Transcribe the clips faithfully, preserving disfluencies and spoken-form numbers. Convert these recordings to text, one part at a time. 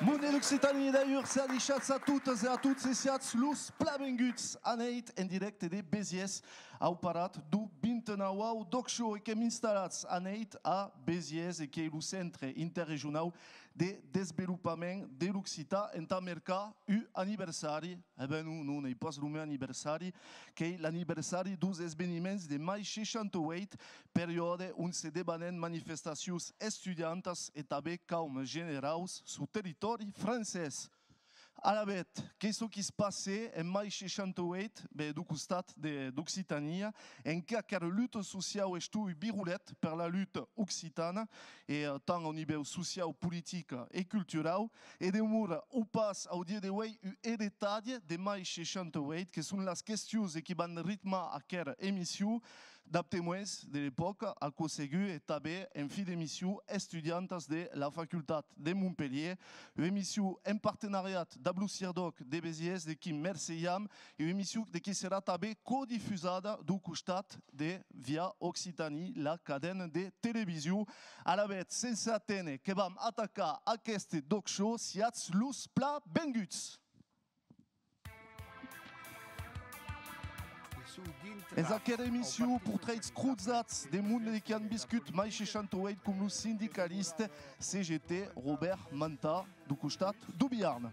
Monde d'Occitània, d'ailleurs, adishatz a totas e a tots e siatz los plan venguts aneit en dirècte de Besièrs, au parat deu vint-e-nauau D'ÒC Show, e qu'èm installats aneit a Besièrs, e qu'ei lo Centre Interregionau de Desvelopament de l'Occitan entà mercar un anniversari. E ben non, non, n'ei pas lo meu anniversari, qu'ei l'anniversari deus esveniments de mai seishanta-ueit, periòde on se debanèn manifestacions estudiantas e tanben caumes generaus suu territòri francés. Alavetz, qu'ei çò qui's passè en mai seishanta-ueit, ben, deu costat de, d'Occitània, en qué aquera luta sociau estó un virolèt per la luta occitana, e, eh, tant au nivèu sociau, politic e culturau, e demora o pas au dia de uei un eretatge de mai seishanta-ueit, que son las questions e qui van ritmar aquera emission, dab temòins de l'epòca, aquò segur, e tanben en fin d'emission estudiantas de la facultat de Montpelhièr, ua emission en partenariat dab lo CIRDÒC de Besièrs, de qui mercejam, e ua emission de qui serà tanben codifusada deu costat de Via Occitanie, la cadena de television. Alavetz, sense aténer, que vam atacar aqueste D'ÒC Show, siatz los plan venguts! Es aquera emission, portrèits crosats de monde de qui an viscut mai seishanta-ueit, com lo sindicalista C G T Robèrt Mantà, deu costat deu Biarn.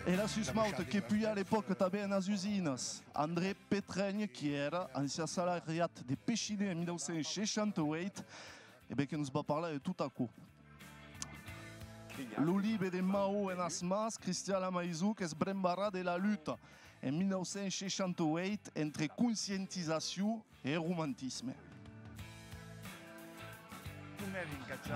E la susmauta que puja a l'epòca tanben enas usinas, André Petrènher, qui èra ancian salariat de Pechiney en mila nau cents seishanta-ueit, e ben que nos va parlar de tot aquò. Lo libe de Maó enas mans, Cristian Lamaison, que's brembarà de la luta en mila nau cents seishanta-ueit entre conscientizacion e romantisme.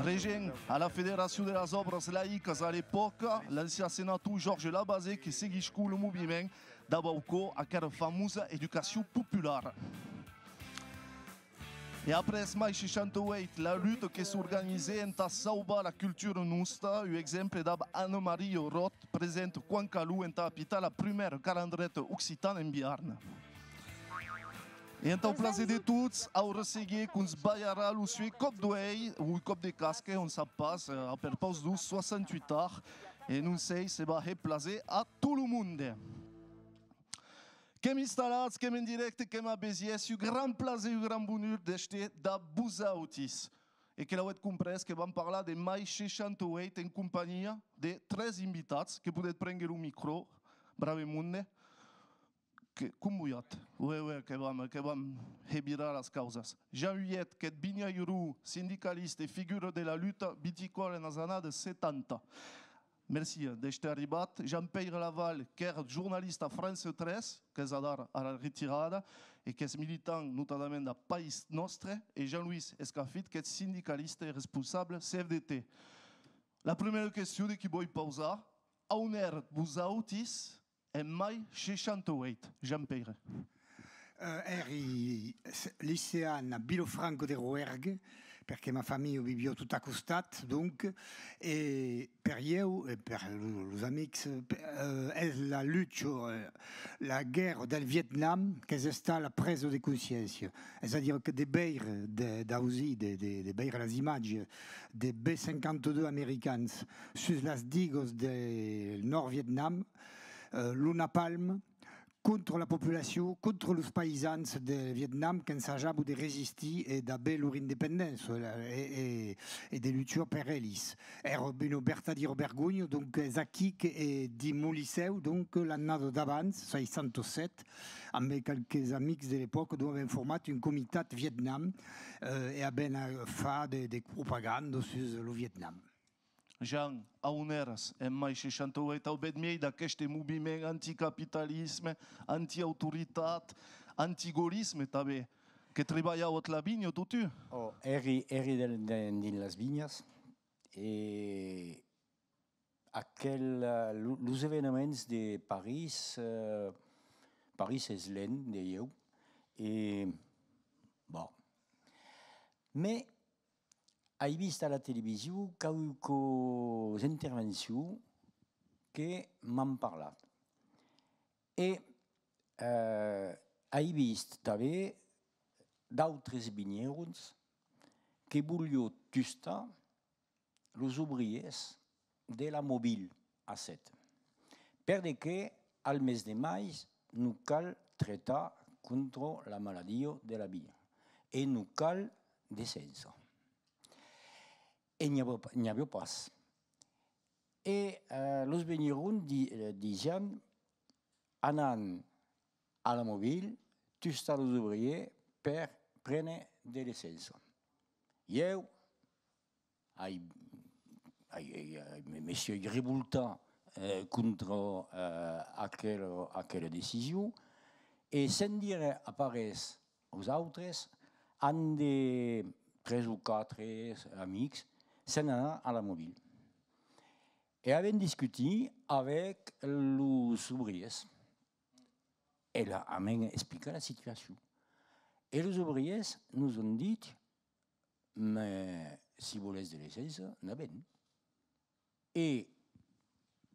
Regent a la Federacion de las Òbras Laïcas a l'epòca, l'ancian senator Georges Labazée que seguiscó lo moviment dab au còr aquera famosa educacion populara. E après mai seishanta-ueit, la luta que s'organizè entà sauvar la cultura nosta, un exemple dab Anna-Maria Roth, presenta quan caló entà apitar la prumèra calandreta occitana en Biarn. E entau plaser de tots, aura seguier que'ns balharà lo suer còp d'uei, o còp de casque, on sap pas, eh, a perpaus deus soixante-huit ans, e non sei se va hèr plaser a tot lo monde. Qu'èm installats, qu'èm en dirècte, qu'èm a Besièrs, un gran plaser, un gran bonur d'èster dab vosautis. E que l'auetz comprés, que vam parlar de mai seishanta-ueit en companhia de tres invitats, que podetz prénguer lo micro, brave monde, que, com volhatz. Oè, oè, que vam, que vam hèr virar las causas. Jean Huillet, qu'ètz vinhairon, sindicalista e figura de la luta viticòla enas annadas setanta. Mercí, eh, d'èster arribat. Jean-Pèire Laval, qu'èra jornalista a France tres, qu'es adara a la retirada, e qu'es militant notadament a País Nòstre, e Jean-Louis Escafit, qu'es sindicalista e responsable C F D T. La prumèra question de qui voi pausar, a on èratz vosautis en mai seishanta-ueit, Jean-Pèire? Eh, èri s-, licean a Vilafranca de Roergue, perque ma familha viviá tot a costat, donc, e per ieu e per lo, los amics, eh, es la lucha, eh, la guèrra del Vietnam qu'es estat la presa de consciéncia. Es a dire que de veire, de, d'ausir, de, de, de veire las imatges de B cinquanta-deux americans sus las digas del Nòrd Vietnam, eh, lo napalm, contra la populacion, contra los païsans de Vietnam qu'ensajavan de resistir e d'aver lor independéncia e, e, e de luchar per elis. Èra una vertadiera vergonha, donc es aquí que, eh, dins mon licèu, donc, l'annada d'abans, seissanta-sèt, amb qualques amics de l'epòca, donc, avèm format un comitat Vietnam, eh, e avèm, eh, fach de, de propaganda sus lo Vietnam. Jean, a on èras en mai seishanta-ueit, au bèth miei d'aqueste moviment anticapitalisme, antiautoritat, antigaullisme tanben, que tribalhavas la vinha, totun? Oh, èri, èri del, de, dins las vinhas, e aquel, eh, lo, los eveniments de París, eh, París es lent, de ieu, e, bon. Mès Ai vist a la television quauquas intervencions que m'an parlat. E, eh, ai vist tanben d'autres vinherons que volián tustar los obrièrs de la Mobil a Sèt. Per de que al mes de mai nos cal tractar contra la maladia de la vinha e nos cal d'essença. E n'i aviá, n'i aviá pas. E, eh, los vinherons di-, eh, disián: «Anam a la Mobil, tustar los obrièrs per prene de l'essença.» Ieu ai, ai, ai, ai, me, me siái revoltat, eh, contra, eh, aquela, aquela decision, e sens dire pas res aus autres, amb de tres o quatre amics, sèm anats a la Mobil. E avèm discutit avec los obrièrs. E la, avèm explicat la situacion. E los obrièrs nos an dit: «Mès si volètz de l'essença, n'avèm.» E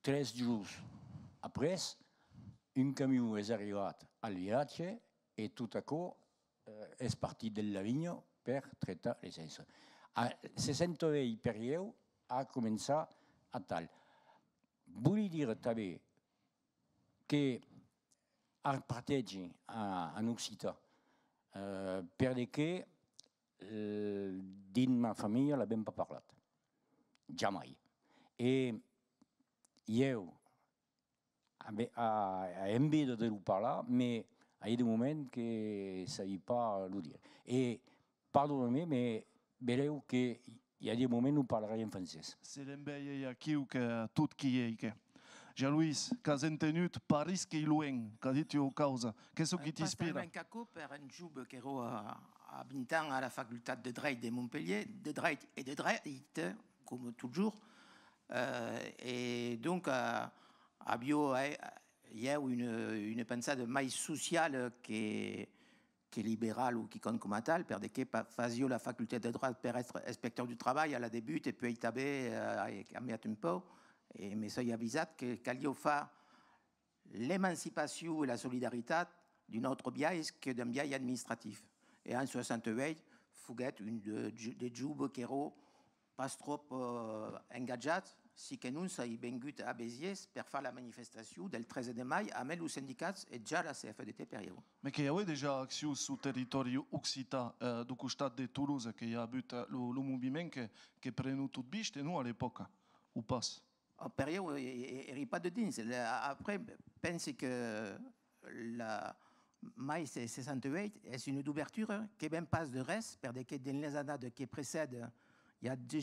tres jorns après, un camion es arribat al vilatge e tot aquò, eh, es partit de la vinha per tractar l'essença. A, se sent uèi per ieu a començar atal. Vòli dire tanben que arpentegi a, en occitan, eh, per de que, eh, dins ma familha l'avèm pas parlat. Jamai. E ieu a, a, a enveja de lo parlar, mès ai de moments que sabi pas lo dire. E pardona-me, mès belèu que i a de moments o parlarai en francés. Se l'enveja ei aquiu que tot qu'i ei, que. Jean-Louis, qu'as entenut, París qu'ei luenh, qu'a dit ua causa. Qu'ei çò qui t'inspira? Pas talament qu'aquò, per un jove qu'èra a, a vint ans a la facultat de dreit de Montpelhièr, de dreit e de dreit, coma totjorn, eh, e donc, eh, aviá, eh, ieu una, una pensada mai sociala que, que liberal o quicòm coma tal, per de que pa-, fasiá la facultat de droit per èstre inspector du trabalh a la debut, e puèi tanben, eh, ai cambiat un pauc, e me soi avisat que caliá far l'emancipacion e la solidaritat d'un autre biais que d'un biais administratif. E en soixante-huit, foguèt un de, de joves qu'èra pas tròp, eh, engatjat, si que non soi vengut a Besièrs per far la manifestacion del tretze de mai amé los sindicats e ja la C F D T per ieu. Mès que i avè dejà accions sul territòri occitan, eh, deu costat de Tolosa, que i a avut, eh, lo, lo moviment que, que prenó tot viste, non, a l'epòca, o pas? Oh, per ieu, e-, e-, èri pas dedins. La, après, pensi que la, mai se-, seissanta-uèit es una dubertura que ven pas de res, per de que dins les annadas que precèdan, i a de,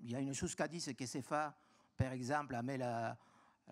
i a una soscadissa que se fa, per exemple, amé la,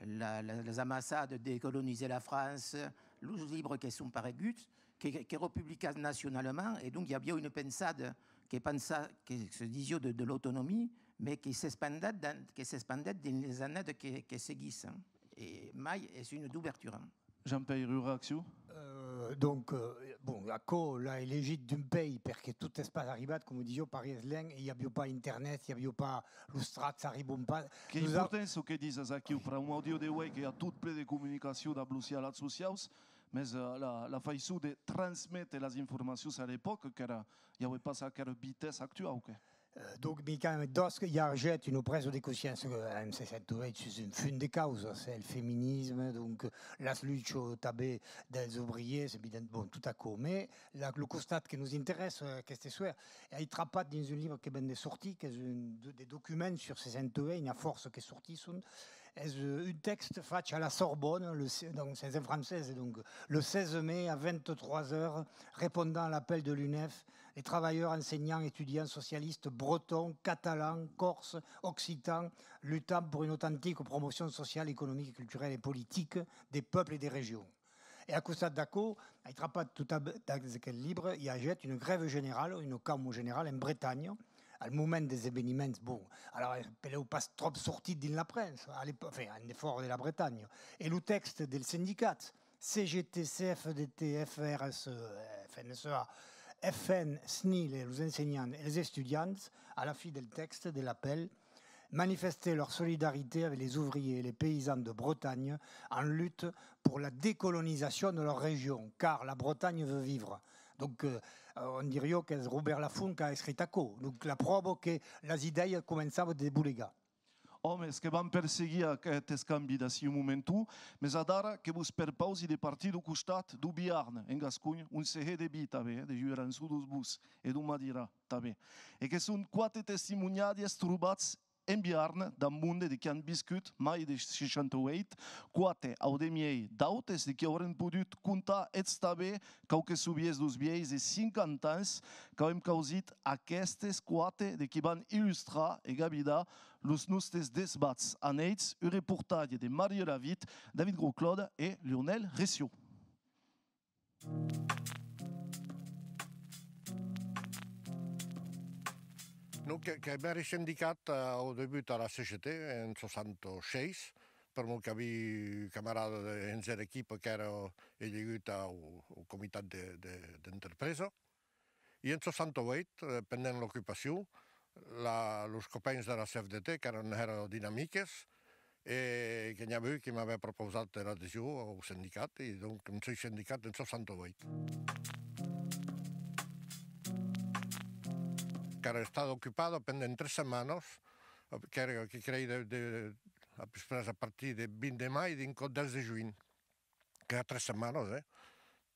la, la, las amassadas de Coloniser la France, los libres que son pareguts, que, qu'èran publicats nacionalament, e donc i aviá una pensada que pensa-, que se disiá de, de l'autonomia, mès que s'espandèt dan-, que s'espandèt dins les annadas que, que seguisson. E mai es una dubertura. Jean-Pierre, ua reaccion? Euh, donc, euh, bon, aquò l'ai legit d'un pèi, perque tot es pas arribat, coma disiá, París es luenh, e i aviá pas internet, i aviá pas, los tracts arribon pas. Qu'ei important çò que dises aquiu, pr'amor dia de uèi que i a tot plen de comunicacion dab los hialats sociaus, mès, eh, la, la faiçon de transméter las informacions a l'epòca, qu'èra, i avè pas aquera vitessa actuau, que. Euh, donc, Miquèu Dosc, i a agèt una presa de consciéncia, euh, en seissanta-uèit sus un fum de causas, eh, el feminisme, donc, euh, las luchas tanben dels obrièrs, evident, bon, tot aquò, mès la, lo costat que nos interèssa, eh, aqueste soèr, ai trapat dins un libre que ven de sortir, qu'es un de, de documents sur seissanta-uèit, n'i a fòrça que sortisson, es, euh, un tèxte fach a la Sorbonne, le se-, donc, c'est en francés, donc, le seize mai à vingt-trois heures, répondant à l'appel de l'UNEF, les travailleurs, enseignants, étudiants socialistes bretons, catalans, corses, occitans, luttant pour une authentique promotion sociale, économique, culturelle et politique des peuples et des régions. E a costat d'aquò, ai trapat tot a, dins aquel libre, i agèt una grèva generala, una cauma generala en Bretanha, al moment des eveniments, bon, alors, eh, belèu pas tròp sortit dins la premsa, a l'epò-, enfin, en defòra de la Bretanha. E lo tèxte dels sindicats, C G T, C F D T, F R S E, eh, F N S E A, F N, S N I L e los ensenhants e les estudiants, a la fin del tèxte de l'apèl, manifester leur solidarité avec les ouvriers et les paysans de Bretagne en lutte pour la décolonisation de leur région, car la Bretagne veut vivre. Donc, euh, on diriá qu'es Robèrt Lafont qu'a escrit aquò. Donc, la pròva que las idèias començavan de bolegar. Òmes que van perseguir aqueth escambi d'ací un momenton, mes adara que vos perpausi de partir deu costat deu Biarn, en Gasconha, on se hè de vin tanben, eh, de Jurançon, deus Boscs e deu Madiran tanben, e que son quate testimoniatges trobats en Biarn, damb monde de qui an viscut mai de seishanta ueit, quate au demiei d'autes de qui aurem podut contar eths tanben quauques sovenirs deus vielhs de cinquanta ans qu'avem causit aquestes quate de qui van illustrar e gavidar los nostes desbats. Anèitz, un reportatge de Mario Lavitte, David Grosclaude e Lionel Ressiot. Non, que, que m'èri sindicat, eh, au debut a la C G T, en soixante-seize, per'mor qu'aví un camarada de, dens era equipa qu'èra elegut au, au comitat de, de, d'entrepresa. E en soixante-huit, eh, pendent l'ocupacion, la, los copèns de la C F D T, qu'èran hèra dinamiques, e que n'i avè un qui m'avè propausat era adesion au sindicat, e donc me soi sindicat en soixante-huit. Qu'èra estada ocupada pendent tres setmanas, qu'èra, que crei, de, de, a pus près a partir de vint de mai dinc au dètz de junh. Qu'a tres setmanas, eh?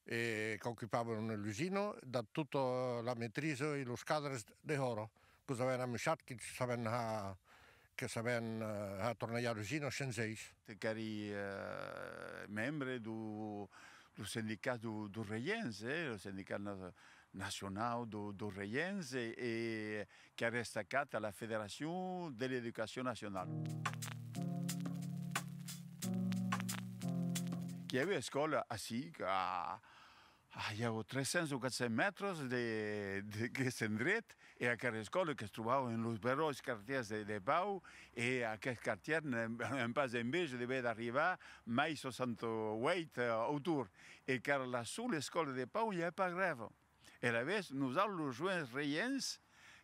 E qu'ocupavan l'usina, dab tota la maîtrise e los cadres dehòra. Que'us avèn amuishat, que sabèn har, que sabèn, eh, har tornejar l'usina shens elhs. Qu'èri, eh, membre deu, deu sindicat deu, deus regents, eh, lo sindicat na-, nacionau deu, deus regents, e, e qu'èri estacat a la Federacion de l'Educacion Nacionala. Qu'i avè escòla ací, a, a, i a tres cents o quatre cents mètres de, de, d'aqueth endret, e aquera escòla que's trobava en los beròis quartièrs de, de Pau, e aqueth quartièr n'èm, n'èm pas en veja de haver d'arribar mai soixante-huit, eh, au torn, e qu'èra la sola escòla de Pau, i avè pas grèva. E alavetz, nosauts, los joens regents,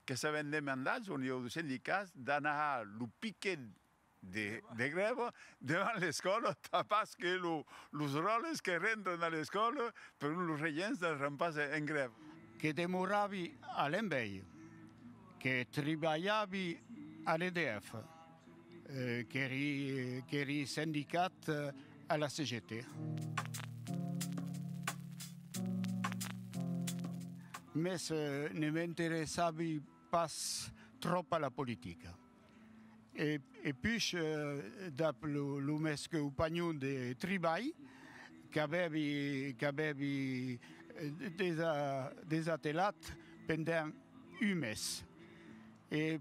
que s'avèm demandat au nivèu deus sindicats d'anar har lo piquet de, de grèva davant l'escòla, tà pas que lo, los dròlles que rentran a l'escòla, per'mor los regents n'èran pas en grèva. Que demoravi a l'envèi, que tribalhavi a l'E D F, eh, qu'èri, qu'èri sindicat, eh, a la C G T. Mes, eh, ne m'interessavi pas tròp a la politica. E, e puish, eh, dab lo, lo mes companhon de tribalh, qu'avèvi, qu'avèvi, eh, desa-, desatelat pendent un mes. E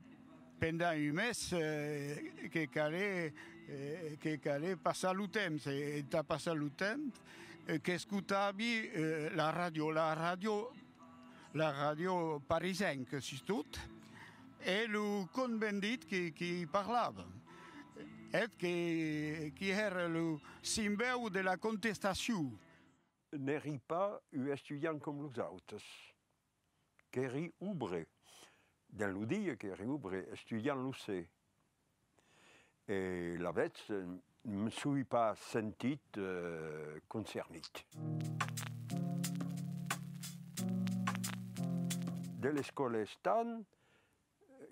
pendent un mes, eh, que calè, eh, que calè passar lo temps. E entà passar lo temps, eh, qu'escotavi, eh, la ràdio, la ràdio, la ràdio parisenca, sustot, e lo Cohn-Bendit qui, qui parlava, eth que, qui hèra lo simbèu de la contestacion. N'èri pas un estudiant com los autes. Qu'èri obrèr. Dens lo dia qu'èri obrèr, estudiant lo ser. E lavetz, me soi pas sentit, eh, concernit. De l'escòla estant,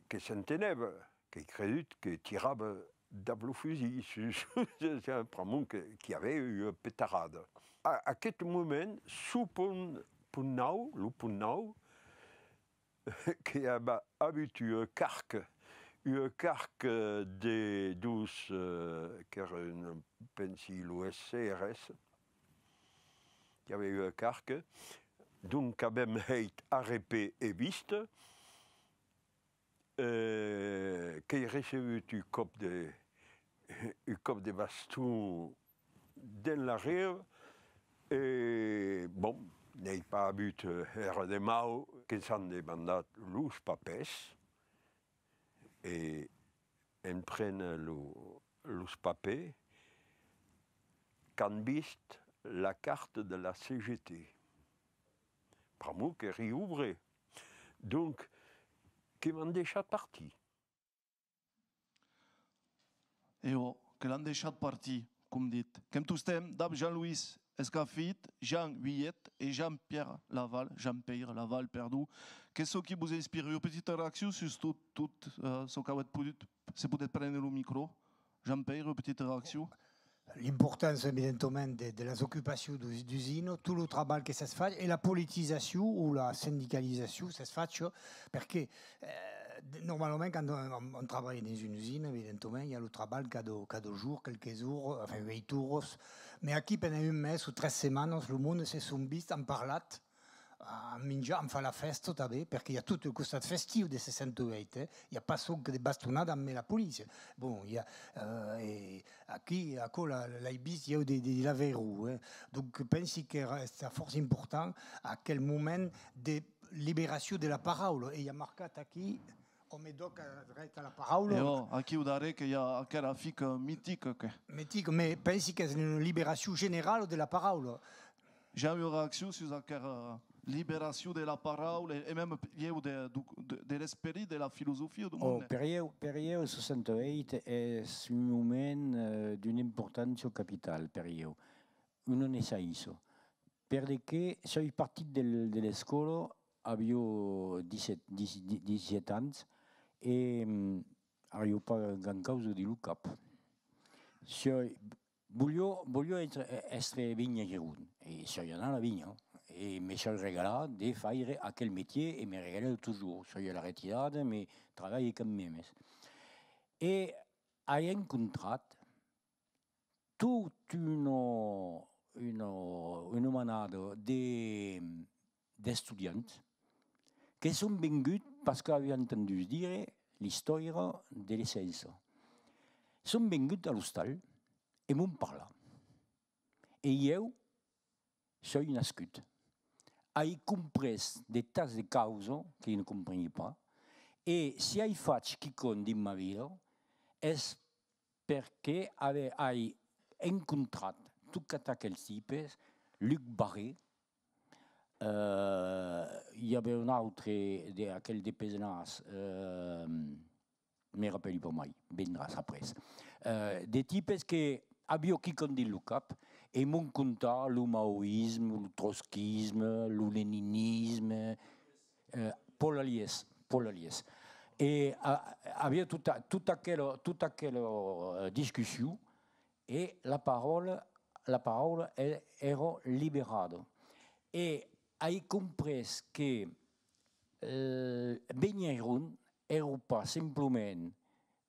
que s'entenèva, qu'èi credut que tirava dab lo fusilh sus, pr'amor que, qu'i avè ua petarada. A aqueth moment, suu pont, pont nau, lo pont nau, que i avè avut ua carca, ua carca de dus, eh, qu'èran, pensi, los S R S, qu'i avè ua carca, donc avèm hèit arrepè e vista, eh, qu'èi recebut un còp de, un còp de baston dens la riba, e, bon, n'èi pas avut, eh, hèra de mau, que'ns an demandat los papèrs, e en préner lo, los papèrs, qu'an vist la carta de la C G T. Pr'amor qu'èri obrer. Donc, que m'an deishat partir. E ò, que l'an deishat partir, com dit. Qu'èm tostemps dab Jean-Louis Escafit, Jean Huillet e Jean-Pierre Laval, Jean-Pèire Laval, perdon. Qu'es çò qui vos inspira? Ua petita reaccion sus tot, tot, eh, çò qu'avètz podut, se podètz préner lo micro. Jean-Pèire, ua petita reaccion? L'importància, evidentament, de, de las ocupacions d'us-, d'usinas, tot lo trabalh que s'es fach, e la politizacion o la sindicalizacion s'es facha, perque, eh, de-, normalament, quand on, on, on trabalha dins una usina, evidentament, i a lo trabalh cada, cada jorn, qualques oras, enfin, uèit oras, mai aquí, pendent un mes o tres setmanas, lo monde se son vist, an parlat, a minjar, an fach la fèsta tanben, perque i a tot lo costat festiu de seissanta-uèit, eh? I a pas sonque de bastonada amb la polícia. Bon, i a, eh, e aquí, aquò la, l'ai vist ieu de, de, de l'Avairon, eh? Donc, pensi qu'èra, èra fòrça important aquel moment de liberacion de la paraula, e i a marcat aquí, Òme d'Òc a dreit a la paraula. E ò, aquiu darrèr que i a aquera fica mitica que... Mitica, mai pensi qu'es una liberacion generala de la paraula. J'ai eu reaccion sus aquera liberacion de la paraula e, e mème ieu de, de, de, de l'esperit de la filosofia du monde. Per ieu, per ieu, seissanta-uèit es un moment, eh, d'una importància capitala per ieu, una naissença. Per de que soi partit del, de l'escòla, aviá dètz-e-sèt, dètz-e-sèt ans e, mm, aviá pas grand causa dins lo cap. Soi Voliá, voliá èstre, èstre vinhairon, e soi anat a la vinha, e me soi regalat de faire aquel metièr, e me regale totjorn. Soi a la retirada, me trabalhe quand mèmes. E ai encontrat tot una, una, una manada de, d'estudiants que son venguts parce qu'avián entendut dire l'istòria de l'essença. Son venguts a l'ostal e m'an parlat. E ieu soi nascut. Ai comprés de tas de causas que ne compreniái pas. E si ai fach quicòm dins ma vida, es perque ai encontrat totes aquels tipes, Luc Barré, eh, i aviá un autre, de, aquel de Pesenàs, eh, me rapèli pas mai, vendràs après. Eh, de tipes que aviá quicòm dins lo cap e m'an contat lo maoïsme, lo trotskisme, lo leninisme, eh, Paul Aliès, Paul Aliès. E a-, aviá tota, tota aquela, tota aquela, eh, discussion e la paraula, la paraula e-, èra liberada. E ai comprés que, eh, venhairon èra pas simplament,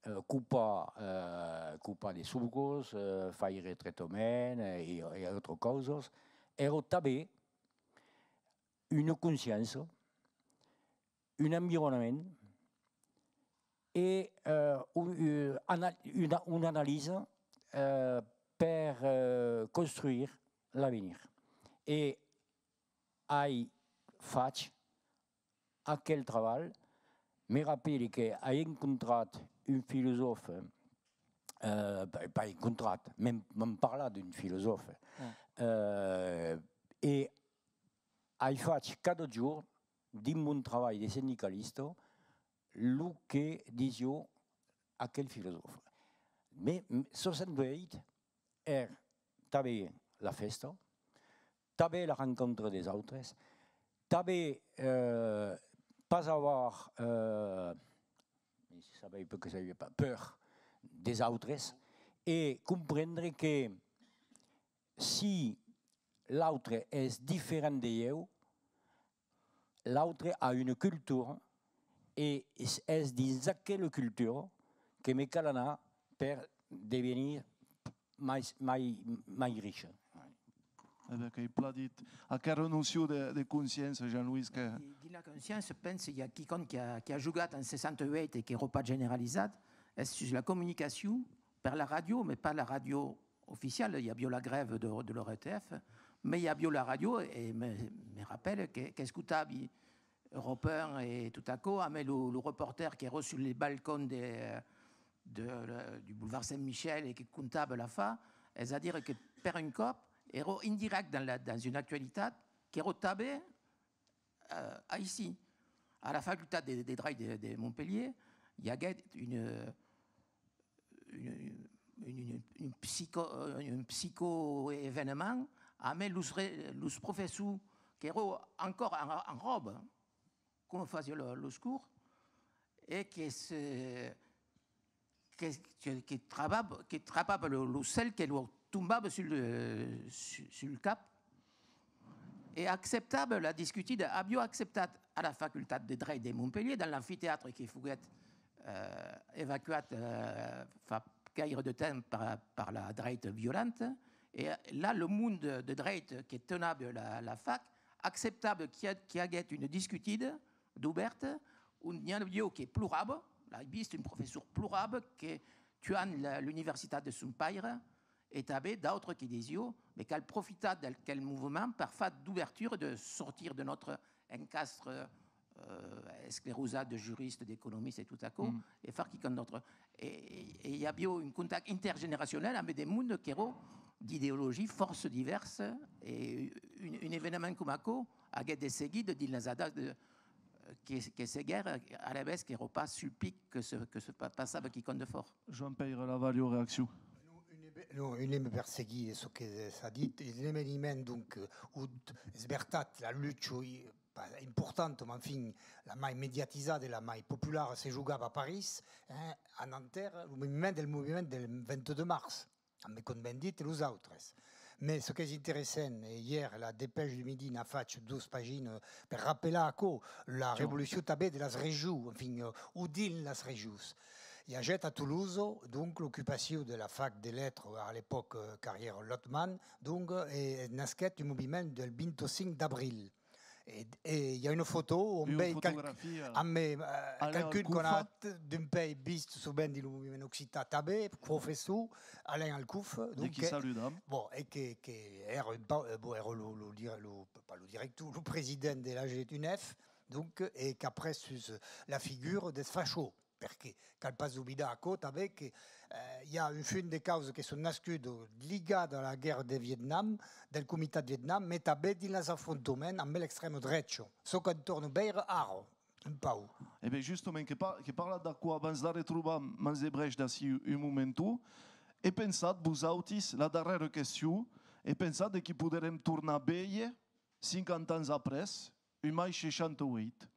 eh, copar, eh, copar de sorgas, eh, faire traitaments, eh, e, e autras causas, èra tanben una consciéncia, un environament e, eh, un, eh, ana-, una, una analisa, eh, per, eh, construire l'avenir. E ai fach aquel trabalh. Me rapèli que ai encontrat un filosòf, eh, pas, pas encontrat, m'an, m'an parlat d'un filosòf, eh, e ai fach cada jorn, dins mon trabalh de sindicalista, lo que disiá aquel filosòf. Mai, m-, seissanta-uèit èra tanben la fèsta, tanben la rencontra des autres, tanben, eh, pas avoir, eh, sabiái pas que sabiái pas, peur des autres, e comprendre que si l'autre es diferent de ieu, l'autre a una cultura e es, es dins aquela cultura que me cal anar per devenir mai, mai, mai riche. E ben, qu'ei plan dit. Aquera nocion de, de consciéncia, Jean-Louis, que... Di-, dins la consciéncia, pense, i a quicòm qui a, qui a jogat en seissanta-uèit e qu'èra pas generalizat, es sus la comunicacion per la ràdio, mai pas la ràdio oficiala, i aviá la grèva de, de l'O R T F, mai i aviá la ràdio, e me, me rapèle que, qu'escotavi Europe un e tot aquò, amé lo, lo reportèr qu'èra sus le balcon de, de, du boulevard Saint-Michel e que contava l'afar, es a dire que per un còp èra en dirècte dins la, dins una actualitat qu'èra tanben eh, aicí. A la facultat de, de dreit de, de Montpelhièr, i aguèt un, un, un, un, un psico-, un psicoeveniment amb los re-, los professors qu'èran encore en, en ròba, coma fasián lo, los cors, e que se, que, que, que trapava, que trapava lo, lo cèl que lor tombava sul, eh, su-, sul cap, e acceptava la discutida, aviá acceptat a la facultat de dreit de Montpelhièr, dins l'amfiteatre que foguèt, eh, evacuat, eh, fa gaire de temps per, per la dreta violenta, e là lo monde de dreit que tenava la, la fac acceptava qu'i a-, qu'i aguèt una discutida dubèrta, ont n'i aviá que plorava, l'ai vist un professor plorava que tuant la, l'universitat de son paire, e tanben d'autres que disián, mas cal profitar d'aquel movement per far d'obertura, de sortir de notre encastre, eh, esclerosat de juristes, d'economistes e tot aquò, e far quicòm d'autre. E, e, e i aviá un contacte intergeneracional amb de monde qu'èran d'ideologias fòrça divèrsas, e un, un eveniment coma aquò aguèt de seguida dins las annadas de, que, que seguèron, alavetz qu'èra pas sul pic que se, que se pa-, passava quicòm de fòrt. Joan-Pèire Lavalha, reaccion. Non, un eve-, non, un eve-, per seguir çò que s'a dit, es un eveniment, donc, eh, ont, es vertat, la lucha, i-, pas importanta, mas enfin, la mai mediatizada e la mai populara se jogava a París, eh, a Nanterre, lo moviment del moviment del vint-e-dos març. Amb, com ben dit, los autres. Mas çò qu'es interessant, e ièr la Dépêche du Midi n'a fach dos paginas per rapelar aquò, la revolucion tanben de las regions, enfin, eh, o dins las regions. I agèt a Tolosa, donc, l'ocupacion de la fac de letras, a l'epòca, eh, carrièra Lotman, donc, e, e nasquèt un moviment del vint-e-cinc d'abril. E, e i a una fotò ont vei qualqu-, amb, eh, qualqu'un qu'on a d'un pèi vist sovent dins lo moviment occitan tanben, professor Alain Alcouf, donc, que saludam. Bon, e que, que èra un pau, eh, bon, èra lo, lo dir-, lo, pas lo director, lo president de l'A G U N F, donc, e qu'a pres sus la figura dels fachòs. Perque cal pas oblidar aquò tanben que, eh, i a un fum de causas que son nascudas ligadas a la guèrra de Vietnam, del Comitat Vietnam, mas tanben dins los afrontaments amb l'extrèma drecha, çò qu'òm torna veire ara, un pauc. E ben justament, que par-, que parlatz d'aquò abans d'arretrobar Mans de Brèch d'ací un momenton, e pensatz, vosautis, la darrèra question, e pensatz de qui poderem tornar véder cinquanta ans après, un mai seishanta-uèit?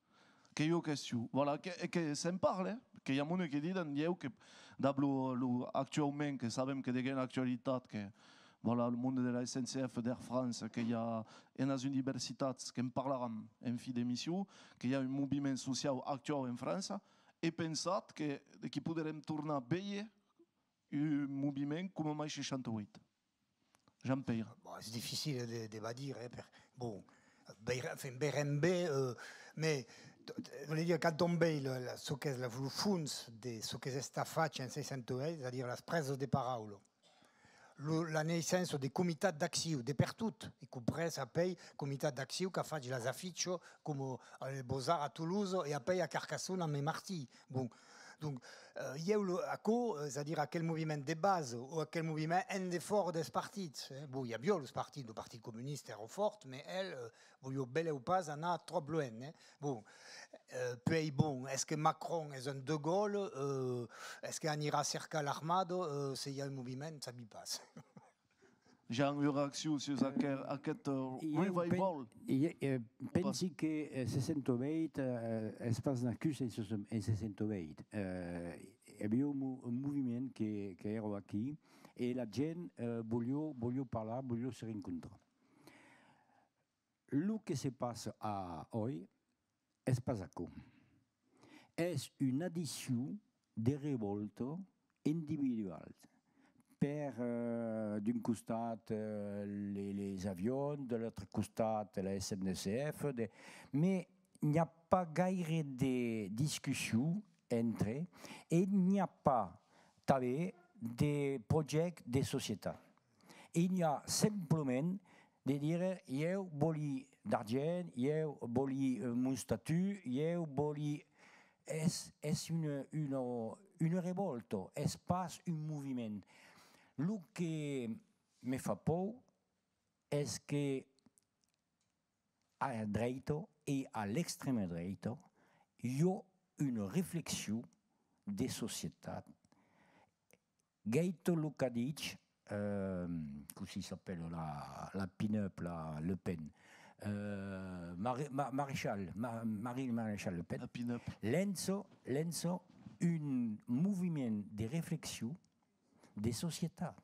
Qu'ei ua question. Voilà, que, que se'n parle, eh? Que i a monde que diden, ieu, que dab lo, lo, actuaument, que sabem que deguèt l'actualitat, que, voilà, lo monde de la S N C F, d'Air France, que i a enas universitats, que'n parlaram en fin d'emission, que i a un moviment sociau actuau en França, e pensatz que, de qui poderem tornar véder un moviment coma mai seishanta-uèit. Jean-Pèire. Bon, es dificil de, de badir, eh, per, bon, veire, enfin, veirem ben, euh, mas, t-, t-, vòle dire, quand òm vei lo, la, çò qu'es la, lo fons de çò qu'es estat fach en seishanta-uèit, es a dire las presas de paraula, lo, la naissença de comitats d'accion, de pertot, e comprés apèi comitat d'accion qu'a fach las afichas, coma al Beaux-Arts a Tolosa e apèi a Carcassona amb Martí. Bon, donc, euh, ieu, lo, aquò, euh, es a dire aquel moviment de basa o aquel moviment en defòra dels partits, eh. Bon, i aviá los partits, lo Partit Comunista èra fòrt, mas el, euh, voliá belèu pas anar tròp luènh, eh. Bon, euh, puèi, bon, es que Macron es un De Gaulle, euh, es que anirà cercar l'armada, euh, se i a un moviment, sabi pas. Jean, ua reaccion sus aqueth, aqueth, eh, revival? Ieu pen-, i-, eh, pensi que, eh, seishanta-uèit, eh, es pas nascut en seishanta-, en seishanta-uèit. Eh, i aviá un mo-, un moviment que, que èra aquí, e la gent, eh, voliá, voliá parlar, voliá se rencontrar. Lo que se passa a, uèi, es pas aquò. Es una addicion de revòlta individual. Per, eh, d'un costat, eh, le-, les avions, de l'autre costat, la S N C F, de, mas n'i a pas gaire de discussion entre, e n'i a pas tanben de projècte de societat. E n'i a simplament de dire, ieu vòli d'argent, ieu vòli, eh, mon estatut, ieu vòli... Es, es una, una, una revòlta, es pas un moviment. Lo que me fa paur es que a dreta e a l'extrèma dreta, i a una reflexion de societat. Guaita lo qu'a dich, eh, cossí s'apèla la, la pin-up, la Le Pen? Eh, Mar-, Ma-, Maréchal, Ma-, Marine Maréchal Le Pen. La pin-up. Lança, lança un moviment de reflexion de societat.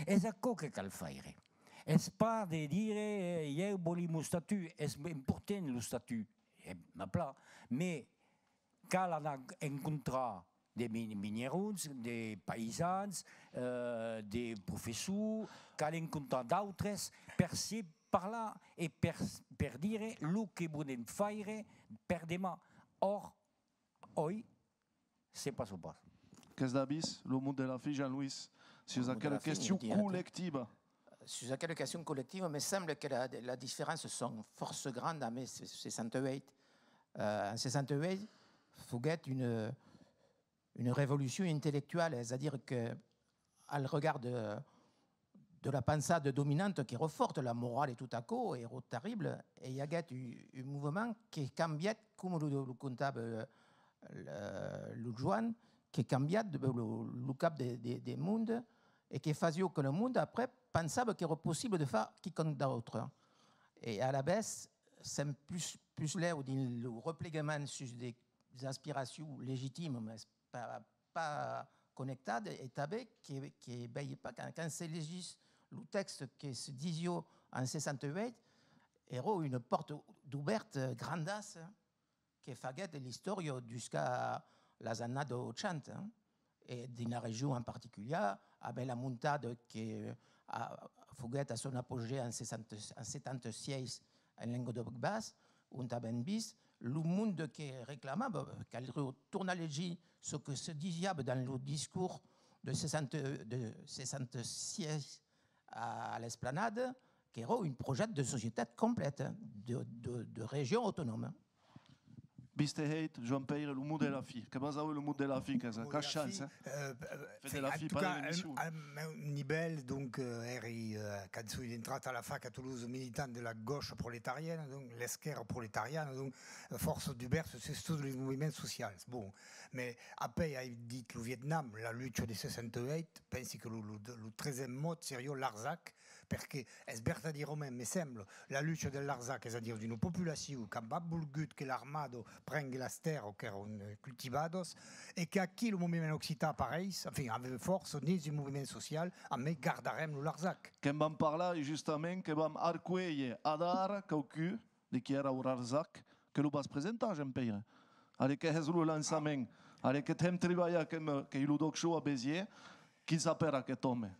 Es aquò que cal faire. Es pas de dire, eh, ieu vòli mon estatut, es important lo estatut, e m'a plan, mai cal anar encontrar de mi-, minierons, de païsans, eh, de professors, cal encontrar d'autres per se parlar e per, per dire lo que volèm faire per deman. Or, oi, se passa pas. Qu'es d'avís lo mot de la fin, Jean-Louis, sus aquela question collectiva? Sus aquela question collectiva, me sembla que la, la diferéncia son fòrça granda amb seissanta-uèit. Euh, en seissanta-uèit, foguèt una, una revolucion intellectuala, es a dire que, al regard de, de la pensada dominanta, qu'èra fòrta, la morala e tot aquò, èra terrible, e i aguèt un, un movement que cambièt, coma lo, lo contava, eh, lo, lo Joan, que cambièt de, lo, lo cap de, de, de monde, e que fasiá que lo monde, après, pensava qu'èra possible de far quicòm d'autre. E alavetz, sèm plus, plus lèu dins lo replegament sus de, de aspiracions legitimas, mas pas, pas connectadas, e tanben que, que vei pas, quand, quand se legís lo tèxte que se disiá en seissanta-uèit, èra una pòrta dubèrta grandassa que faguèt l'istòria dusca las annadas ochanta, eh, e dins la region en particulièr, amb la montada que, a, foguèt a son apogèu en seissanta, en setanta-sièis en Lengadòc Bas, ont avèm vist lo monde que reclamava, caldriá tornar legir çò que se disiava dans lo discors de seissanta, de seissanta-sièis a l'Esplanada, qu'èra un projècte de societat complèt, de, de, de region autonòma. Viste hèit, Joan-Pèire, lo mot de la fin. Que vas aver lo mot de la fin, qu'es la chance, eh? Fait de la fin, pas de l'emission. Al meu nivèl, donc, euh, èri, euh, quand soi dintrat a la fac a Tolosa, militant de la gauche proletariana, donc l'esquèrra proletariana, donc, euh, fòrça dubèrta sus tots los moviments socials. Bon, mai apèi ai dit lo Vietnam, la lucha de seissanta-uèit, pensi que lo, lo, lo tresen mot seriá Larzac, perque es vertadièrament, me sembla, la lucha del Larzac, es a dire d'una populacion qu'an pas volgut que l'armada prengue las tèrras qu'èran, eh, cultivadas, e qu'aquí lo moviment occitan apareis, enfin, avèm fòrça dins un moviment social, amé gardarem lo Larzac. Que'n vam parlar e justament que vam arcuélher adara quauqu'un de qui èra au Larzac, que lo vas presentar, Jean-Pèire. Allez, que hès lo lançament. Allez, que t'èm tribalhar, que me, que lo Doc Show a Béziers, quin s'apèra aqueth òme?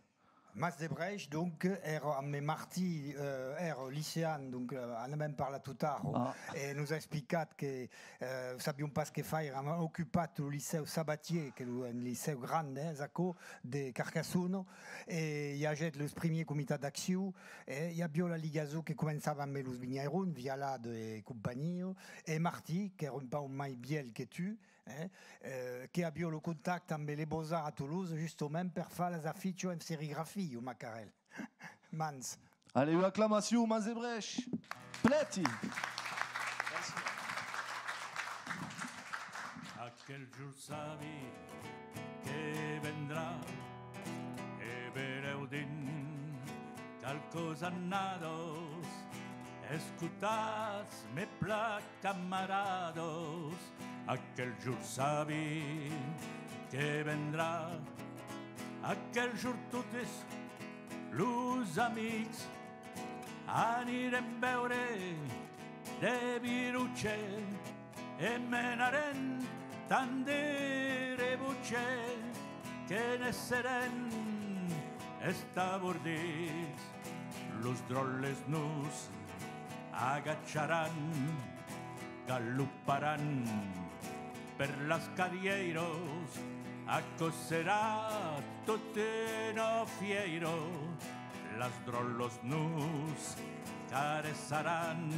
Mas Debreish, donc, èra amb Martí, euh, èra licean, donc, euh, n'avèm parlat tot ara, e nos a explicat que, euh, sabián pas que faire, an ocupat lo licèu Sabatier, que lo, un licèu grand, eh, es aquò, de Carcassona, e i agèt los primièrs comitats d'accion, e i aviá la ligason que començava amb los vinhairons, Vialade e companhiá, e Martí, qu'èra un pauc mai vièlh que tu, eh, eh, que aviá lo contacte amb les Beaux-Arts a Tolosa, justament per far las afichas en serigrafia, o macarèl. Mans. Allez, ua aclamacion, Mans Debreish. Plèti! Aquel jorn sabi que vendrà e belèu dins qualques annadas, escotatz, me plan camaradas, aquel jorn sabi que vendrà, aquel jorn totes los amics anirem beure de viruche e menarem tant de rebuche que ne serem estabordits. Los dròlles nos agacharàn, galoparàn per las carrièiras, aquò serà tot una fièira. Las dròllas nos careçaràn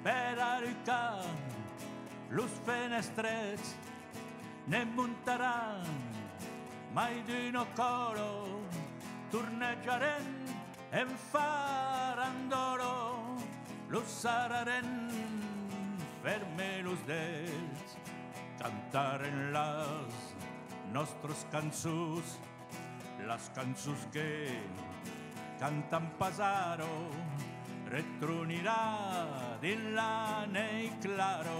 per arrucar los fenestrets, ne montaràn mai d'una còla, tornejarem en farandòla, Lo sarrarem ferme los dets, cantarem las nòstras cançons, las cançons que cantam pas ara, retronirà dins la nèit clara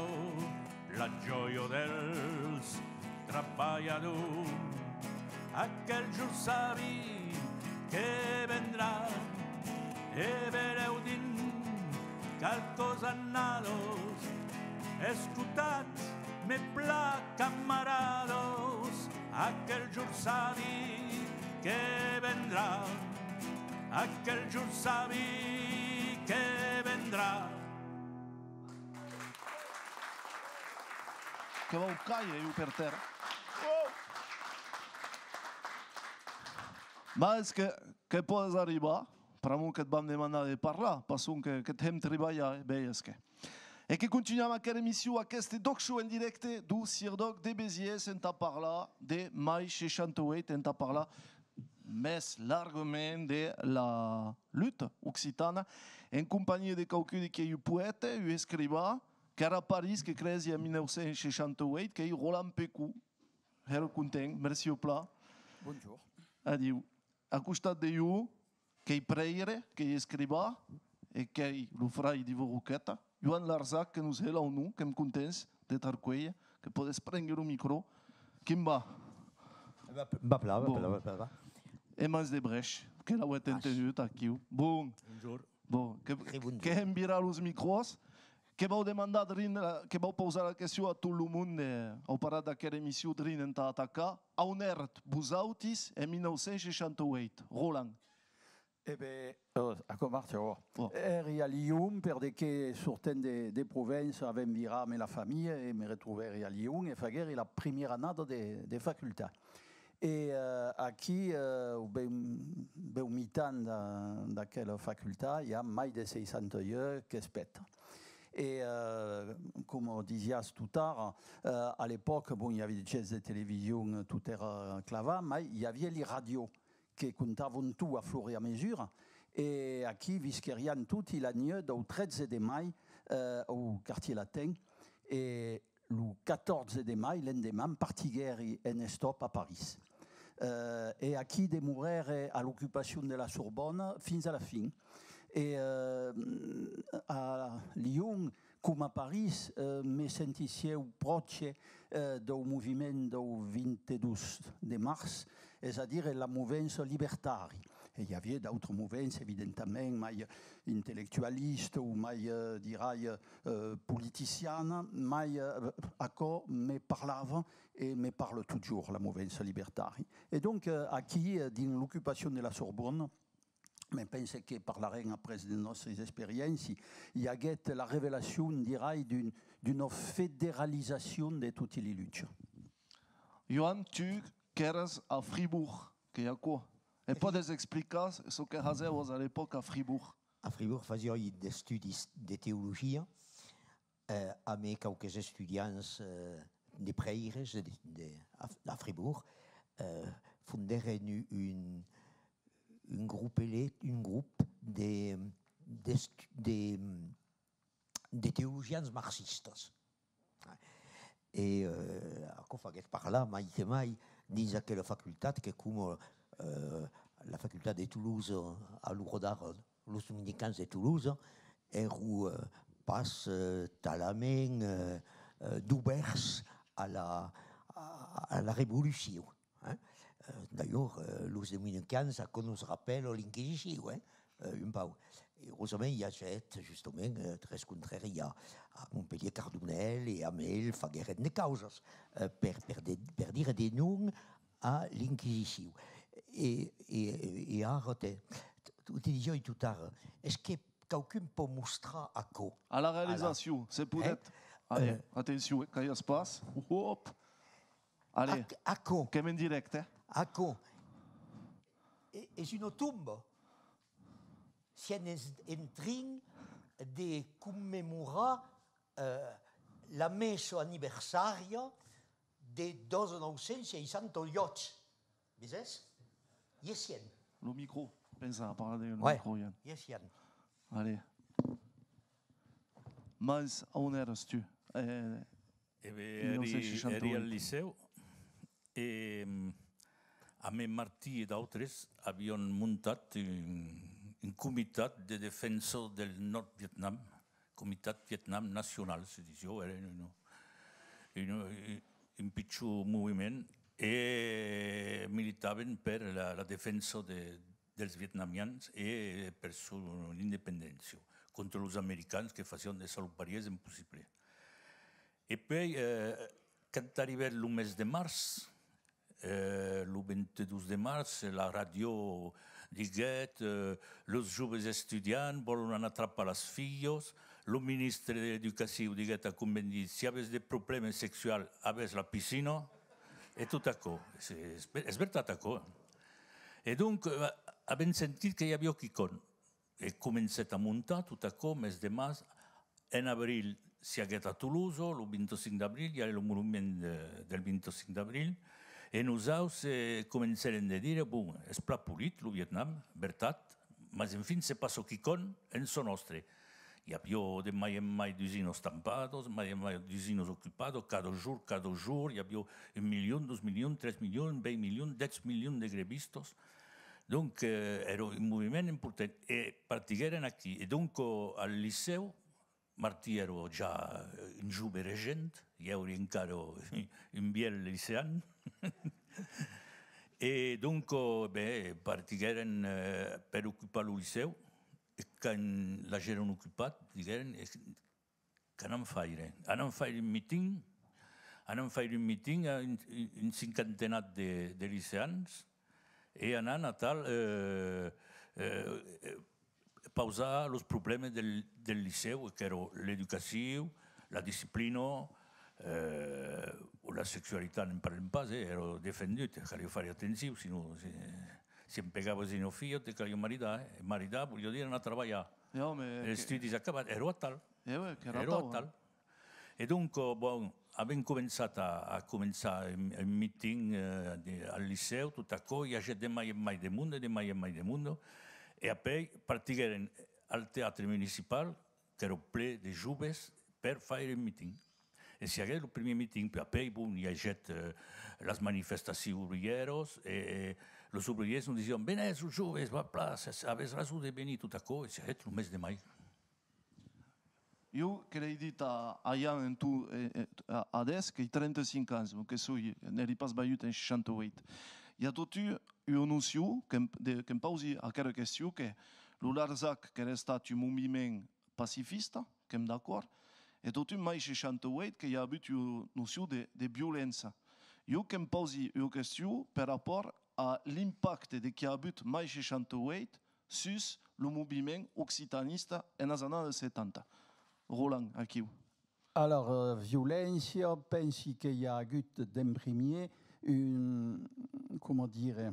la jòia dels trabalhadors. Aquel jorn sabi que vendrà, e belèu dins qualques annadas, escotatz, mes plans camaradas, aquel jorn sabi que vendrà, aquel jorn sabi que vendrà. Que vau caire, ieu, per tèrra. Oh! Mas que, que pòdes arribar, pr'amor que't vam demandar de parlar, pas sonque que't hèm tribalhar, eh, ben, es que. E que continuam aquera emission, aqueste D'ÒC Show en dirècte deu CIRDÒC de Besièrs, entà parlar de mai seishanta ueit, entà parlar mès largament de la luta occitana, en companhia de quauqu'un de qu'ei un poèta, un escrivan, qu'èra a París, que cresi en mil nau cents seishanta ueit, qu'ei Roland Pecou. Hèra content, mercí plan. Bonjour. Adiu. A costat de jo, qu'ei prèire, qu'ei escrivan, e qu'ei lo frair d'Ivo Roqueta, Joan Larzac, que nos hè l'aunor, qu'èm contents de t'arcuélher, que pòdes prénguer lo micro. Quin va? Va, va plan, va plan, va plan, va. E Mans de Brèch, que l'auetz entenut aquiu. Bon. Bonjour. Bon, que, que hèm virar los micròs. Que vau demandar drin, que vau pausar la question a tot lo monde, au parat d'aquera emission drin entà atacar. A on èratz vosautis en mil nau cents seishanta ueit, Roland? E ben, oh, aquò marcha, oh. Èri a Lion, per de que sortent de, de Provença, avèm virat amb la familha e me retrovèri a Lion e faguèri la primièra annada de, de facultat. E, eh, aquí, eh, au bèu, bèu mitan d'a-, d'aquela facultat, i a mai de seishanta ueit qu'espèta. E, eh, coma disiás tot ara, eh, a l'epòca, bon, i aviá ges de television, tot èra clavat, mai i aviá li radios que contavan tot a flor e a mesura, e aquí visqueriam toti la nuech dau tretze de mai, eh, au Quartier Latin, e lo quatòrze de mai, l'endeman, partiguèri en stop a París. Eh, e aquí demorère a l'ocupacion de la Sorbona fins a la fin. E, eh, a Lion, coma a París, eh, me sentissiáu pròche, eh, dau moviment dau vint-e-dos de març, es a dire la movença libertari. E i aviá d'autras movenças, evidentament, mai intellectualistas o mai, eh, dirai, eh, politicianas, mai, eh, aquò me parlava e me parla totjorn, la movença libertari. E donc, eh, aquí, eh, dins l'ocupacion de la Sorbona, me pense que parlarem après de nòstras experiéncias, i aguèt la revelacion, dirai, d'un, d'una federalizacion de toti li luchas. Joan, tu qu'èras a Fribourg, qu'ei aquò. E pòdes explicar çò que hasèvas a l'epòca a Fribourg? A Fribourg fasiái d'estudis de teologia, eh, amé quauques estudiants, eh, de prèires de, de, a, a Fribourg, eh, fondèrem un, un, un gropelet, un grop de, d'est-, de, de teologians marxistas. E, eh, aquò faguèt parlar mai que mai dins aquela facultat que, coma, eh, la facultat de Tolosa a l'ora d'ara, los dominicans de Tolosa èran, eh, pas, eh, talament, eh, eh, dubèrts a la, a, a la revolucion, hein. Eh, d'ailleurs, eh, los dominicans, aquò nos rapèla l'Inquisicion, hein, eh, un pauc. E urosament, i agèt, justament, eh, tres contrèri a, a Montpelhièr Cardonèl, e amb el faguèrem de causas, eh, per, per de, per dire de non a l'Inquisicion. E, e, e ara, te, te, te disiái tot ara, es que quauqu'un pòt mostrar aquò? A la realizacion, se podètz. Hein? Allez, eh, atencion, eh, calhas pas. Hop! Allez, ac-, aquò, qu'èm en dirècte, eh? Aquò e-, es una tomba. Siam en, en trin de commemorar, eh, la messa aniversària de dètz-e-nòu cents seissanta uèch. Veses? I siam. Lo micro, pensa a parlar de lo micro, Joan. I siam. Allez. Mas a on èras tu, eh, E ben, èri, èri al licèu e, mm, amé Martí e d'autres, avián montat un, un comitat de defensa del Nòrd Vietnam, Comitat Vietnam Nacional, se disiá, èra un, un, un, un pichon moviment, e militavan per la, la defensa de, dels vietnamians e per son independéncia contra los americans que fasián de salopariás impossibles. E puèi, eh, quand arribèt lo mes de març, eh, lo vint-e-dos de març, la ràdio diguèt, eh, los joves estudiants vòlon anar trapar las filhas, lo ministre de l'Educacion diguèt a Cohn-Bendit: si avètz de problèmes sexuals, avètz la piscina, e tot aquò. Es, es, es vertat aquò, eh? E donc, eh, avèm sentit que i aviá quicòm. E comencèt a montar tot aquò, mes de març. En abril, siaguèt a Tolosa, lo vint-e-cinc d'abril, i a lo moviment de, del vint-e-cinc d'abril, e nosaus, eh, comencèrem de dire, bon, es plan polit, lo Vietnam, vertat, mas enfin se passa quicòm en çò nòstre. I aviá de mai en mai d'usinas tampadas, mai en mai d'usinas ocupadas, cada jorn, cada jorn, i aviá un milion, dos milions, tres milions, vint milions, dètz milions de grevistas. Donc, eh, èra un moviment important. E partiguèrem aquí. E donc, eh, al licèu, Martí èra ja, eh, un jove regent, ieu èri encara un vièlh licean. E donc, eh, ben, partiguèrem, eh, per ocupar lo licèu. E quand l'agèron ocupat, diguèrem, e qu'anam faire? Anam faire un mitin, anam faire un mitin a un, un, un cinquantenat de, de liceans, e anam atal, eh, eh, eh, pausar los problèmes del, del licèu, qu'èra l'educacion, la disciplina, eh, la sexualitat, ne'n parlem pas, eh, èra defendut, caliá faire atencion, sinon, si, si empegavas una filha, te caliá maridar, eh? E maridar voliá dire anar trabalhar. E òme, estudis acabats, èra atal. E ouais, qu'èra atau, eh. E donc, eh, bon, avèm començat a, a començar un, un mitin, eh, de, al licèu, tot aquò, i agèt de mai en mai de monde, de mai en mai de monde, e apèi partiguèrem al teatre municipal, qu'èra plen de joves, per faire un mitin. E siaguèt lo primièr mitin, puèi apèi, bon, i agèt, eh, las manifestacions obrièras, e, e los obrièrs nos disián: venètz, los joves, va plan, avètz rason de venir, tot aquò, e siaguèt lo mes de mai. Jo que l'ai dit a, a Jan en tu, eh, eh, a, adès, qu'ai trenta-cinc ans, donc que soi, n'èri pas valhut en seishanta-ueit. I a totun ua nocion, que'm, de, que'm pausi aquera question, que lo Larzac qu'èra estat un moviment pacifista, qu'èm d'acòrd, e totun mai seishanta-ueit que i a avut ua nocion de, de violença. Jo que'm pausi ua question per rapòrt a l'impacte de qu'i a avut mai seishanta-ueit sus lo moviment occitanista enas annadas setanta. Roland, aquiu. Alors, euh, violéncia, pensi que i a agut d'en primièr un, coma dire,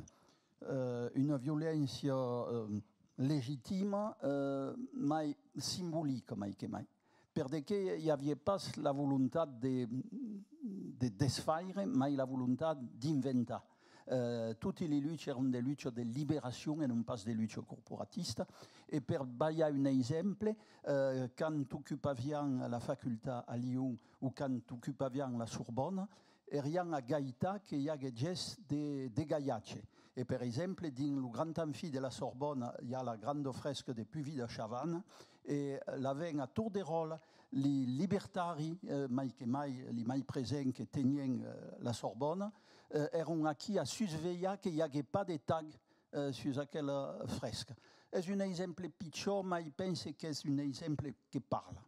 euh, una violéncia, euh, legitima, euh, mai simbolica, mai que mai. Per de que i aviá pas la volontat de, de desfaire, mai la volontat d'inventar. Eh, toti li luchas èran de luchas de liberacion e non pas de lucha corporatista. E per balhar un exemple, eh, quand ocupavián la facultat a Lion o quand ocupavián la Sorbona, erián a gaitar que i aguèt ges de, de gaiatge. E per exemple, dins lo grand amfi de la Sorbona, i a la granda fresca de Puvis de Chavannes, e l'avèm a torn de ròtle, li libertaris, eh, mai que mai, li mai presents que tenián, eh, la Sorbona, eh, èran aquí a susvelhar que i aguèt pas de tag, eh, sus aquela fresca. Es un exemple pichon, mai pense qu'es un exemple que parla.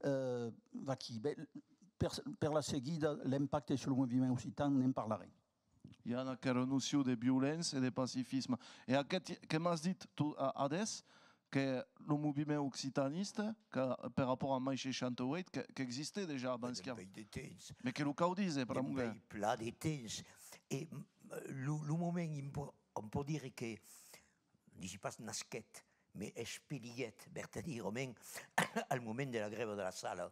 Eh, vaquí, ben, per, per la seguida, l'impacte sul moviment occitan, ne'n parlarem. I a aquera nocion de violença e de pacifisme. E aqueth que m'as dit tu, a, adès, que lo moviment occitanista, que per rapòrt a mai seishanta-ueit, que, qu'existèt dejà abans qu'i a... Dempuèi de temps. Mès que lo cau díser, pr'amor que... Dempuèi plan de temps. E, mm, lo, lo moment, impo-, on pòt dire que, disi pas nasquèt, mès espeliguèt vertadièrament al moment de la grèva de la Sala,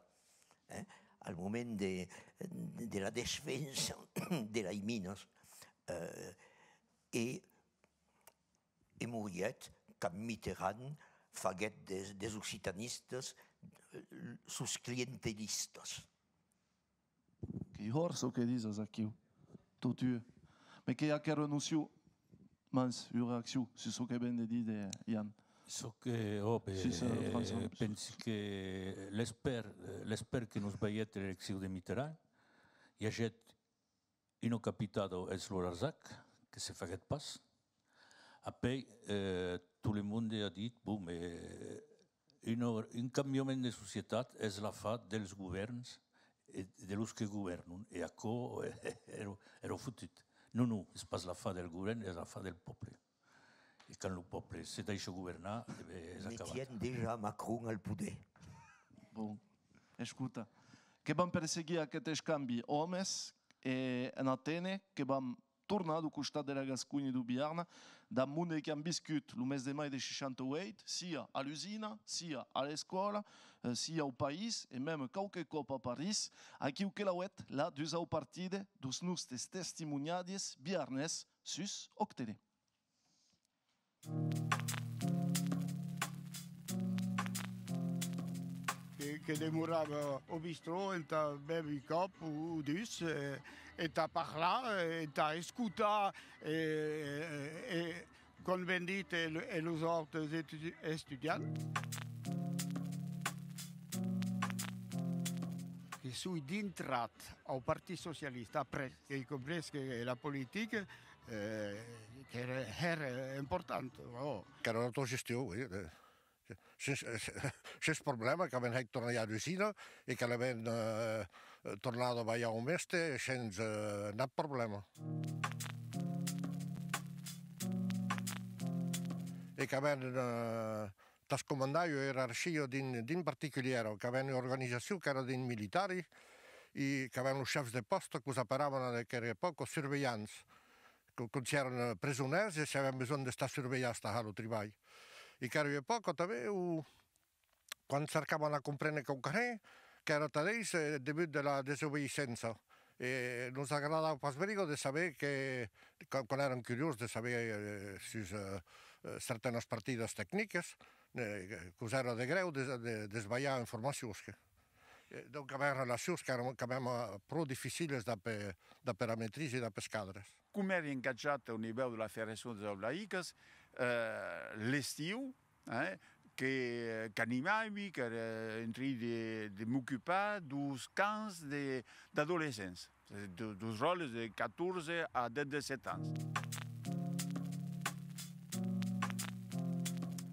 eh? Al moment de, de la desfensa de las minas, eh, e, e morièt quand Mitterrand faguèt des, des occitanistas eh, sos clientelistas. Qu'ei hòrt çò que dises aquiu, totun. Mès qu'ei aquera nocion, mans, ua reaccion sus çò que ven de díder Jan. Çò que, ò, ben, pensi que l'espèr, eh, l'espèr que nos balhèt l'eleccion de Mitterrand, i agèt una capitada eths lo Larzac, que se faguèt pas. Apèi, eh, tot le monde a dit, bon, mès un, un cambiament de societat es l'afar dels govèrns e de los que govèrnon. E aquò, èra, èra fotut. Non, non, es pas l'afar del govèrn, es l'afar del pòble. E quand lo pòble se daissa governar, e ben, es acabat. Metián dejà Macron al poder. Bon, escota, que vam perseguir aqueth escambi, òmes, e en Atene, que vam tornar deu costat de la Gasconha e deu Biarn, dab monde qui an viscut lo mes de mai de seishanta ueit, sia a l'usina, sia a l'escòla, eh, sia au país, e mème quauque còp a París, aquiu que l'auetz la dusau partida deus nostes testimoniatges biarnés sus Òc Tele. Que, que demorava au bistrò entà béver un còp o, o dus, eh, entà parlar, eh, entà escotar, eh, eh, eh, com ben dit, e, e los autres estu-, estudiants. Que soi dintrat au Partit Socialista après, qu'èi comprés que la politica, eh, qu'èra, èra important, ò. Qu'èra l'autogestion, oui, eh. Sens, sens problèma, qu'avèn hèit tornar a l'usina e que l'avèn, eh, tornada balhar au mèste sens, eh, nat problèma. E qu'avèn, eh, tàs comandar ua ierarquia drin, drin particulièra, qu'avèn ua organizacion qu'èra drin militari e qu'avèn los chefs de pòste que'us aperavan en aquera epòca surveillants. Que, com si èran, eh, presonèrs e si avèn besonh d'estar survelhats tà har lo tribalh. E qu'èra ua epòca tanben o, quan cercavan a compréner quauquarren, qu'èra tad eths, eh, debut de la desobeïssença. E nos agradava pas briga de saber que, quan, quan èran curiós de saber, eh, sus, eh, eh, certanas partidas tecnicas, eh, que'us èra de grèu de, de, de's balhar informacions, que. Eh, donc, avèm relacions qu'èran quand même, eh, pro dificiles dab, eh, dab era maîtrise e dab es cadres. Com èri engatjat au nivèu de la Federacion des Aus Laïcs, eh, l'estiu, eh, que, qu'animavi, qu'èri en trin de, de m'ocupar deus camps de, d'adolescents, de, deus dròlles de catorze a dètz-e-sèt ans.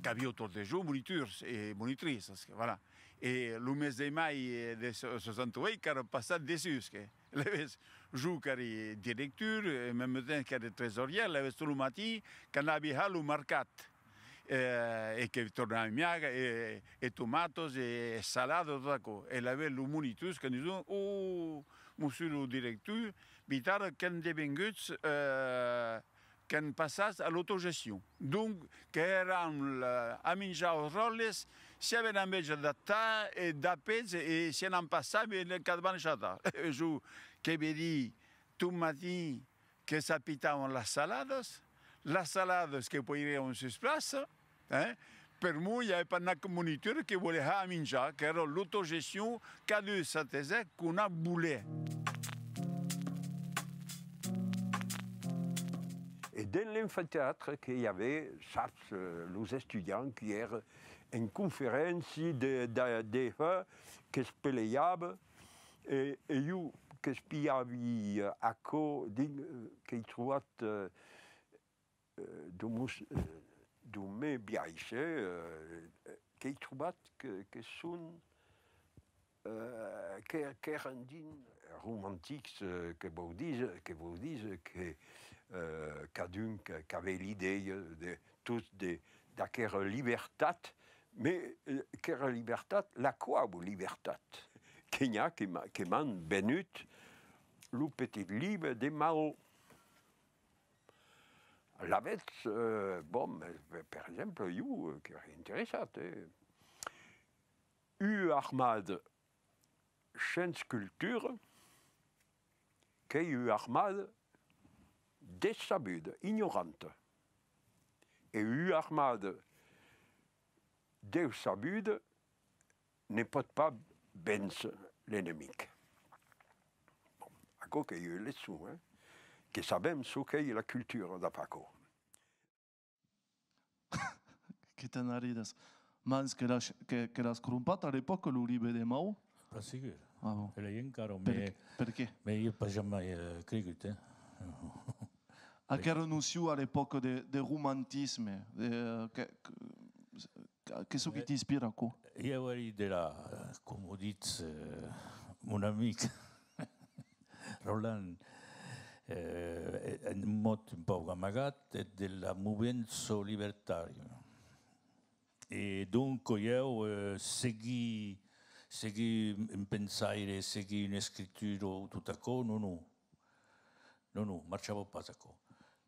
Qu'aviá tot de jo monitors e monitrisas, que, voilà. E lo mes de mai, eh, de se-, seissanta ueit, qu'èra passat dessús, que, lavetz, jo qu'èri director, e en mème temps qu'èri tresorièr, lavetz, tot lo matin, qu'anavi har lo marcat, eh, e que tornavi miaga, e, e tomatas, e, e saladas, tot aquò. E lavetz, los monitors que dison: «Ò, mossur lo director, vitara qu'èm devenguts, eh, qu'èm passats a l'autogestion.» Donc, qu'èram la, a minjar aus dròlles, si avèm enveja d'atà e d'apèth, e si anam pas saber, qu'at van chatar. E jo que vedi tot matin que s'apitavan las saladas, las saladas que poirián sus plaça, eh? Per'mor i avè pas nat monitor que volè har a minjar, qu'èra l'autogestion, cadun s'atesè que'u nat volè. E dens l'amfiteatre que i avè, saps, eh, los estudiants qui èran en conferéncia de, de, de hèr, que's pelejava, e, e jo qu'espiavi, eh, aquò, dinc, eh, qu'èi trobat, eh, eh, deu mos-, eh, deu men biais, eh, eh, qu'èi trobat que, que son, eh, que, qu'èran dinc romantics, eh, que vòu díser, que vòu díser que, eh, cadun que, qu'avè l'idèia de tot de, d'aquera libertat, mes, eh, qu'era libertat, la quau libertat? Que n'i a que m'a-, que m'an venut lo petit libe de Mao. Lavetz, eh, bon, eh, per exemple, jo, eh, qu'èri interessat, eh. Ua armada sens cultura qu'ei ua armada dessabuda, ignoranta. E ua armada dessabuda ne pòt pas véncer l'enemic. Bon, aquò qu'ei ua leçon, eh? Que sabem çò qu'ei la cultura dab aquò. Que t'enaridas. Mans que l'as, que, que l'as crompat a l'epòca, lo libre de Mau? Plan segur. Ah bon. Que l'ai encara, per, mès, per qué? Mès i ai pas jamai, eh, cregut, eh. Aquera nocion a l'epòca de, de romantisme, de, eh, que, que, qu'ei çò qui t'inspira, aquò? Ieu èri de la, coma ditz, eh, mon amic, Roland, eh, en mòt un pauc amagat, de la movença libertària. E donc, ieu, eh, seguir, seguir un pensaire, seguir una escritura o tot aquò, non, non. Non, non, marchava pas aquò.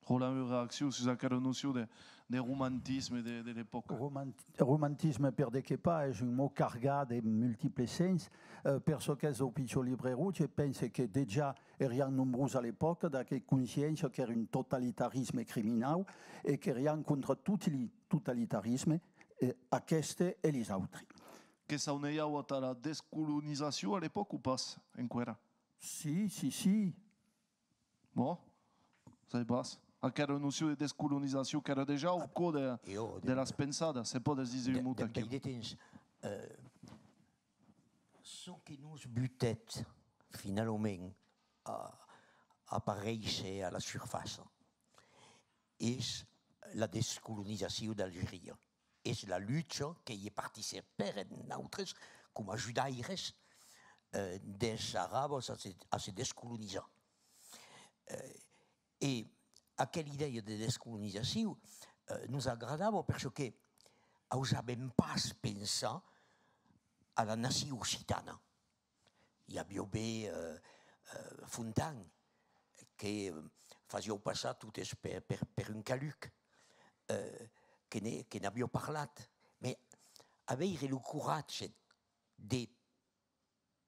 Roland, ua reaccion sus aquera nocion de, de romantisme de, de l'epòca? Romant-, romantisme, per de qué pas, es un mot cargat de multiples sens. Eh, per çò qu'es dau Pichon Libre Roge, pense que dejà eriam nombrós a l'epòca d'aquera consciéncia qu'èra un totalitarisme criminau e qu'eriam contra toti li totalitarisme, eh, aqueste e lis autri. Que s'aunejaua tà la descolonizacion a l'epòca o pas, enqüèra? Si, si, si. Bon, sai pas. Aquera nocion de descolonizacion qu'èra dejà au còr de, de las pensadas, se pòdes díser un mot aquiu. Dempuèi de temps, eh, çò que nos butèt finalament a, a aparéisser a la surfaça es la descolonizacion d'Algeria. Es la lucha que i participèrem nautres coma ajudaires, eh, des Arabes a se, a se descolonizar. Eh, e aquela idèia de descolonizacion, eh, nos agradava per çò que ausàvem pas pensar a la nacion occitana. I aviá ben, eh, eh, Fontan, que, eh, fasiá passar totes per, per, per un caluc, eh, que ne, que n'aviá parlat. Mès aver lo coratge de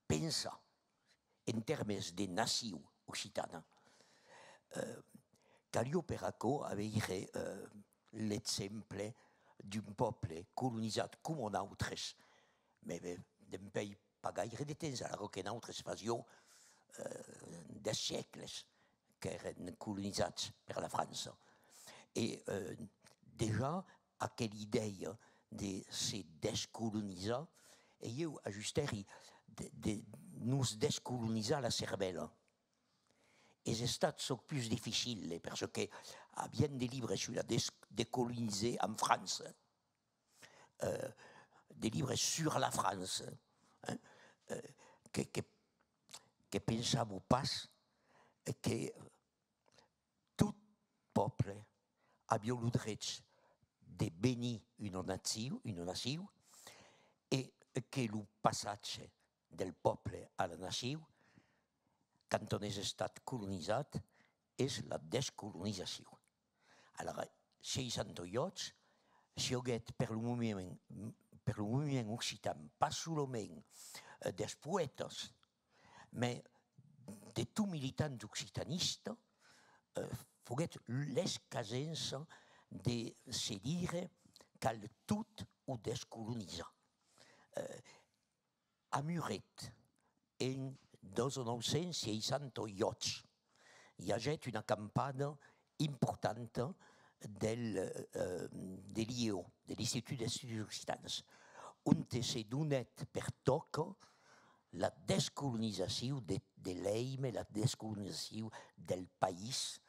pensar en tèrmes de nacion occitana, eh, caliá per aquò aver, eh, l'exemple d'un pòble colonizat coma nautres, mès ben, dempuèi pas gaire de temps, alara que nautres fasiá, eh, dètz sègles qu'èrem colonizats per la França. E, eh, dejà, aquela idèia de se descolonizar, e ieu ajustèri de, de nos descolonizar la cervèla. Es estat çò pus dificile, per çò que aviam de libres sus la des-, descolonizar en França, eh, de libres sur la France, eh, eh, que, que, que pensava pas que tot pòble aviá lo drech de venir una nacion, una nacion, e que lo passatge del pòble a la nacion, quand on es estat colonizat, es la descolonizacion. Alara, seissanta-uèch, siaguèt per lo moviment, per lo moviment occitan, pas solament, eh, dels poètas, mès de tot militant occitanista, eh, foguèt l'escasença de se dire: cal tot o descolonizar. Eh, a Muret, en dètz-e-nòu cents seissanta-uèch, i agèt una acampada importanta del, eh, de l'I E O, de l'Institut d'Estudis Occitans, onte se donèt per tòca la descolonizacion de, de l'èime, la descolonizacion del país,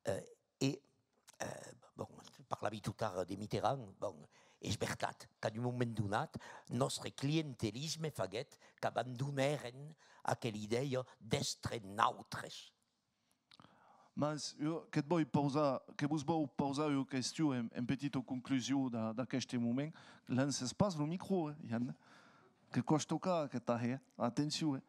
eh, e, eh, bon, parlavi totara de Mitterrand, bon, es vertat qu'a d'un moment donat, nòstre clientelisme faguèt qu'abandonèrem aquela idèia d'èstre nautres. Mas, jo, que't vòi pausar, que vos vòu pausar ua question en, en petita conclusion d'a-, d'aqueste moment. Lances pas lo micro, eh, Jan? Que còs tocar, que tà hèr. Atencion, eh.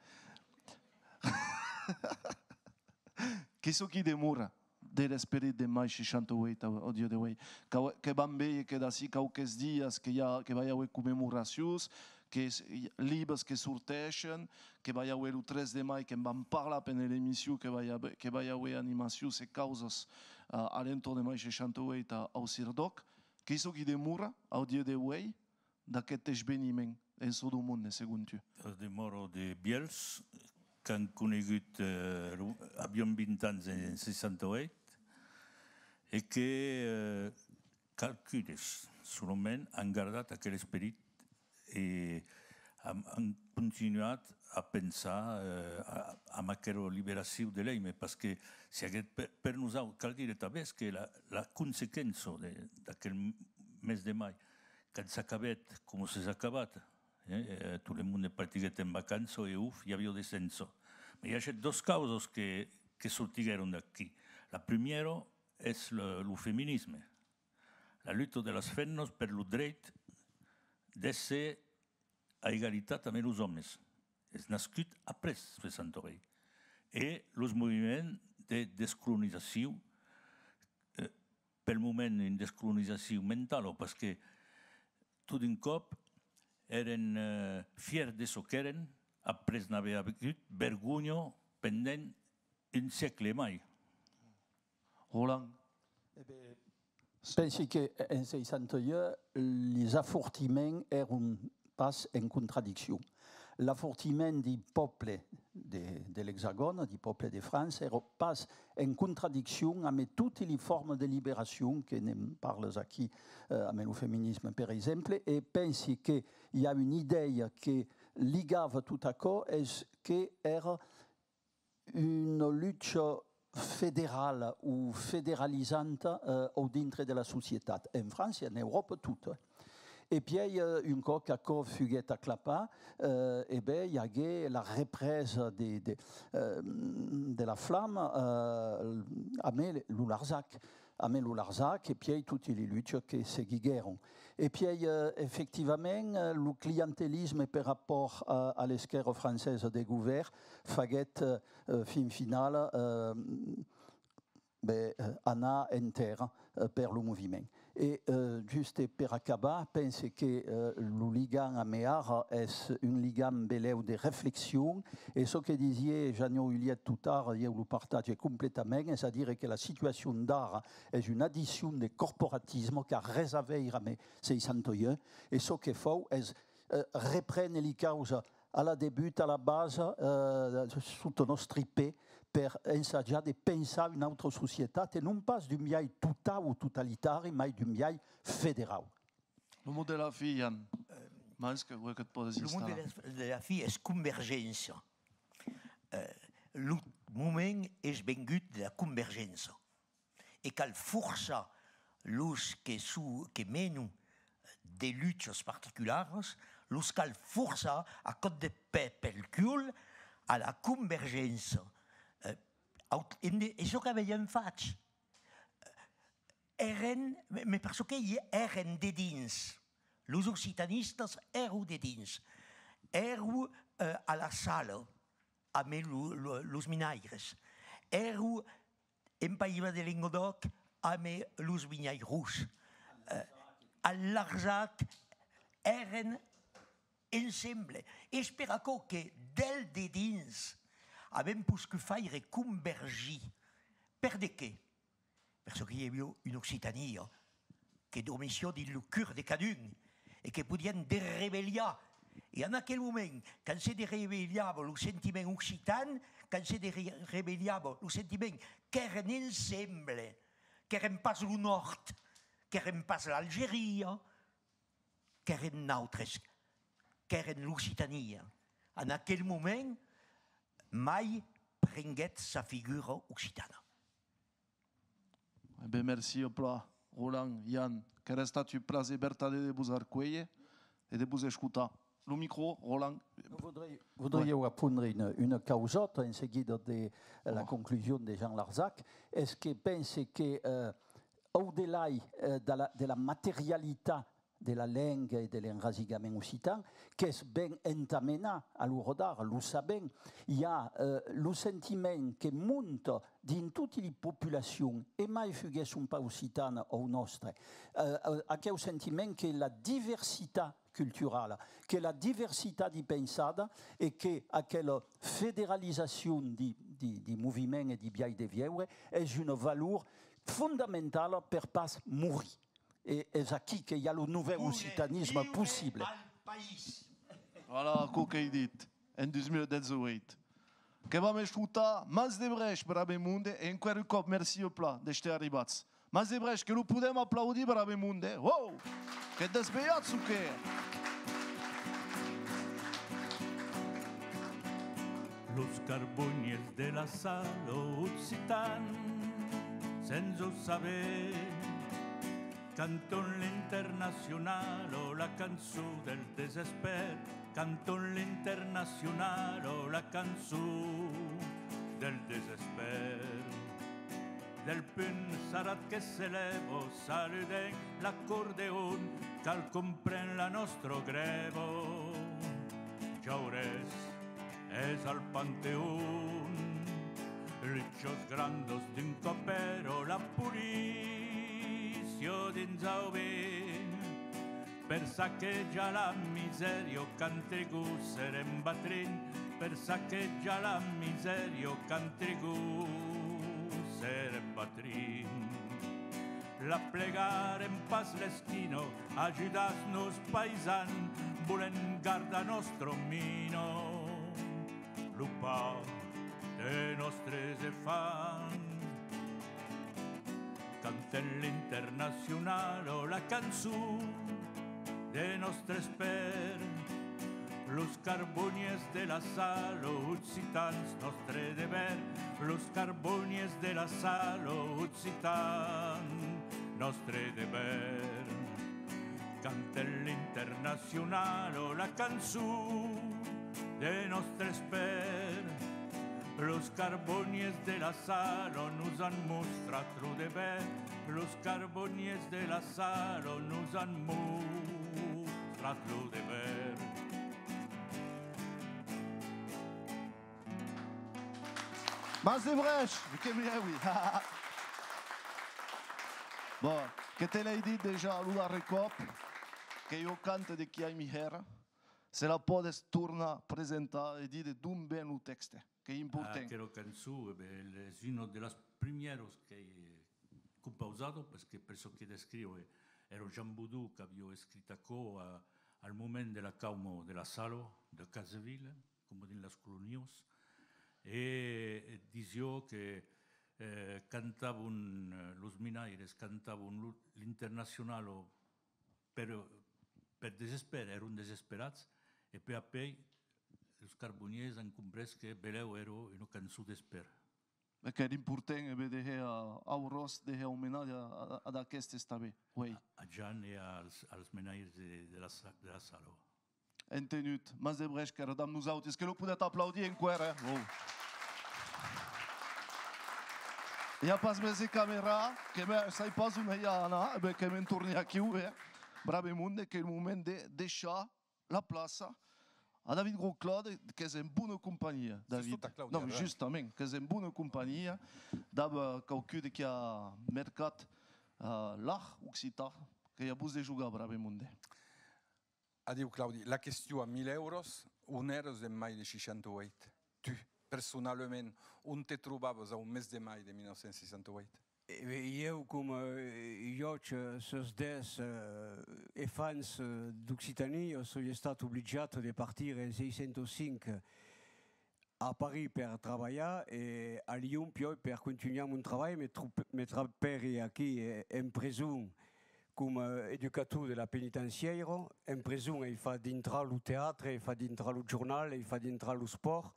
Qu'ei çò qui demora de l'esperit de mai seishanta-ueit au, au dia de uei? Que, que vam veir que d'ací quauques dias que i a, que va i aver commemoracions, que s-, libres que sorteishen, que va i aver lo tres de mai, que'n vam parlar pendent l'emission, que va i aver, que va i aver animacions e causas, eh, a l'entorn de mai seishanta-ueit a, au CIRDÒC. Qu'ei çò qui demora au dia de uei d'aqueth esveniment? en çò dau monde, segon tu? Demòra de vièlhs qu'an conegut, eh, lo, avián vint ans en seissanta uèit e que, eh, qualqu'unes solament an gardat aquel esperit e an, an continuat a pensar, eh, a, amb aquela liberacion de l'èime, parce que si aguèt per, per nosau, cal dire tanben que la, la consequença de, d'aquel mes de mai, quand s'acabèt, coma s'es acabat, eh, eh, tot le monde partiguèt en vacança e, uf, i aviá de sensa. Mas i agèt doas causas que, que sortiguèron d'aquí. La primièra es le, lo feminisme, la luta de las femnas per lo dreit d'èsser a egalitat amb los òmes. Es nascut après seissanta uèit. E los moviments de descolonizacion, eh, pel moment, una descolonizacion mentala, parce que tot d'un còp èren, eh, fièrs de çò qu'èren, après n'aver agut vergonha pendent un sègle e mai. Roland. E ben, pensi que en seissanta uèit, les afortiments èran pas en contradiccion. L'afortiment di pòble de, de l'Exagòn, di pòble de França, èra pas en contradiccion amb totes les formas de liberacion que ne'n parlas aquí, eh, amb lo feminisme, per exemple, e pensi que i a una idèia que ligava tot aquò, es que èra una lucha federala o federalizanta, eh, au dintre de la societat, en França e en Euròpa tota. E pièi, eh, un còp qu'aquò fuguèt aclapat, eh, e ben, i aguèt la represa de, de, eh, de la flama, eh, amb lo Larzac, amb lo Larzac, e pièi totes les luchas que seguiguèron. E pièi, eh, efectivament, eh, lo clientelisme per rapòrt a, a l'esquèrra francesa de govèrn faguèt, eh, fin finala, eh, ben, eh, anar en tèrra, eh, per lo moviment. E, eh, juste per acabar, pense que, eh, lo ligam amb ara es un ligam belèu de reflexion, e çò que disiá Jeannot Huillier tot ara, ieu lo partatge completament, es a dire que la situacion d'ara es una addicion de corporatisme qu'a res a veire amb seissanta uèit, e çò que fau es, eh, reprene li causas a la debuta, a la basa, eh, sota nòstri pè, per ensajar de pensar una autra societat, e non pas d'un biais totau o totalitari, mai d'un biais federau. Lo mot de la fin, Jan. Mas que, que te pòdes installar. Lo mot de la, de la fin es convergéncia. Eh, lo moment es vengut de la convergéncia. E cal forçar los que su-, que menon de luchas particularas, los cal forçar a còp de pè pel cul a la convergéncia. Eh, aut-, en de, e çò qu'avián fach. Èren, me, me per çò que i èren dedins, los occitanistas èron dedins, èron, eh, a la sala, amb lo, lo, los minaires, èron en País de Lengadòc amb los vinhairons, eh, al Larzac, èren ensemble. Es per aquò que del dedins avèm poscut faire convergir. Per de qué? Per çò que i aviá una Occitania que dormissiá dins lo cur de cadun e que podián desrevelhar. E en aquel moment, quand se desrevelhava lo sentiment occitan, quand se desrevelhava lo sentiment qu'èrem ensemble, qu'èrem pas lo Nòrd, qu'èrem pas l'Algeria, qu'èrem nautres, qu'èrem l'Occitania. En aquel moment, mai prenguèt sa figura occitana. E ben, merci, plan, Roland, Jan, qu'èra estat un plaser vertadèr de vos arcuélher e de vos escotar. Lo micro, Roland. Voudriá, voudriá apondre una, una causòta en seguida de la conclusion de Jean Larzac, es que pense que, eh, au delà, eh, de la, de la materialitat de la lenga e de l'enrasigament occitan, qu'es ben entamenat a l'ora d'ara, lo sabèm. I a, eh, lo sentiment que monta dins toti li populacions, e mai fuguèsson pas occitanas au nòstre, eh, eh, aqueu sentiment que la diversitat culturala, que la diversitat di pensada e que aquela federalizacion di, di, di moviment e di biais de viure es una valor fondamentala per pas morir. E es aquí que i a lo novèu occitanisme possible. Al país. Voilà, aquò qu'ei dit, en dos mil dètz-e-ueit. Que vam escotar Mas de Brèsh, brave monde, e enqüèra un còp, mercí plan d'èster arribats. Mas de Brèsh, que lo podem aplaudir, brave monde, eh? Wow! Que desvelhats o qué? Los carboniers de la Sala occitan, sens o saber, canton l'internacional o la cançon del desespèr, canton l'internacional o la cançon del desespèr. Del punt sarrat que se lèva, saludem l'acordeon, qualqu'un pren la nòstra grèva. Jaurès es al Panteon, luchas grandas d'un còp èra la polícia dins Aubin. Per saquejar la misèria qu'an trigut serem batrin, per saquejar la misèria qu'an trigut serem batrin. La plegarem pas l'esquina, ajudatz-nos païsan, volem gardar nòstra mina, lo pan de nòstres enfants. Cantem l'internacional o la cançon de nòstre espèr. Los carboniers de la Sala occitans, nòstre dever. Los carboniers de la Sala occitans, nòstre dever. Cantem l'internacional o la cançon de nòstre espèr. Los carboniers de la Sala nos an mostrat lo dever. Los carboniers de la Sala nos an mostrat lo dever. Mas de Brèsh, que mièlhs! Bon, que te l'èi dit dejà lo darrèr còp, que jo cante de qui ai mi hèra. Se la pòdes tornar presentar e díder d'on ven lo tèxte, qu'ei important. Ah, aquera cançon, e ben, es una de las primièras qu'èi, eh, compausada, perque per çò que descriu, eh, èra Jean Boudou qu'aviá escrit aquò a, al moment de la cauma de la Sala de Casevila, coma dins las colonias, e, e disiá que, eh, cantavan, eh, los minaires cantavan lo, l'internacional per, per desespèr, èran desesperats, e puèi apèi los carboniers an comprés que belèu èra una cançon d'espèr. E qu'èra important, e ben, de hèr aurós, de hèr omenatge a, a, ad aquestes tanben, uèi. A, a Jan e als, als menaires de, de la Sa-, de la Sala. Entenut, Mas de Brèsh qu'èra damb nosautes, que lo podètz aplaudir enqüèra, eh? Oh. I a pas mès de camèra, que me, sai pas on ei a anar, e ben que me'n torni aquiu, eh? Brave monde, qu'ei lo moment de deishar la plaça a David Grosclaude, qu'es en bona companhia, David. Non, justament, qu'es en bona companhia, dab, eh, quauqu'un de qui a mercat, eh, l'art occitan, que i a vos de jogar, brave monde. Adiu, Claudi. La question a mil èuros, on èras en mai de seissanta-ueit? Tu, personalament, on te trobavas au mes de mai de mil nòu cents seissanta-ueit? E ben, ieu, coma, eh, iòt, eh, sus dètz, eh, efants, eh, d'Occitània, soi estat obligat de partir en seissanta-cinc a París per trabalhar e a Lion, piòi, per contunhar mon trabalh, me tro-, me trapèri aquí, eh, en preson, coma, eh, educator de la penitencièira. En preson, ai fach dintrar lo teatre, ai fach dintrar lo jornal, ai fach dintrar lo espòrt,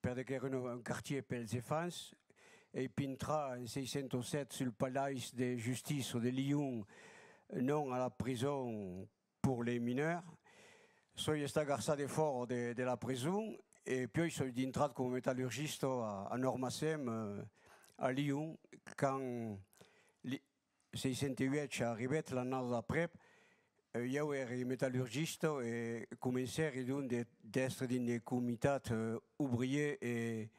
per de qu'èra un, un quartièr pels efants. Ai pintrat en seissanta-sèt sul palais de justícia de Lion, non a la preson pour les mineurs. Soi estat garçat defòra de, de la preson e piòi soi dintrat coma metallurgista a, a Normacem, eh, a Lion, quand li-, seissanta-uèch arribèt, l'annada d'après, eh, ieu èri metallurgista e comencèri donc de, d'èstre dins de comitats, eh, obriers e,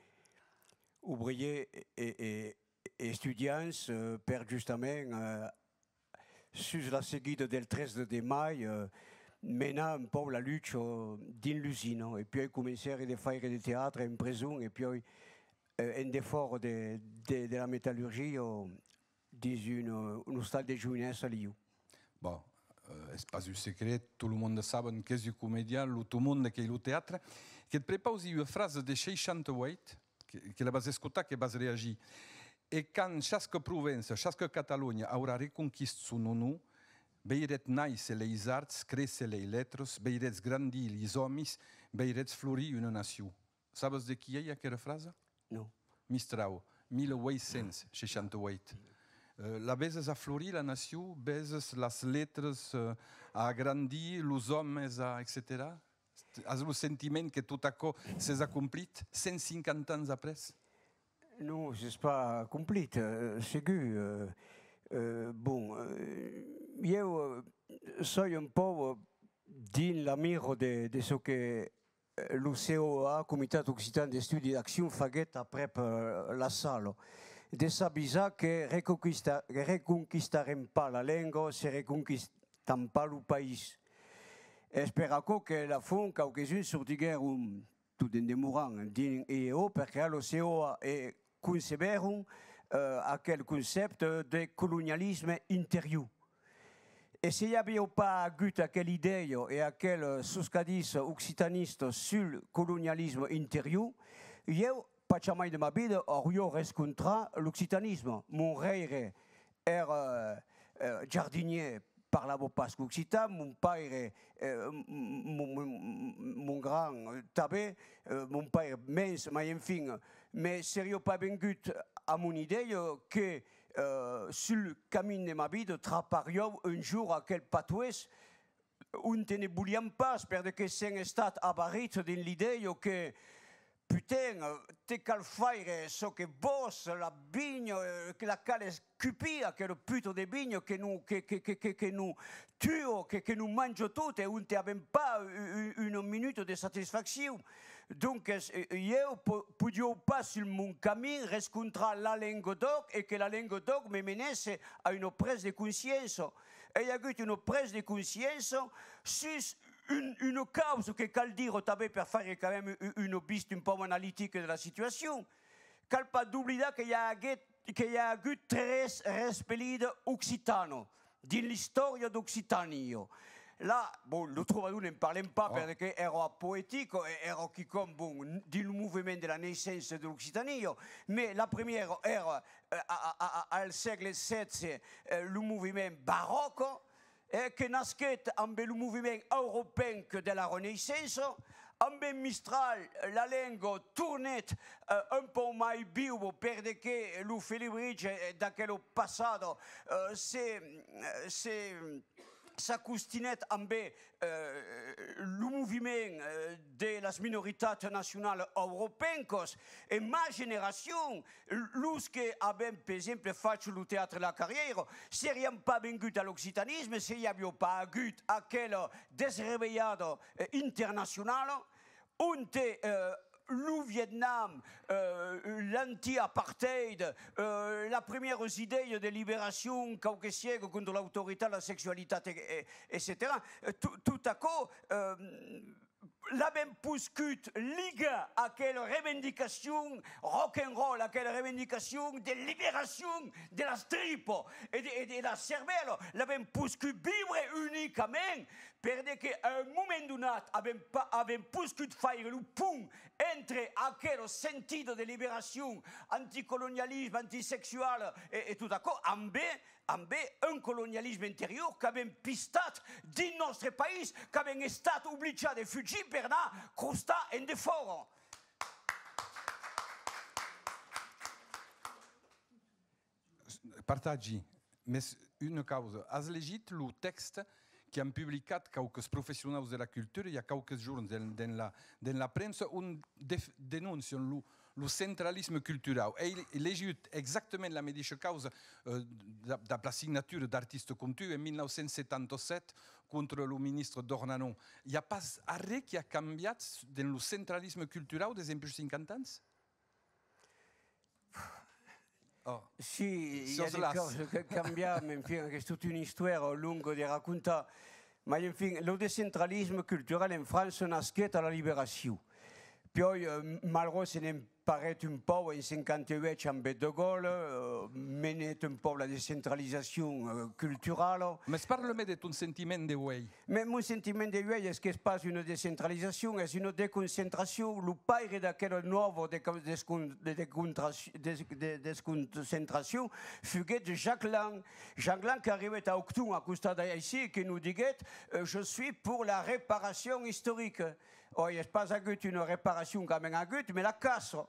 obriers e, e, e estudiants, eh, per justament, eh, sus la seguida del tres de mai, eh, menar un pauc la lucha dins l'usina. E piòi comencèri de faire de teatre en preson e piòi, eh, en defòra de, de, de la metallurgia, dins un, un ostal de joinessa a Lion. Bon, eh, es pas un secret, tot lo monde saben qu'es un comedian, lo, tot monde qu'ei lo teatre, que't prepausi ua frasa de seishanta ueit, que, que la vas escotar, que vas reagir. E quand chasca Provença, chasca Catalonha aurà reconquist son onor, veiretz nàisser leis arts, créisser lei letras, veiretz grandir lis òmis, veiretz florir una nacion. Sabes de qui ei aquera frasa? Non. Mistral, mila ueit cents seishanta ueit. Eh, la veses a florir, la nacion? Veses las letras, eh, a grandir, los òmes a, etcetèra? As lo sentiment que tot aquò s'es acomplit cent cinquanta ans après? Non, s'es pas acomplit, eh, segur. Eh, eh, bon, eh, ieu, eh, soi un pauc, eh, dins la mira de, de çò que, eh, lo C O A, Comitat Occitan d'Estudi e d'Accion, faguèt aprèp, eh, la sala, de s'avisar que reconquista-, que reconquistarem pas la lenga se reconquistam pas lo país. Es per aquò que, a la font, quauques-uns sortiguèron, tot en demorant dins E E O, per crear lo C O A e concebèron, eh, aquel concèpte de colonialisme interior. E se i aviá pas agut aquela idèia e aquel, eh, soscadís occitanista sul colonialisme interior, ieu, pas jamai de ma vida, auriá rescontrat l'occitanisme. Mon rèire èra, eh, jardinièr, parlava pas qu'occitan, mon paire, eh, m-, m-, mon, mon, mon grand, eh, tanben, eh, mon paire mens, mai enfin, me seriá pas vengut a mon idèia que, eh, sul camin de ma vida trapariá un jorn aquel patoès onte ne voliam pas, per de que sèm estats avarits dins l'idèia que, putain, te cal faire çò que vòs, la vinha, eh, que la cal escupir, aquela puta de vinha que nos, que, que, que, que, que nos tua, que, que nos manja tot, e onte avèm pas u-, u-, una minuta de satisfaccion. Donques, eh, ieu po-, podiá pas sul mon camin rescontrar la lenga d'òc e que la lenga d'òc me menèsse a una presa de consciéncia. Ai agut una presa de consciéncia sus un, una causa que cal dire tanben per faire quand même u-, una vista un pauc analitica de la situacion. Cal pas doblidar que i a aguet-, que i a agut tres respelidas occitanas dins l'istòria d'Occitània. Là, bon, lo trobador ne'n parlem pas, oh, perque èra poetic, e-, èra quicòm, bon, dins lo movement de la naissença de l'Occitània, mais la premièra èra, eh, a, a, a, a, al sègle setze, eh, lo movement baròc, eh, que nasquèt ambe lo movement auropenc de la Renaissença, ambe Mistral, la lenga tornèt, eh, un pauc mai viva, per de que lo felibritge, eh, d'aquela passada, eh, se, eh, se, s'acostinèt ambe, eh, lo moviment, eh, de las minoritats nacionalas auropencas, e ma generacion, los que avèm, per exemple, fach lo teatre La Carrièira, seriam pas venguts a l'occitanisme se i aviá pas agut aquela desrevelhada, eh, internacionala, onte, eh, lo Vietnam, eh, l'anti-apartheid, eh, las primièras idèias de liberacion, quauque siècle, contra l'autoritat, la sexualitat, e, e, etcetèra. Eh, to-, tot aquò, eh, l'avèm poscut ligar aquela revendicacion rock and roll, aquela revendicacion de liberacion de las tripas e de, e de la cervèla, l'avèm poscut viure unicament per de que, a un moment donat, avèm pa-, avèm poscut faire lo pont entre aquela sentida de liberacion anticolonialisme, antisexual e, e tot aquò, ambe, ambe un colonialisme interior qu'avèm pistat dins nòstre país, qu'avèm estat oblijats de fugir per anar crostar en defòra. Partatgi, mès una causa. As legit lo tèxt qu'an publicat quauques professionaus de la cultura i a quauques jorns dens, dens la, dens la premsa, ont def-, denóncian lo, lo centralisme culturau. Ai legit exactament la medisha causa, eh, dab, dab la signatura d'artistas com tu en mil nau cents setanta sèt contra lo ministre Dornanon. I a pas arren qui a cambiat dens lo centralisme culturau desempuish cinquanta ans? Oh. Si, i a de causas que cambian, enfin, qu'es tota una istòria longa de racontar. Mai, enfin, lo descentralisme culturel en França nasquèt a la Liberacion. Piòi, eh, Malraux se n'emparèt un pauc en cinquanta-uèch ambe De Gaulle, eh, Menet un pauc la descentralizacion, eh, culturala. Mès parla-me de ton sentiment de uèi. Mès mon sentiment de uèi es qu'es pas una descentralizacion, es una deconcentracion. Lo paire d'aquela nòva deco-, descon-, de, decontraci-, de, de, desconcentracion fuguèt Jacques Lang. Jacques Lang qu'arribèt a Octon, a costat d'aicí, e que nos diguèt, eh, «Je suis pour la réparation historique.» Oi, es pas agut una reparacion qu'avèm agut, mès la caça.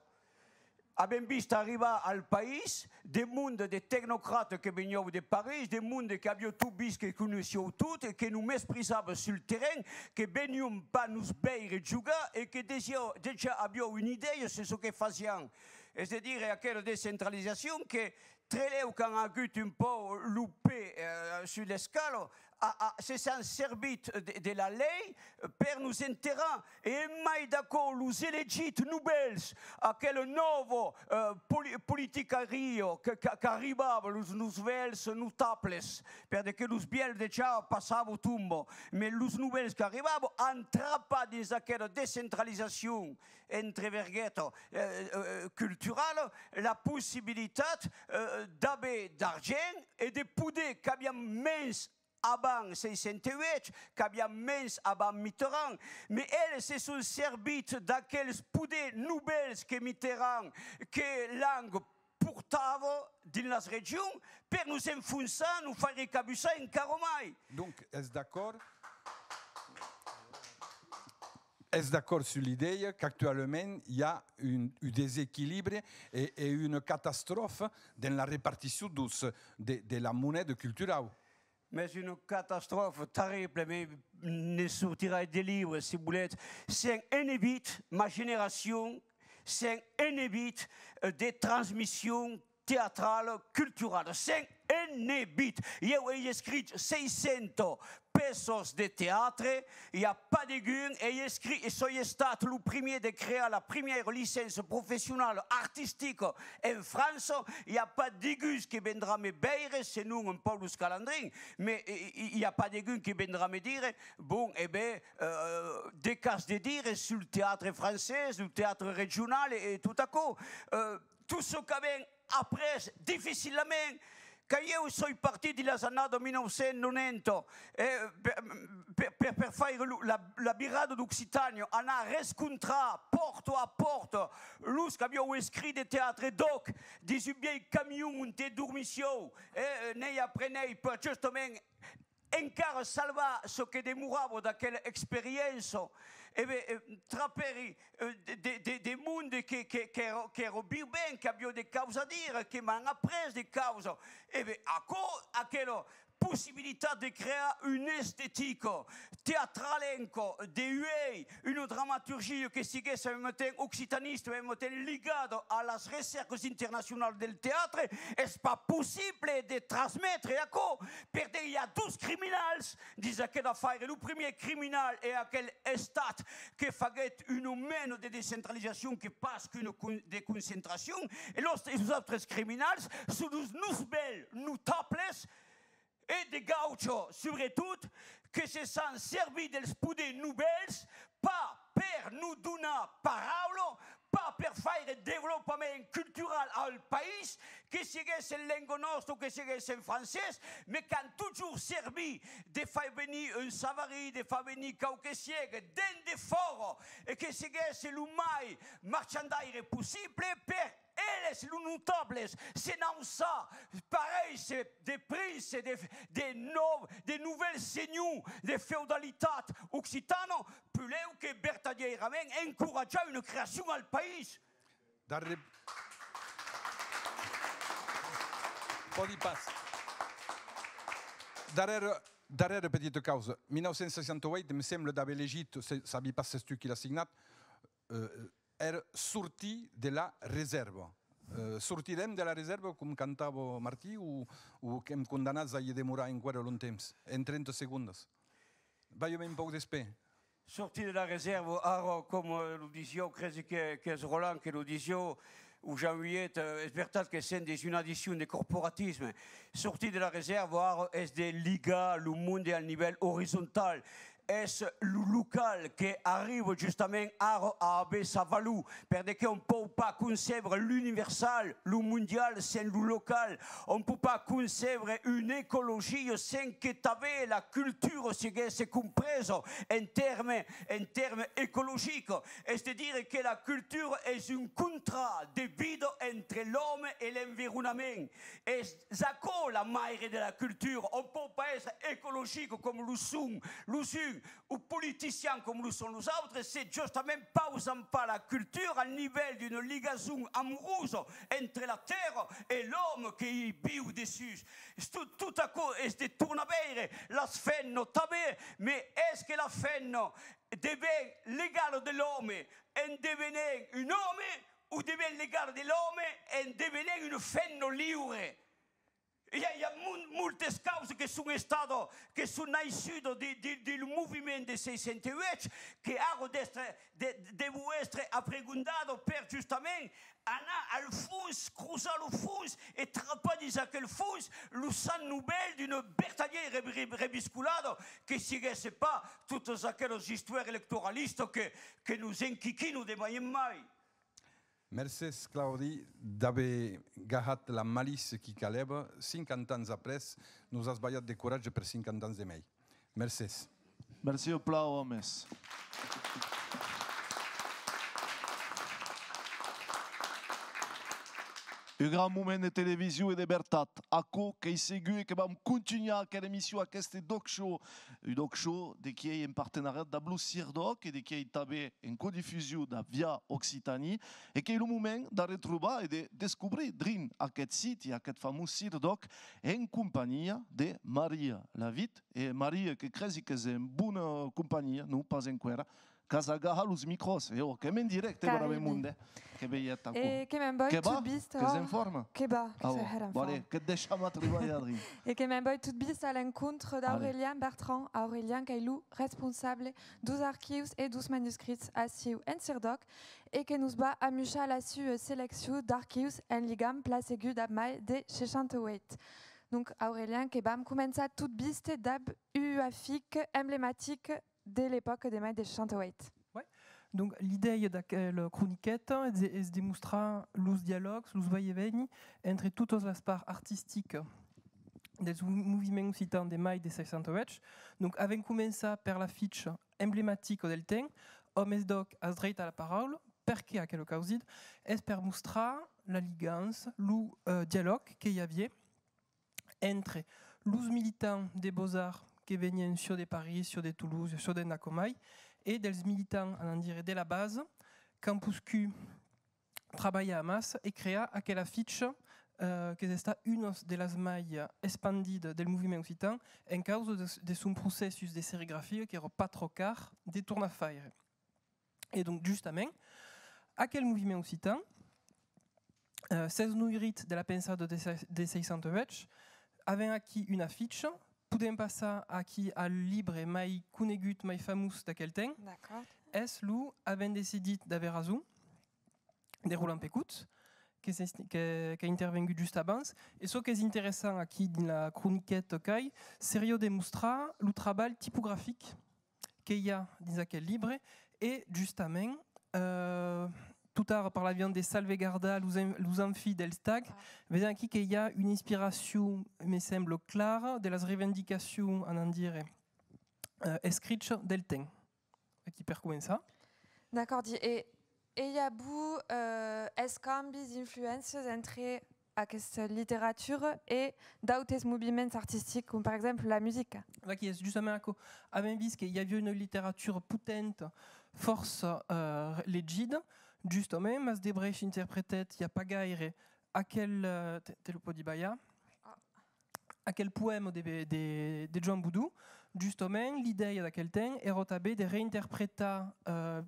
Avèm vist arribar al país de monde, de tecnocratas que venián de París, de monde qu'avián tot vist, que coneissián tot e que nos mesprizavan sul terren, que venián pas nos veire jogar e que dejà, dejà avián una idèia sus çò que fasián. Es de dire, aquela descentralizacion que, tre lèu qu'an agut un pauc lo pè, eh, sus l'escala, a, a, se s'an servit de, de la lei per nos enterrar. E en mai d'aquò, los elegits novèls, aquela nòva, eh, poli-, politicariá que, que, qu'arribava, los novèls notables, per de que los vièlhs dejà passavan tomba, mès los novèls qu'arribavan, an trapat dins aquela descentralizacion, entre verguetas, eh, eh, culturala, la possibilitat, eh, d'aver d'argent e de poder, qu'aviam mens avant seissanta uèch, qu'aviam mens avant Mitterrand, mès eles se son servits d'aquels poders novèls que Mitterrand, que Lang portava dins las regions per nos enfonsar, nos faire cabussar encara mai. Donc, es d'acòrd, es d'acòrd sus l'idèia qu'actualament i a un, un desequilibre e, e una catastròfa dens la reparticion dus, de, de la moneda culturau. Mès una catastròfa terribla, mès ne sortirai de libres, se volètz. Sèm enebits, ma generacion, sèm enebits, eh, de transmission teatrala, culturala. Sèm enebits. Ieu ai escrit seissanta pèças de teatre, i a pas degun, ai escrit, e soi estat lo primièr de crear la primièra licença professionala artistica en França, i a pas degun que vendrà me veire, senon un pauc los calandrins, mès i, i, i a pas degun que vendrà me dire, bon, e ben, eh, de qu'as de dire sul teatre francés, lo teatre regional e, e tot aquò. Eh, tot çò qu'avèm après dificilament, quand ieu soi partit dins las annadas mila nòu cents nonanta, eh, per, per, per, per faire lo, la, la virada d'Occitània, anar rescontrar pòrta a pòrta los qu'avián escrit de teatre d'òc dins un vièlh camion onte dormissián, eh, nuèit après nuèit, per justament encara salvar çò que demorava d'aquela experiéncia, e ben, eh, trapèri, eh, de, de, de, de monde que, que, qu'èra, qu'èra vivent, qu'aviá de causas a dire, que m'an aprés de causas. E ben, aquò, aquela possibilitat de crear una estetica teatralenca de uèi, una dramaturgia que siguèsse en mème temps occitanista, en mème temps ligada a las recèrcas internacionalas del teatre, es pas possible de transmetre aquò, perque i a dos criminals dins aquel afaire. Lo primièr criminal es aquel Estat que faguèt una mena de descentralizacion que pas qu'una con-, de concentracion, e los, e los autres criminals son los novèls notables, e de gauchas, subretot, que se son servits dels poders novèls, pas per nos donar paraula, pas per faire desvolopament cultural al país, que siguèsse en lenga nòstra o que siguèsse en francés, mès qu'an totjorn servit de faire venir un Savary, de faire venir quauque siègue d'en defòra, e que siguèsse lo mai marchandaire possible per eles, los notables, s'enauçar, paréisser de princes, de, de no-, de novèls senhors de feudalitat occitana, puslèu que vertadièrament encoratjar una creacion al país. Darrèr-, pòdi pas. Darrèra, darrèra petita causa. Mila nòu cents seissanta uèit, me sembla d'aver legit, se-, sabi pas s'es tu qui l'as signat, eh, èra sortir de la resèrva. Eh, sortirem de la resèrva, com cantava Martí, o, o qu'èm condamnats a i demorar enqüèra longtemps, en trenta segondas? Balha-me un pauc d'espè. Sortir de la resèrva, ara, coma, eh, lo disiá, cresi que, qu'es Roland que lo disiá, o Jean Huillet, eh, es vertat que sèm dins una addicion de corporatisme. Sortir de la resèrva, ara, es de ligar lo monde al nivèl orizontal. es lo local que arriba justament ara a aver sa valor, per de que on pòu pas concebre l'universal, lo mondial, sens lo local. On pòu pas concebre una ecologia sens que tanben la cultura siguesse compresa en tèrme, en tèrme ecologic. Es de dire que la cultura es un contrat de vida entre l'òme e l'environament. Es aquò la maire de la cultura. On pòu pas èstre ecologic com lo son los uns o politician com lo son los autres se justament pausam pas la cultura al nivèl d'una ligason amorosa entre la tèrra e l'òme que i viu dessús. Tot, tot aquò es de tornar veire las femnas tanben, mas es que la femna deven l'egala de l'òme en devenent un òme o deven l'egala de l'òme en devenent una femna liure? I a, i a mon-, moltes causas que son estadas, que son naissudas de, de, de lo moviment de seissanta-uèch, que ara d'èstre, de, devon èstre apregondadas per justament anar al fons, crosar lo fons e trapar dins aquel fons lo sang novèl d'una vertadièra re-, re-, reviscolada que siguèsse pas totas aquelas istòrias electoralistas que, que nos enquiquinan de mai en mai. Mercés, Claudi, d'aver gahat la malice qui calèva. Cinquanta ans après, nos as balhat de coratge per cinquanta ans de mei. Mercés. Mercés plan, òmes. Un grand moment de television e de vertat. Aquò qu'ei segur, e que vam contunhar aquera emission, aqueste D'ÒC Show. Un D'ÒC Show de qui ei en partenariat dab lo CIRDÒC e de qui ei tanben en codifusion dab Via Occitanie, e qu'ei lo moment d'arretrobar e de descobrir drin aqueth siti, aqueth famós CIRDÒC, en companhia de Maria Lavit. E Maria, que cresi qu'ès en bona companhia, non, pas enqüèra, qu'as a gahar los micròs, e ò, qu'èm en dirècte, brave monde, eh? Que belhet aquò. E que me'n voi tot viste, qu'ès en forma? Que va, que soi hèra en forma. Bon, allez, que't deisham a trebalhar, drin. E que me'n voi tot viste a l'encontre d'Aurélien Bertrand. Aurélien qu'ei lo responsable deus archius e deus manuscrits aciu en CIRDÒC e que nos va amuishar la sua seleccion d'archius en ligam plan segur dab mai de seishanta-uèit. Donc, Aurélien, que vam començar tot viste dab ua ficha emblematica de l'epòca de mai de seishanta-uèit. Ouais. Donc, l'idèia d'aquela croniqueta es de, es de mostrar los dialògs, los vai-e-veni entre totas las parts artisticas dels mo-, moviments occitans de mai de seishanta-uèch. Donc, avèm començat per l'aficha emblematica del temps, Òmes d'Òc, as dreit a la paraula. Perqué aquela causida? Es per mostrar la ligança, lo, eh, dialòg que i aviá entre los militants de Beaux-Arts que venián siá de París, siá de Toulouse, siá d'endacòm mai, e dels militants, anam dire, de la basa, qu'an poscut trabalhar amassa e crear aquela aficha, eh, qu'es estat una de las mai espandidas del moviment occitan en causa de, de son processus de serigrafia, qu'èra pas tròp car de tornar faire. E donc, justament, aquel moviment occitan, eh, s'es noirit de la pensada de se-, de seissanta-uèch. Avèm aquí una aficha, podèm passar aquí al libre mai conegut, mai famós d'aquel temps. D'acòrd. Es lo Avèm decidit d'aver rason, de Roland Pecout, que s'est-, que, qu'a intervengut just abans. E çò qu'es interessant aquí dins la croniqueta qu'ai, seriá de mostrar lo trabalh tipografic que i a dins aquel libre, e justament, eh, tot ara parlaviam de salvegardar los en-, los anfis dels tags, vesèm aquí que i a una inspiracion, me sembla, clara de las revendicacions, anam dire, eh, escrichas del temps. Aquí per començar. D'acòrdi. E, e i a avut, eh, escambis, influéncias entre aquesta literatura e d'autes moviments artistics, com per exemple la musica? Vaquí, es justament aquò. Avèm vist que i aviá una literatura potenta, fòrça, eh, legida, justament, Mas Debreish interpretèt i a pas gaire aquel, eh, te, te lo pòdi balhar, aquel poèma de, de, de Joan Bodon, justament, l'idèia d'aquel temps èra tanben de reinterpretar, eh,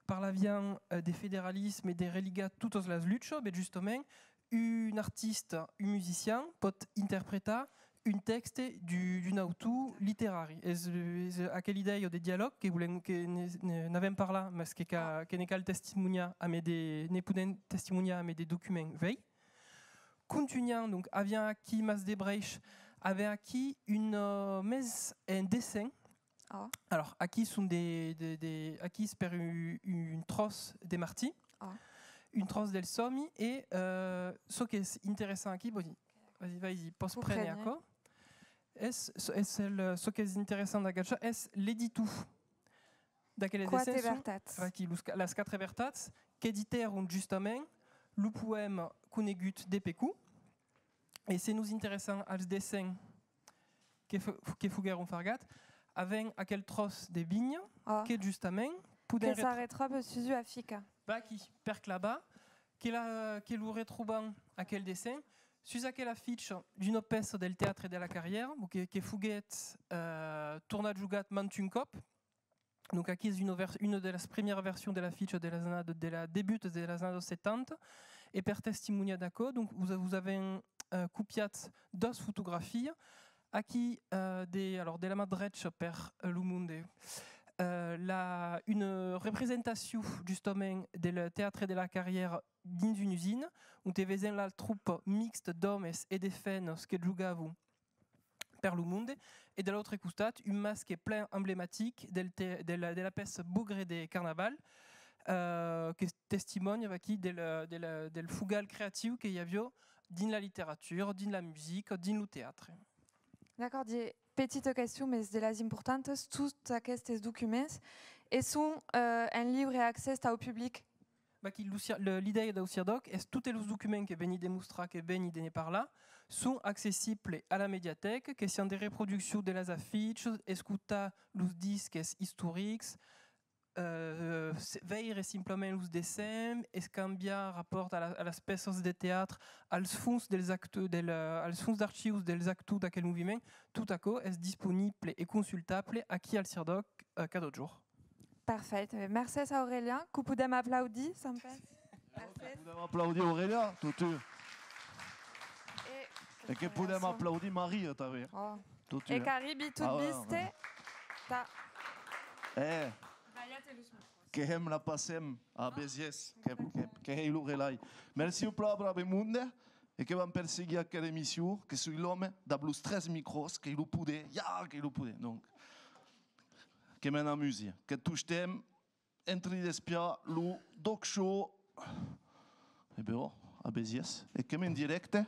parlaviam, eh, de federalisme e de religar totas las luchas, ben justament, un artista, un musician pòt interpretar un tèxte du-, d'un autor literari. Es, es aquela idèia de dialòg que volèm, que ne, ne, n'avèm parlat, mas que ca-, que ne cal testimoniar amé de, ne podèm testimoniar amé de documents vei. Contunham, donc, aviam aquí Mas Debreish, avèm aquí un, eh, mes en dessin, Ah. Alors, aquí son de, de, de, aquí es per un, un tròç de Martí, ah, un tròç del sòmi, e, euh, çò qu'es interessant aquí, vas-y, vas-y, vas-y, pòs prene aquò. Es, es el, çò qu'es interessant d'agachar, es l'editor d'aqueles dessenhs. Quatre vertats. Aquí, los ca-, las quatre vertats qu'editèron justament lo poèma conegut de Pecou. E se nos interessam als dessenhs que f-, que foguèron fargats, avèm aquel tròç de vinha, ah, que justament podèm que se retròba sus ua fica. Vaquí, per clavar, que la, que lo retrobam, aquel dessenh, sus aquela aficha d'una pèça del Teatre de la Carrièra, que, que foguèt, euh, tornat jogat mantun còp. Donc aquí es una vers-, una de las primièras versions de l'aficha de las annadas, de la debuta de las annadas setanta, e per testimoniar d'aquò, donc, vos, vos avèm, euh, copiat doas fotografias. Aquí, euh, de, alors, de la man drecha per, euh, lo monde, euh, la, una representacion, justament, del Teatre de la Carrièra dins una usina, onte vesèm la tropa mixta d'òmes e de femnas que jogavan per lo monde, e de l'autre costat, un masque plen emblematic del te-, de la, de la pèça Bogre de Carnaval, euh, que testimònia vaquí del, del, del fogal creatiu que i aviá dins la literatura, dins la musica, dins lo teatre. D'acòrd, e petita question, mes de las importantas, tots aquestes documents e son, euh, en libre accès au public? Vaquí, lo cir-, le, l'idèia dau CIRDÒC es totes los documents que veni de mostrar, que veni de ne parlar, son accessibles a la mediatèca, que sian de reproduccions de las afichas, escotar los disques istorics, euh, se-, veire simplament los dessenhs, escambiar rapòrt a la, a las pèças de teatre, als fons dels actu-, del, euh, als fons d'archius dels actors d'aquel moviment, tot aquò es disponible e consultable aquí al CIRDÒC, euh, cada jorn. Perfèit. Mercés, Aurelian. Que'u podèm aplaudir, Sampèr? Mercés. Podèm aplaudir Aurelian, totun. E, e que podèm aplaudir Maria, tanben. Oh. Totun, eh? E qu'arribi tot viste. Ah, ouais, ouais. Ta. Eh. Que hèm la Passem a Besièrs, que, que, que hèi lo relai. Mercéu plan, brave monde, e que vam perseguir aquela emission, que soi l'òme dab los tres micròs, qu'ei lo poder, ja, qu'ei lo poder. Donc, que me n'amusi, que tostemps entri d'espiar lo D'ÒC Show, e ben, ò, a Besièrs, e qu'èm en dirècte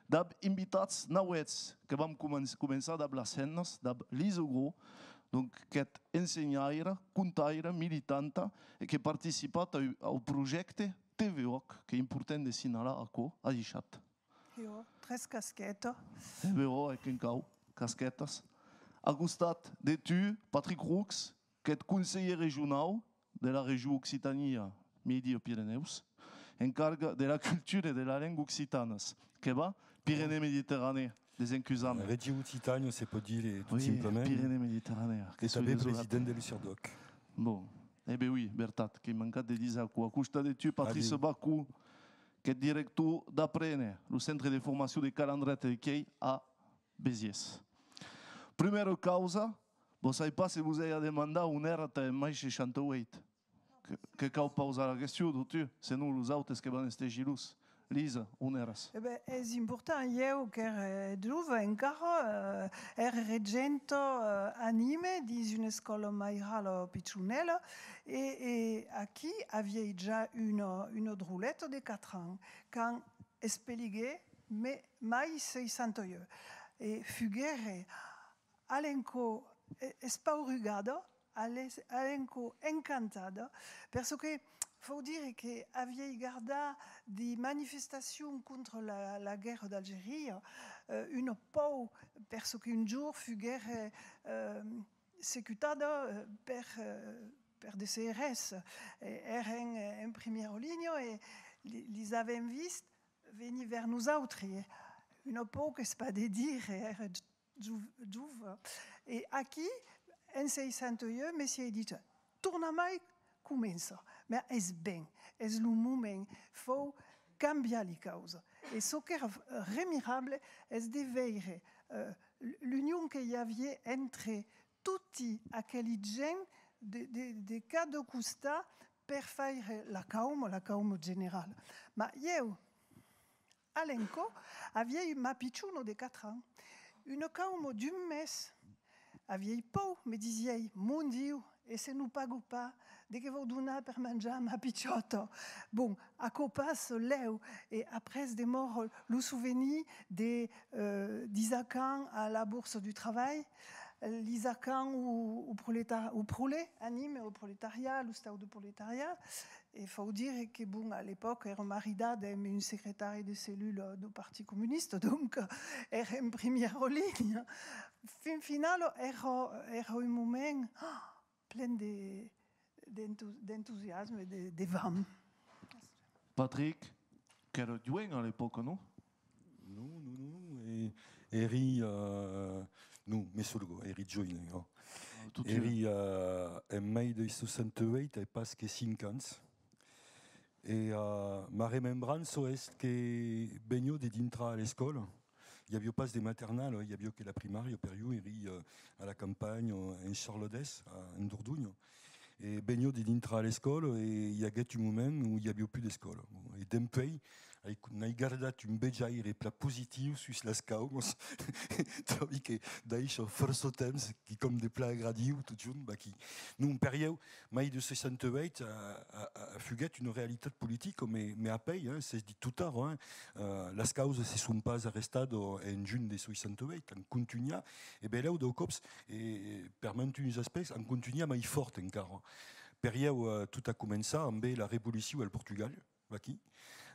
dab invitats navèths, que vam comen-, començar dab las hemnas, dab Lisa Gros, donc, qu'ei ensenhaira, contaira, militanta, e que participa au, au projècte T V ÒC, qu'ei important de signalar aquò, adishatz. Jo, tres casquetas. E ben, ò, e que'n cau, casquetas. A costat de tu, Patrick Roux, qu'ei conselhèr regionau de la region Occitània Midi-Pirenèus, en carga de la cultura e de la lenga occitanas. Que va? Pyrénées-Méditerranée, desencusam. Region Occitània, se pòt dire, tot simplament. Oui, Pyrénées-Méditerranée. E tanben president de l'UCIRDÒC. Bon, e ben oui, vertat, qu'èi mancat de díser aquò. A costat de tu, Patrice Bacou, qu'ei director d'Aprene, lo centre de formacion de Calandreta e qu'ei a Besièrs. Prumèra causa, vos sai pas se vos ai a demandar on èratz en mai seishanta-ueit. Que, que cau pausar la question, totun, senon los autes que van èster gelós. Lisa, on èras? E ben, es important. Ieu qu'ère jove encara, euh, ère regenta, euh, a Nimes, dins una escòla mairala pichonèla, e, e aquí aviái ja una, una droleta de quatre ans, quand espeliguèt me-, mai seishanta-ueit. E fuguère a l'encòp, e-, espaurugada, a l'es-, a l'encòp encantada, per çò que fau dire que aviái gardat de manifestacions contra la, la guèrra d'Algeria, euh, una paur, per çò qu'un jorn fuguère, euh, secutada, euh, per, euh, per de C R S. E èrem, euh, en primièra linha e li-, lis avèm vist venir vers nosautres. Una paur qu'es pas de dire, ère jo-, jove. E aquí, en seishanta-ueit, me siái dit, tornamai, comença. Mès es ben, es lo moment, fau cambiar li causas. E çò qu'èra remirable es de veire, euh, l'union que i aviá entre toti aqueli gents de, de, de cada costat per faire la cauma, la cauma generala. Mas ieu, a l'encòp, aviái ma pichona de quatre ans, una cauma d'un mes, aviái paur, me disiái, mon Diu, e se non pago pas, de qué vau donar per manjar a ma pichòta? Bon, aquò passa lèu, e après demòra lo sovenir de, eh, Lisacan a la Bourse du Travail, Lisacan o, o proleta-, o Prolé, a Nimes, o proletariat, l'ostau de proletariat, e fau dire que, bon, a l'epòca èra maridada amb un secretari de cellula dau Partit Comunista, donc èra en primièra linha. Fin finala, èra, èra un moment, ah, plen de, d'entu-, d'entusiasme, de, de vam. Patrick, qu'èra joen a l'epòca, non? Non, non, non, non. E, èri, eh, non, me sorgo, èri joen, non. Ah, tot Èri, eh, en mai de seissanta-uèit, ai pas que cinc ans. E, eh, ma remembrança es que veniá de dintrar a l'escòla. I aviá pas de maternala, eh, i aviá que la primària, per ieu èri, eh, a la campanha, en Charladès, a, en Dordonha. E veniá de dintrar a l'escòla e i aguèt un moment ont i aviá pus d'escòla. Bon, e dempuèi, ai, n'ai gardat un vejaire plan positiu sus las caumas. Tròbi que daissa fòrça temps, quicòm de plan agradiu, totjorn, vaquí. Non, per ieu, mai de seissanta-uèit, a, a, a, fuguèt una realitat politica, me, me apèi, eh, s'es dit totara, eh. Eh, las causas se son pas arrestadas en junh de seissanta-uèit, an contunhat, e belèu dau còps, e per mantuns aspècts, an contunhat mai fòrt encara. Per ieu, eh, tot a començat ambe la revolucion al Portugal, vaquí.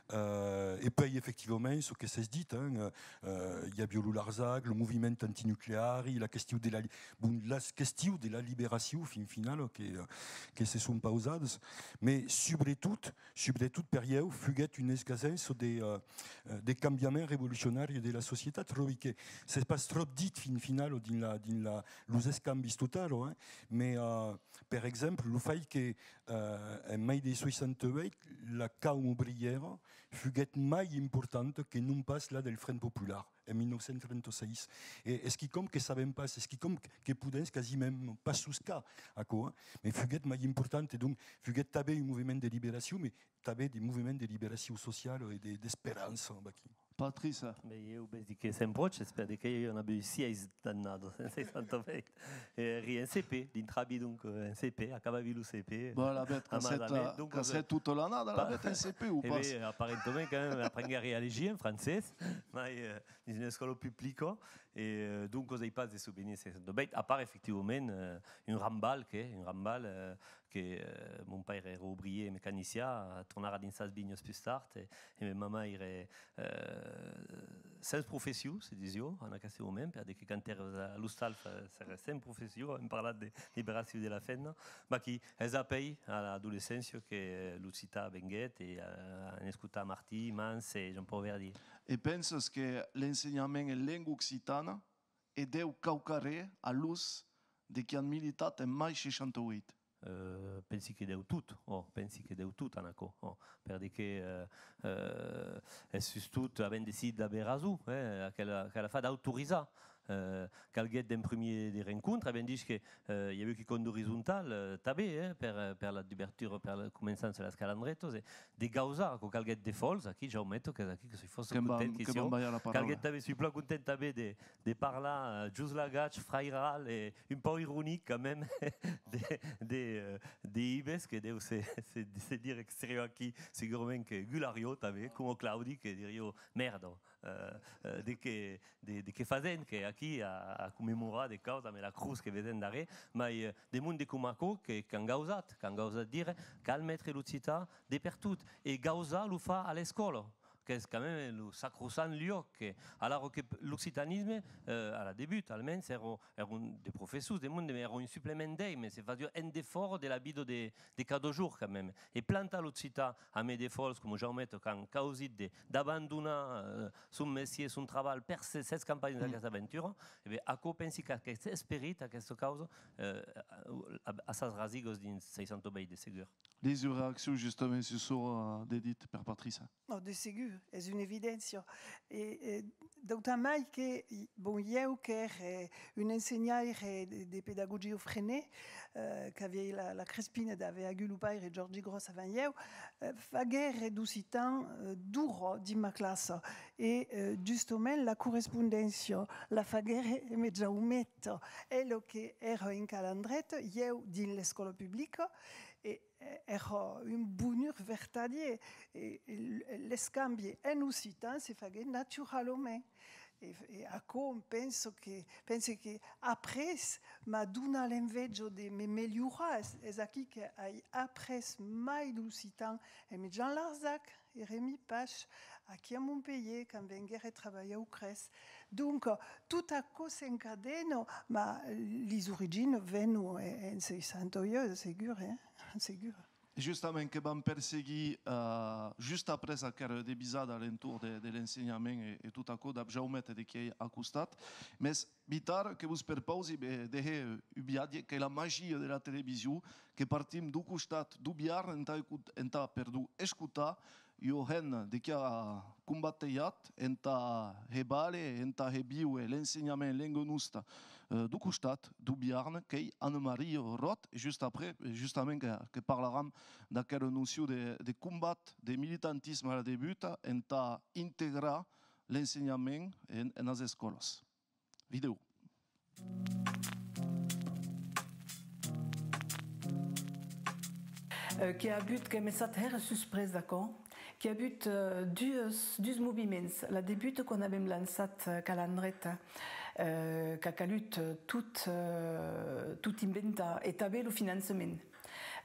Eh, e puèi, efectivament, çò que s'es dit, hein, eh, eh, i aviá lo Larzac, lo moviment antinucleari, la question de la li-, bon, las questions de la liberacion, fin finala, que, eh, que se son pausadas, mai, subretot, subretot per ieu, fuguèt una escasença de, eh, eh, de cambiament revolucionari de la societat, tròbi que s'es pas tròp dit, fin finala, dins la, dins la, los escambis totals, hein, mai, eh, per exemple, lo fait que, eh, en mai de seissanta-uèit, la cauma obrièra fuguèt mai importanta que non pas la del Front Popular en mil nòu cents trenta-sièis. E es quicòm que sabèm pas, es quicòm que, que podèm quasiment pas soscar, aquò, eh? Mai fuguèt mai important, e donc fuguèt tanben un movement de liberacion, mai tanben de movement de liberacion sociala e de, d'esperança, vaquí. Patrice. Ben, ieu vesi que sèm pròches, per de que ieu n'aviái sièis d'annadas, en seissanta-uèit. E èri en C P, dintravi donc, eh, en C P, acabavi lo C P. Bon, alavetz, qu'as hèt, qu'as hèt tota l'annada, alavetz, en C P, o pas? E ben, aparentament, quand même, aprenguèri a legir en francés, mai, eh, dins una escòla publica, e, eh, donc, ai pas de sovenirs seissanta-uèit, a part, efectivament, eh, un rambalh, que, un rambalh, eh, que, eh, mon paire èra obrièr mecanician, tornara dins sas vinhas pus tard, e, e ma maire, eh, sens profession, se disiá, en aqueste moment, per de que quand èras a l'ostal, fa-, sèras sens profession, avèm parlat de liberacion de la femna, vaquí, es apèi a l'adolescéncia que, eh, l'occitan venguèt, e, eh, en escotar Martí, Mans e Jean-Paul Verdier. E pensas que l'ensenhament en lenga occitana e deu quauquarren a los de qui an militat en mai seissanta-uèit? Eh, pensi que deu tot, ò, pensi que deu tot en aquò, ò, per de que, eh, eh, es sustot avèm decidit d'aver rason, eh, aquela, aquela fa d'autorizar. Eh, calguèt d'en primièr de rencontre, avèm dich que, eh, i aviá quicòm d'orizontal, eh, tanben, eh, per, per la dubertura, per la començança de las calandretas, e de gausar, aquò calguèt de fòls, aquí, Jaumeto, qu'es aquí, que soi fòrça content que siá. Calguèt tanben, soi plan content tanben de, de parlar, eh, jos l'agach, frairal e un pauc ironic quand même, de, de, eh, de Ives, que deu se, se, se dire que seriá aquí, segurament que gulariá tanben, coma Claudi, que diriá: mèrda, eh, eh, de que, de, de que fasèm que aquí a, a commemorar de causas amb la crotz que vesèm darrèr, mai, eh, de monde coma aquò que, qu'an gausat, qu'an gausat dire, cal metre l'occitan de pertot, e gausar lo far a l'escòla, qu'es quand même lo sacrosant luòc que, alara que l'occitanisme, eh, a la debut, almens, èra, èra un, de professors, de monde, mas èra un suplement d'èi, mas se fasiá en defòra de la vida de, de cada jorn, quand même. E plantar l'occitan amb de fòls coma Jaumeto, qu'an causit de, d'abandonar, eh, son mestièr, son trabalh, per se, s'escampar dins aquesta aventura, e ben, aquò, pensi qu'aquest esperit, aquesta causa, eh, a, a sas rasigas dins seissanta-uèit, de segur. Lisi, reaccion justament sus çò, eh, de dit per Patrice. Ò, de segur, Es una evidéncia. E, e d'autant mai que, bon, ieu qu'ère un ensenhaire de, de pedagogia Freinet, eh, qu'aviái la, la crespina d'aver agut lo paire Jòrgi Gròs avant ieu, eh, faguère d'occitan, eh, d'ora dins ma classa. E, eh, justament, la correspondéncia la faguère emé Jaumeta, ela que èra en Calandreta, ieu dins l'escòla publica, e, eh, èra un bonur vertadier, e, e l-, l'escambi en occitan se faguèt naturalament. E, e aquò, pense que, pense que après m'a donat l'enveja de me melhorar. Es, es aquí que ai après mai d'occitan emé Jean Larzac e Rémi Pache, aquí a Montpelhier, quand venguère trabalhar au CRES. Donc, tot aquò s'encadena, ma lis originas venon en, en seissanta-uèch, segur, eh? Segur. Justament, que vam perseguir, eh, just après aquera devisada a l'entorn de, de l'ensenhament e, e tot aquò, dab Jaumeta de qui ei a costat. Mès, Vitar, que vos perpausi, eh, de hèr un viatge, qu'ei la magia de la television, que partim deu costat deu Biarn entà, entà, perdon, escotar ua hemna de qui a combatalhat entà hèr valer, entà hèr víver l'ensenhament en lenga nosta, eh, deu costat deu Biarn, qu'ei Anna-Maria Roth, e just après, justament, que, que parlaram d'aquera nocion de, de combat, de militantisme a la debuta entà integrar l'ensenhament en, enas escòlas. Vidèo. Eh, qu'i a avut, qu'èm estat hèra susprés d'aquò, qu'i a avut, eh, dus, dus moviments. La debuta, quan avèm lançat, eh, Calandreta, eh, qu'a calut, eh, tot, eh, tot inventar, e tanben lo finançament.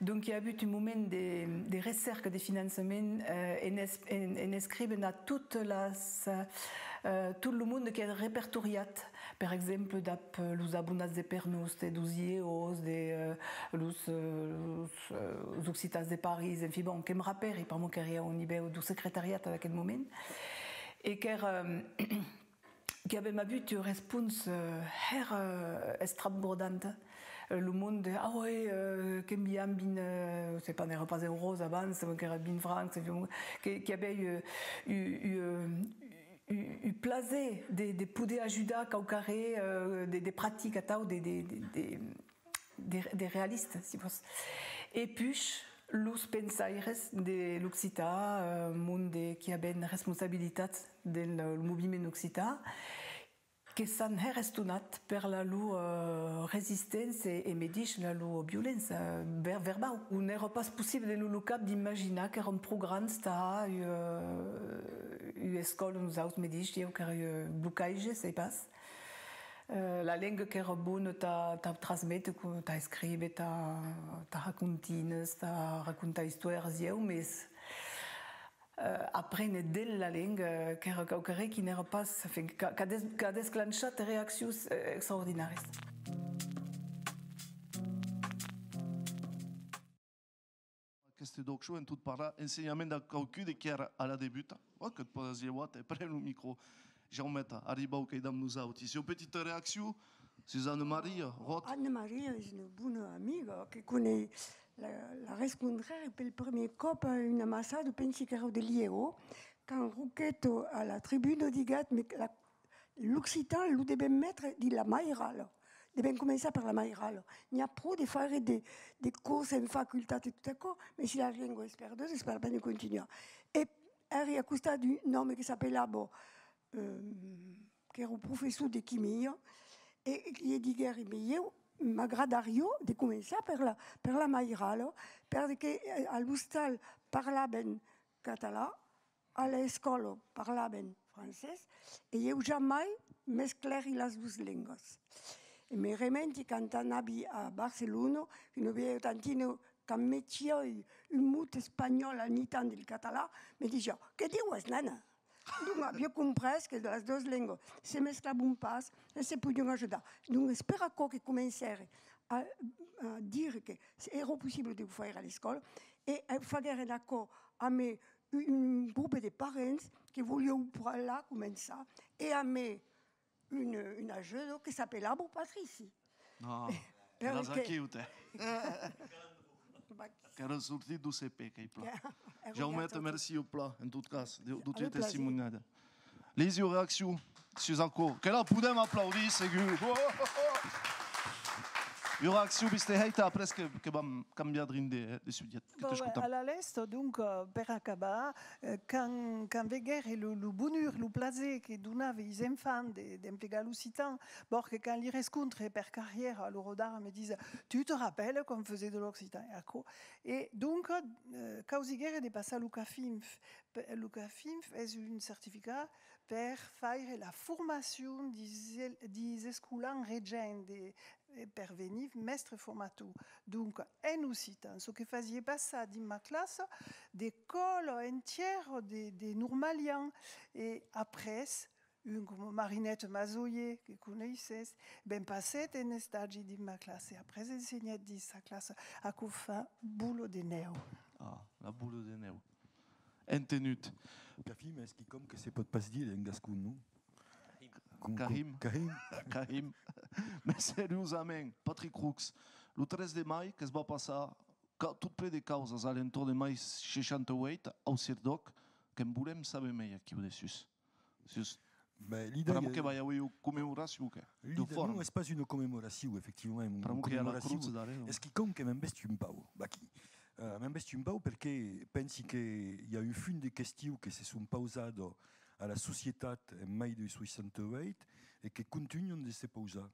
Donc, i a avut un moment de, de recèrca de finançament, eh, en es-, en, en escrivent a totas las, eh, tot lo monde qu'èra repertoriat, per exemple, dab, eh, los abonats de Pernòste, deus I E Os, de, eh, los, eh, los, eh, los occitans de París, enfin, bon, que'm rapèri, pr'amor qu'èri au nivèu deu secretariat ad aqueth moment, e qu'èra, eh, Qu'i avèm avut ua responsa, eh, hèra, eh, estrambordanta. Eh, lo monde, ah ouais, eh, qu'enviam vint, eh, sai pas, n'èra pas euros abans, qu'èra vint francs, que, qu'i avèi, eh, u, u, eh, u, u plaser de, de poder ajudar quauquarren, eh, de, de practic atau, de, de, de, de, de, de realista, si vòs. E puish, los pensaires de l'occitan, eh, monde qui avèn responsabilitats del, eh, moviment occitan, que s'an hèra estonats per la lor, eh, resisténcia e, e medish la lor violéncia, eh, ver-, verbau. Non èra pas possible dens lo lor cap d'imaginar qu'èran pro grands tà, eh, ua escòla, nosauts medish, ieu qu'èri, eh, blocaige, sai pas. Eh, la lenga qu'èra bona tà, tà transméter, tà escríver, tà, tà racontinas, tà racontar istoèras, ieu, mes, eh, apréner dens la lenga, eh, qu'èra quauquarren qui n'èra pas, enfin, qu'a, qu'a des-, qu'a desclanchat reaccions, eh, extraordinàrias. Aqueste talk show en tot parlar ensenhament dab quauqu'un de qui èra a la debuta. Ò, que't pòdes lheuar, te pren lo micro. Jaumeta, arribau qu'ei damb nosauti. Ua petita reaccion sus Anna-Maria Roth. Anna-Maria es una bona amiga que conei la, la rescontrère pel primièr còp a una amassada, pensi qu'èra de l'I E O, quand Roqueta a la tribuna diguèt: "Mes la, l'occitan lo devèm metre dins la mairala. Devèm començar per la mairala. N'i a pro de faire de, de cors en facultat e tot aquò, mes si la lenga es perduda, es pas la pena de continuar." E èri a costat d'un òme que s'apelava, eh, qu'èra professor de quimia, e, e li diguèri: "Mes ieu, m'agradariá de començar per la, per la mairala, perque, eh, a l'ostal parlavan catalan, a l'escòla parlavan francés, e ieu jamai mesclèri las doas lengas." E me rementi quand anavi a Barcelona, qu'una vielha tantina, quand metiái un mot espanhòl al mitan del catalan, me disiá: "Qué diues, nana?" Donc, aviá comprés que las doas lengas se mesclavan pas e se podián ajudar. Donc, es per aquò que comencère a, a dire que èra possible de faire a l'escòla, e, e faguèrem aquò amb un, un grop de parents que volián plan començar, e amb un, un ajuda que s'apelava Patrici. Non, que l'as aquiu, te. Qu'èra sortit deu C P, qu'ei plan. Jaume, te mercio plan, en tot cas, de, de tua testimoniada. Lisi, ua reaccion sus aquò? Que la podem aplaudir, segur. Ua reaccion, viste, hèita, après que, que vam cambiar drin de, de subjècte. Que t'escotam. Bon, a la lèsta, donc, euh, per acabar, euh, quand, quand veguère lo, lo bonur, lo plaser que donava is enfants de, d'emplegar l'occitan, bon, que quand li rescontre per carrièra, a l'ora d'ara me dise: «Tu te rappelles qu'on faisait de l'occitan?» E aquò. E donc, euh, causiguère de passar lo CAFIMF. Pe-, lo CAFIMF es un certificat per faire la formacion dis, dis escolans regents de, eh, per venir mèstre formator. Donc, en occitan, çò que fasiá passar dins ma classa de còla entièra de, de normalians. E après, un coma Marinette Mazoyer, que coneisses, ben, passèt en estagi dins ma classa. Après, ensenhèt dins sa classa. Aquò fa bola de nèu. Ah, la bola de nèu. Entenut. CAFIMF es quicòm que se pòt pas dire en gascon, non? Caïm. Caïm. Caïm. Mès seriosament, Patrick Roux, lo tres de mai que's va passar ca-, tot plen de causas a l'entorn de mai seishanta ueit au CIRDÒC, que'n volem saber mei aquiu dessús. Sus. Pr'amor que vai aver ua commemoracion, que? L'idèa, non, es pas una commemoracion, efectivament. Pr'amor que i a la crotz darrèr, non? Es quicòm que m'embèsti un pauc, vaquí. Euh, m'embèsti un pauc perque pensi que i a un fum de questions que se son pausadas a la societat en mai de seishanta ueit e que contunhan de se pausar.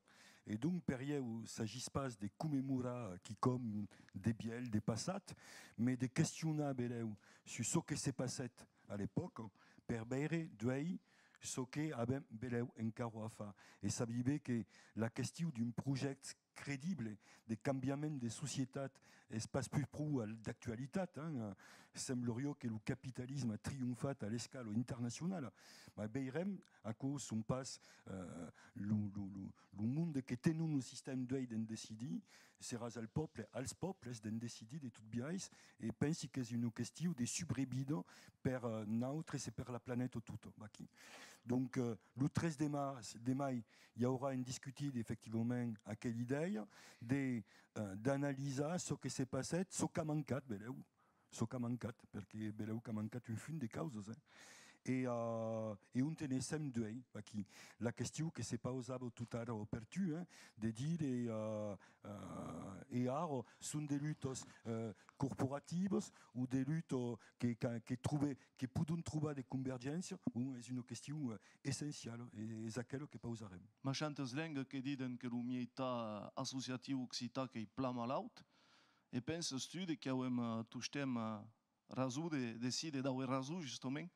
E donc, per ieu, s'agís pas de commemorar quicòm de vièlh, de passat, mas de questionar belèu sus çò que se passèt a l'epòca, per veire d'uèi çò que avèm belèu encara a far. E sabi ben que la question d'un projècte credible de cambiament de societat es pas pus pro al-, d'actualitat, hein. Semblariá que lo capitalisme a trionfat a l'escala internacionala. Mas veirem, aquò son pas, euh, lo, lo, lo, lo monde que tenon lo sistèma d'uèi d'en decidir, seràs al pòble, als pòbles d'en decidir de tot biais, e pensi qu'es una question de subrevida per, eh, nautres e per la planeta tota, vaquí. Donc, eh, lo tres de març, de mai, i aurà en discutir efectivament aquela idèia de, eh, d'analisar çò que se passèt, çò qu'a mancat, belèu, çò qu'a mancat, perque belèu qu'a mancat un fum de causas, eh. E, eh, e ont ne sèm d'uèi, vaquí. La question que se pausava tot ara per tu, eh, de dire, eh, eh, e ara son de lutas, eh, corporativas o de lutas que, que, que trobe, que pòdon trobar de convergéncia, bon, es una question, eh, essenciala, e es aquela que pausarem. Machantas lengas que diden que lo mietat associatiu occitan qu'ei plan malaut, e penses tu de qu'avem, eh, tostemps, eh, rason de, de si, de d'aver rason, justament?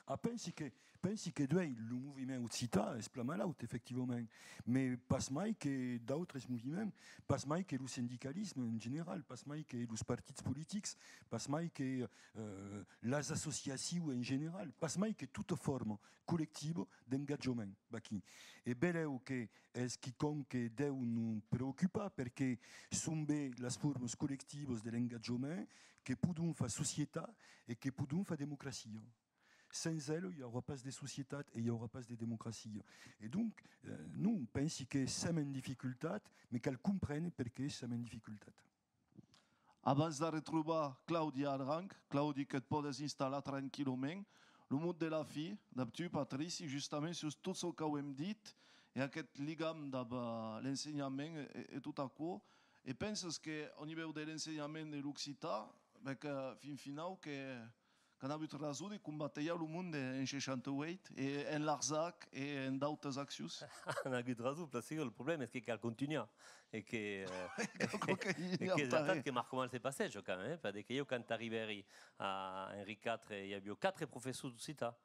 Ah, pensi que, pensi que d'uèi lo moviment occitan es plan malaut, efectivament, mas pas mai que d'autres moviments, pas mai que lo sindicalisme en general, pas mai que los partits politics, pas mai que, eh, las associacions en general, pas mai que tota forma collectiva d'engatjament, vaquí. E belèu que es quicòm que deu nos preocupar, perque son ben las formas collectivas de l'engatjament que pòdon far societat e que pòdon far democracia. Sens elas, i aurà pas de societat e i aurà pas de democracia. E donc, eh, non, pensi que sèm en dificultat, mas cal comprene perqué sèm en dificultat. Abans d'arretrobar Claudi Adranc, Claudi, que't pòdes installar tranquillament, lo mot de la fin, dab tu, Patrici, justament sus tot çò qu'auem dit e aqueth ligam dab, eh, l'ensenhament e, e tot aquò. E penses que, au nivèu de l'ensenhament de l'occitan, ben que, fin finau, que, qu'an avut rason de combatejar lo monde en seishanta ueit e en Larzac e en d'autes accions? An agut rason, plan segur. Lo problèma es que cal contunhar e que, eh, e qu'es l'atac que Marc Comal se passeja quand même, eh, perque ieu, quand arribèri a Henri quatre, i aviá quatre professors d'occitan.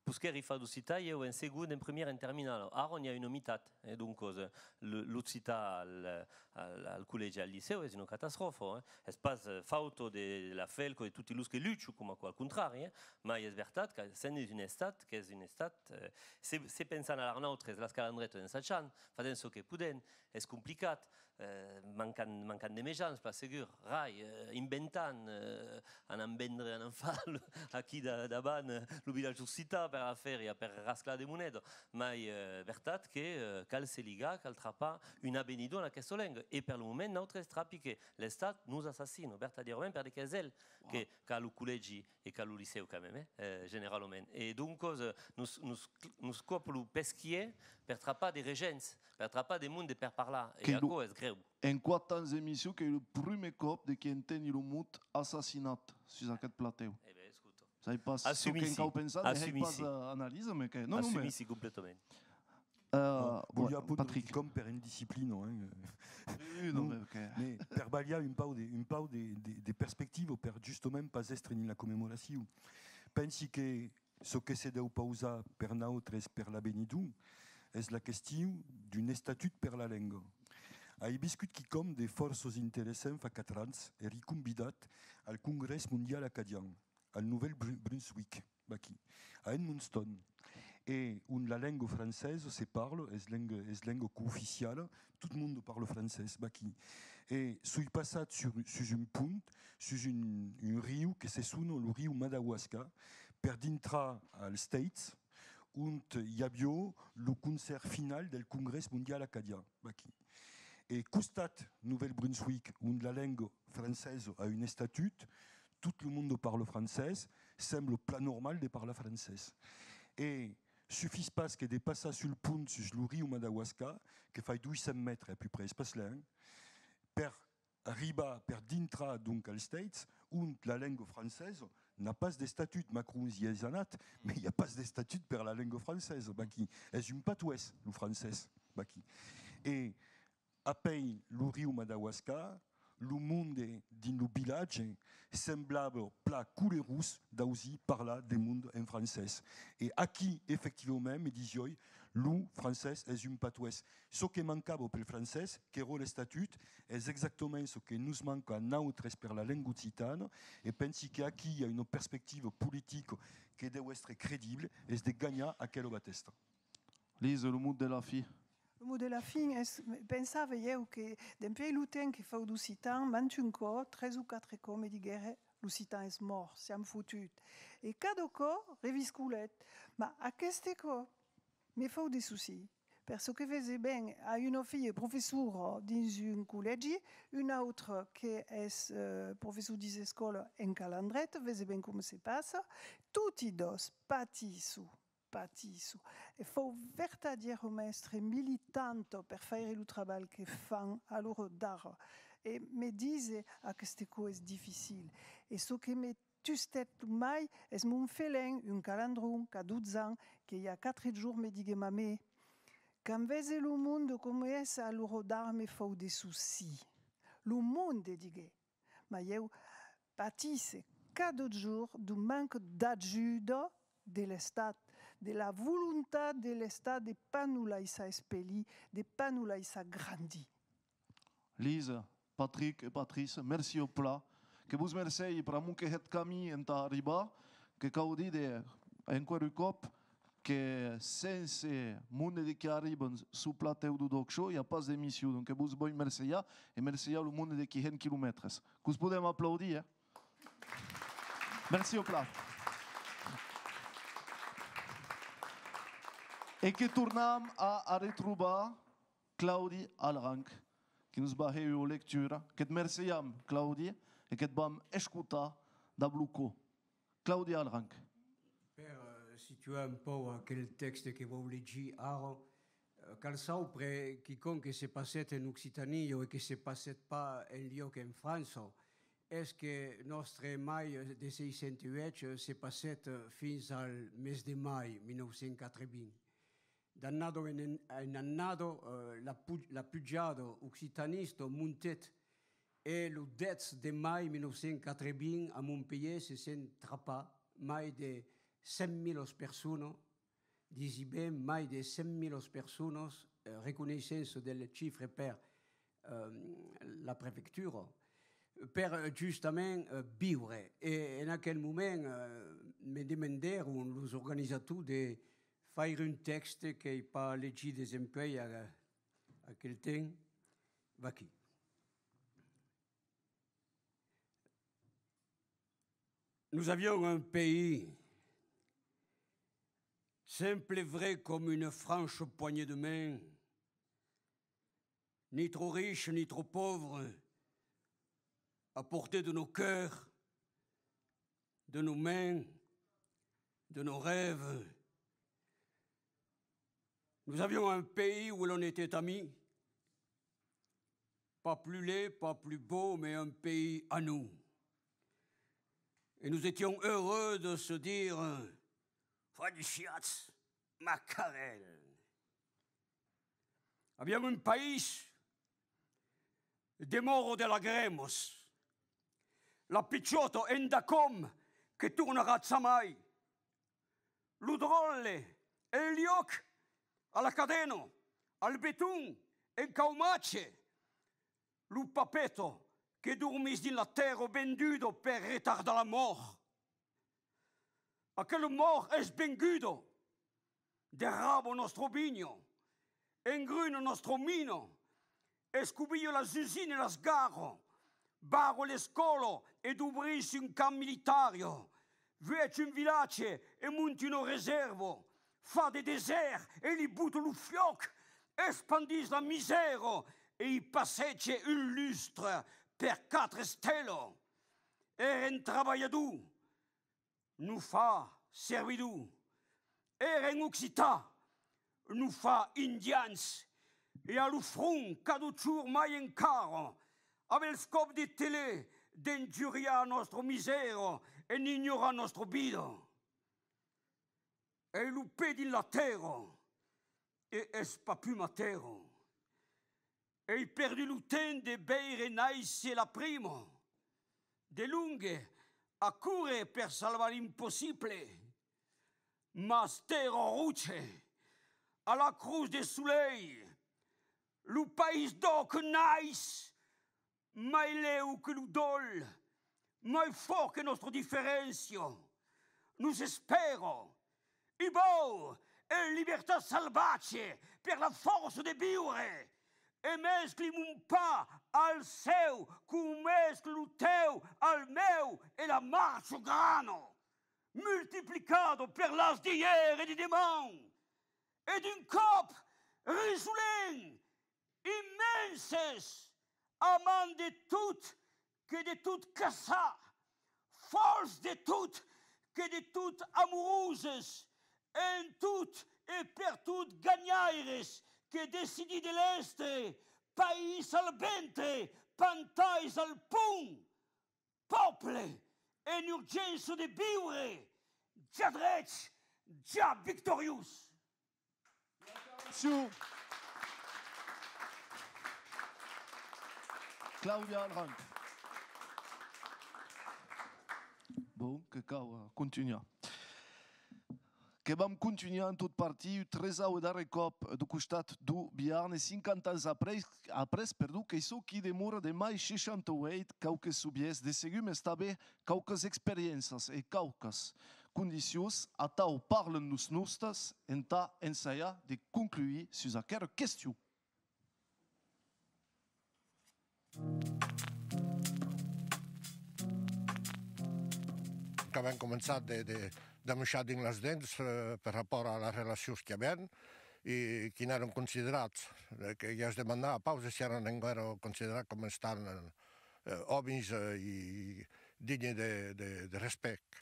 Posquèri far d'occitan, ieu, en segon, en primièr, en terminala. Ara n'i a una mitat, eh, doncas, eh, le, l'occitan al, al, al collègi e al licèu es una catastròfa, eh. Es pas, eh, fauta de la FELCO, de toti los que luchan coma aquò, al contrari, eh. Mai es vertat que sèm dins un estat, qu'es un estat, eh, se, se pensam a las nautres, las calandretas ensajam, fasèm çò que podèm, es complicat, eh, mancam, mancam de mejans, plan segur, rai, eh, inventam, eh, anam vendre, anam far aquí da-, davant, eh, lo vilatge occitan, per la feria, per rasclar de moneda, mai, eh, vertat que, eh, cal se ligar, cal trapar un avenidor en aquesta lenga. E per lo moment, nautres trapi que l'Estat nos assassina, vertadièrament, per de qu'es el que, qu'a lo collègi e qu'a lo licèu quand même, eh, eh, generalament. E doncas, eh, nos, nos, nos còp lo pesquièr per trapar de regents, per trapar de monde per parlar. E aquò es grèu. En quate ans d'emission, qu'ei lo prumèr còp de qui enteni lo mot assassinat sus aqueth platèu. E ben, escota. Sai pas çò que'n cau pensar, ne hèi pas, eh, analisa, mès que... Non, non, mès... Assumissi completament. Euh, volia apondre quicòm per indisciplina, hein. Oui, oui, non, mès que... Mès per balhar un pauc de, un pauc de, de, de perspectiva, per justament pas èstre dins la commemoracion. Pensi que çò que se deu pausar per nautres per l'avenidor es la question d'un estatut per la lenga. Ai viscut quicòm de fòrça interessant fa quatre ans, èri convidat al Congrès Mondial Acadian, al Nouvel Bru-, Brunswick, vaquí, a Edmundston, e ont la lenga francesa se parla, es lenga, es lenga cooficiala, tot monde parla francés, vaquí. E soi passat sur, sus un pont, sus un, un riu que se sona lo riu Madawaska, per dintrar als States, ont i aviá lo concèrt final del Congrès Mondial Acadian, vaquí. E costat Nouvel Brunswick, ont la lenga francesa a un estatut, tot lo monde parla francés, sembla plan normal de parlar francés. E sufís pas que de passar sul pont sus lo riu Madawaska, que fai dos cents mètres à peu près, es pas luènh, per arribar, per dintrar donc als States, ont la lenga francesa n'a pas d'estatut. Macron i es anat, mès i a pas d'estatut per la lenga francesa, vaquí. Es un patoès, lo francés, vaquí. E apèi lo riu Madawaska, lo monde dins lo vilatge semblava plan colerós d'ausir parlar de monde en francés. E aquí, efectivament, me disiái, lo francés es un patoès. Çò que mancava pel francés, qu'èra l'estatut, es exactament çò que nos manca a nautres per la lenga occitana, e pensi que aquí i a una perspectiva politica que deu èstre credible, es de ganhar aquela batèsta. Lise, lo mot de la fin. Lo mot de la fin es, pensave ieu que, dempuèi lo temps que fau d'occitan, mantun còp, tres o quatre còps me diguère: «L'occitan es mòrt, siam fotut.» E cada còp reviscolèt. Mas aqueste còp me fau de socis, per çò que vese ben a una filha professora dins un collègi, un autre que es, eh, professor dins escòla en Calandreta, vese ben coma se passa, toti dos patisson. Patisson. E fau vertadièrament èstre militanta per faire lo trabalh que fan a l'ora d'ara. E me dise, aqueste còp es dificil. E çò que me tustèt lo mai es mon felin, un calandron, qu'a dotze ans, que i a quatre jorns me diguèt: «Mamè, quand vese lo monde coma es a l'ora d'ara, me fau de socis.» Lo monde, diguèt. Mas ieu patisse cada jorn d'un manca d'ajuda de l'Estat, de la volontat de l'Estat de pas nos laissar espelir, de pas nos laissar grandir. Lise, Patric e Patrice, mercés plan. Que vos mercegi pr'amor que hètz camin entà arribar, que cau díder, enqüèra un còp, que sense monde de qui arriban sul platèu deu D'ÒC Show, i a pas d'emission. Donc, que vos voi mercejar e mercejar lo monde de qui hèn quilomètres. Que'us podem aplaudir, eh? Mercés plan. E que tornam a, a retrobar Claudi Alranc, qui nos va hèr ua lectura, que't mercejam, Claudi, e que't vam escotar dab lo còr. Claudi Alranc. Per, eh, situar un pauc aquel tèxte que vau legir ara, eh, cal saupre quicòm que se passèt en Occitània e que se passèt pas enlòc en França, es que nòstre mai de seissanta-uèch se passèt fins al mes de mai mil nòu cents quatre-vints. D'annada en, en, en annada, eh, la pu-, la pujada occitanista montèt e lo dètz de mai mil nòu cents quatre-vints a Montpelhièr se sèn trapat mai de cent mila personas, disi ben mai de cent mila personas, eh, reconeissença del chifre per, eh, la prefectura, per, eh, justament, eh, viure. E en aquel moment, eh, me demandèron los organizators de faire un tèxte qu'ai pas legit desempuèi a, aquel temps. Vaquí. Nous avions un pays Simple et vrai comme une franche poignée de main, ni trop riche ni trop pauvre, à portée de nos cœurs, de nos mains, de nos rêves. Nous avions un pays où l'on était amis, pas plus laid, pas plus beau, mais un pays à nous. Et nous étions heureux de se dire: Fadissiatz, macarèl. Aviam un país de mòros de lagremas, la pichòta endacòm que tornarà jamai, lo dròlle en liòc a la cadena, al beton, en caumatge, lo papeta que dormís dins la tèrra venduda per retardar la mòrt. Aquela mòrt es venguda, derraba nòstra vinha, engruna nòstra mina, escobilha las usinas e las garas, barra l'escòla e dubrís un camp militari, vuèch un vilatge e monta una resèrva, fa de desèrt e li bota lo fuòc, espandís la misèra e i passeja un lustre per quatre estèlas. Èrem trabalhadors, nos fa servidors. Èrem occitans, nos fa indians. E a lo front, cada jorn mai encara, avèm los còps de telè d'enjuriar nòstra misèra e n'ignorar nòstra vida. Ai lo pè dins la tèrra e es pas pus ma tèrra. Ai perdut lo temps de veire nàisser la prima, de longue, a córrer per salvar l'impossible. Mas tèrra roja, a la crotz de solelh, lo país d'òc nais, mai lèu que lo dòl, mai fòrt que nòstra diferéncia, nos espèra. I vòu en libertat salvatge per la fòrça de viure, e mescli mon pas al seu com mescli lo teu al meu e la marcha grana, multiplicada per las d'ièr e de deman, e d'un còp resolent, immenses, amants de tot que de tot caçar, fòls de tot que de tot amoroses, en tot e per tot ganhaires que decidits de l'èstre, país al ventre, pantais al pont, pòble en urgéncia de viure, ja drech, ja victoriós. Atención. Claudia Alranc. Bon, que cau, eh, contunhar. Que vam contunhar en tot partir, un tresau e darrèr còp, eh, deu costat deu Biarn, e cinquanta ans après, après, perdon, qu'ei çò qui demora de mai seishanta ueit, quauques sovièrs de segur, mès tanben quauques experiéncias e quaucas condicions, atau parlan los nòstes, entà ensajar de concluir sus aquera question. Qu'avèm començat de, de, d'amuishar dins las dents, eh, per rapòrt a las relacions qui avèm e qui n'èran considerats, eh, que i es demandat a pauses si èran enguèra considerats coma estant, eh, eh, òmis, eh, i dignes de, de, de respèct.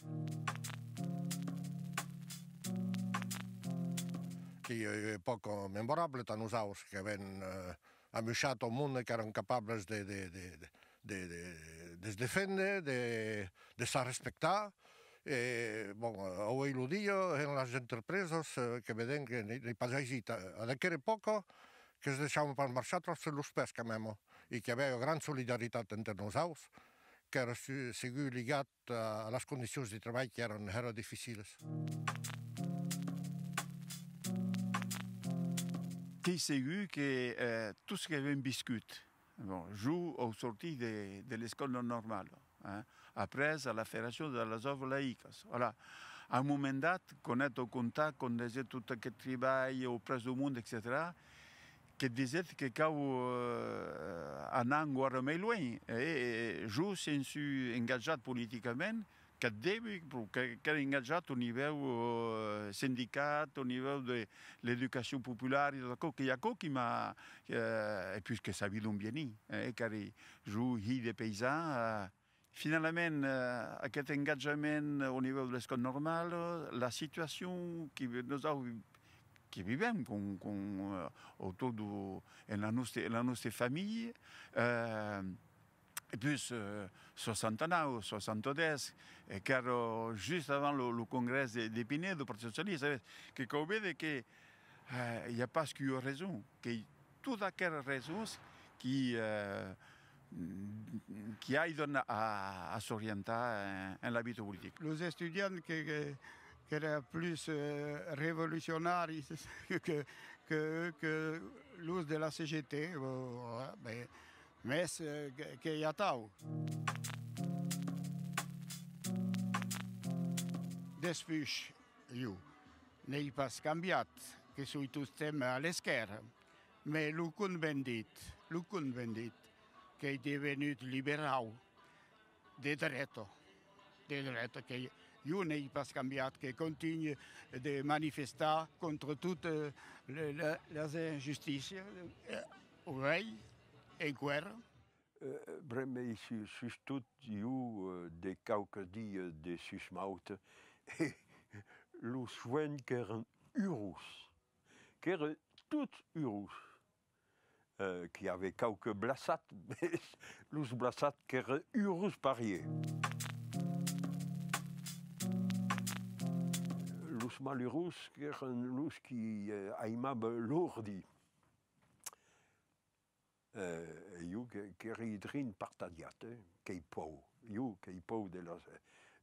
Qu'ei, eh, epòca memorable tà nosaus, qu'avèm, eh, amuishat au monde qu'èran capables de, de, de, de, de, de, de's defénder, de, de s'arrespectar. E, bon, auei lo dia, en las entrepresas, eh, que vedèm que n'ei, n'ei pas aisit. A, ad aquera epòca, que's deishavan pas marchar tròp sus los pès, quand même, e qu'i avè ua gran solidaritat enter nosaus, qu'èra su-, segur ligat a, a las condicions de trabalh qui èran hèra dificiles. Qu'ei segur que, eh, tots qu'avèm viscut, bon, jo au sortir de, de l'escòla normala, hein, après a la Federacion de las Òbras Laïcas, voilà. A un moment dat, quand èt au contact, quand desèt tot aqueth tribalh auprès deu monde, etcetèra, que disèt que cau, eh, anar enqüèra mei luenh. E, e jo, se'n soi engajat politicament, qu'ac devi, pro que, qu'èra engatjat au nivèu, eh, sindicat, au nivèu de l'educacion populara, e tot aquò, qu'ei aquò qui m'a, eh, e puish que sabidon bien, eh, qu'èri jo hilh de païsan, eh, finalament, eh, aqueth engatjament au nivèu de l'escòla normala, la situacion qui vi-, nosau vi-, qui vivèm com, com, eh, autour de, en la noste, en la noste familha, eh, e puish, eh, soixante-neuf, soixante-dix, e qu'èra just avant lo, lo congrès de, de Pineda, lo Partit Socialista, sabes, que cau véder que, eh, i a pas qu'ua rason, qu'ei totas aqueras rasons qui, eh, qui aidan a, a s'orientar en, en la vita politica. Los estudiants que, que, qu'èran plus, eh, revolucionaris que, que, que los de la C G T, o, o, ben, mès, eh, que, qu'ei atau. Despuish, jo, n'èi pas cambiat, que soi tostemps a l'esquèrra, mès lo convendit, lo convendit, qu'ei devenut liberau, de dreta, de dreta, que jo n'èi pas cambiat, que contunhi de manifestar contra tot, eh, le, le, las injustícias, eh, o uei enqüèra. Eh, bremei, su-, sustot jo, eh, de quauques dias de susmauta, e los joens qu'èran urós, qu'èran tots urós. Eh, qu'i avè quauque blaçat, mès los blaçats qu'èran urós parier. Los malurós qu'èran los qui, eh, aimavan l'ordi. Eh, e jo que, qu'èri drin partatjat, eh, qu'èi paur. Jo qu'èi paur de las,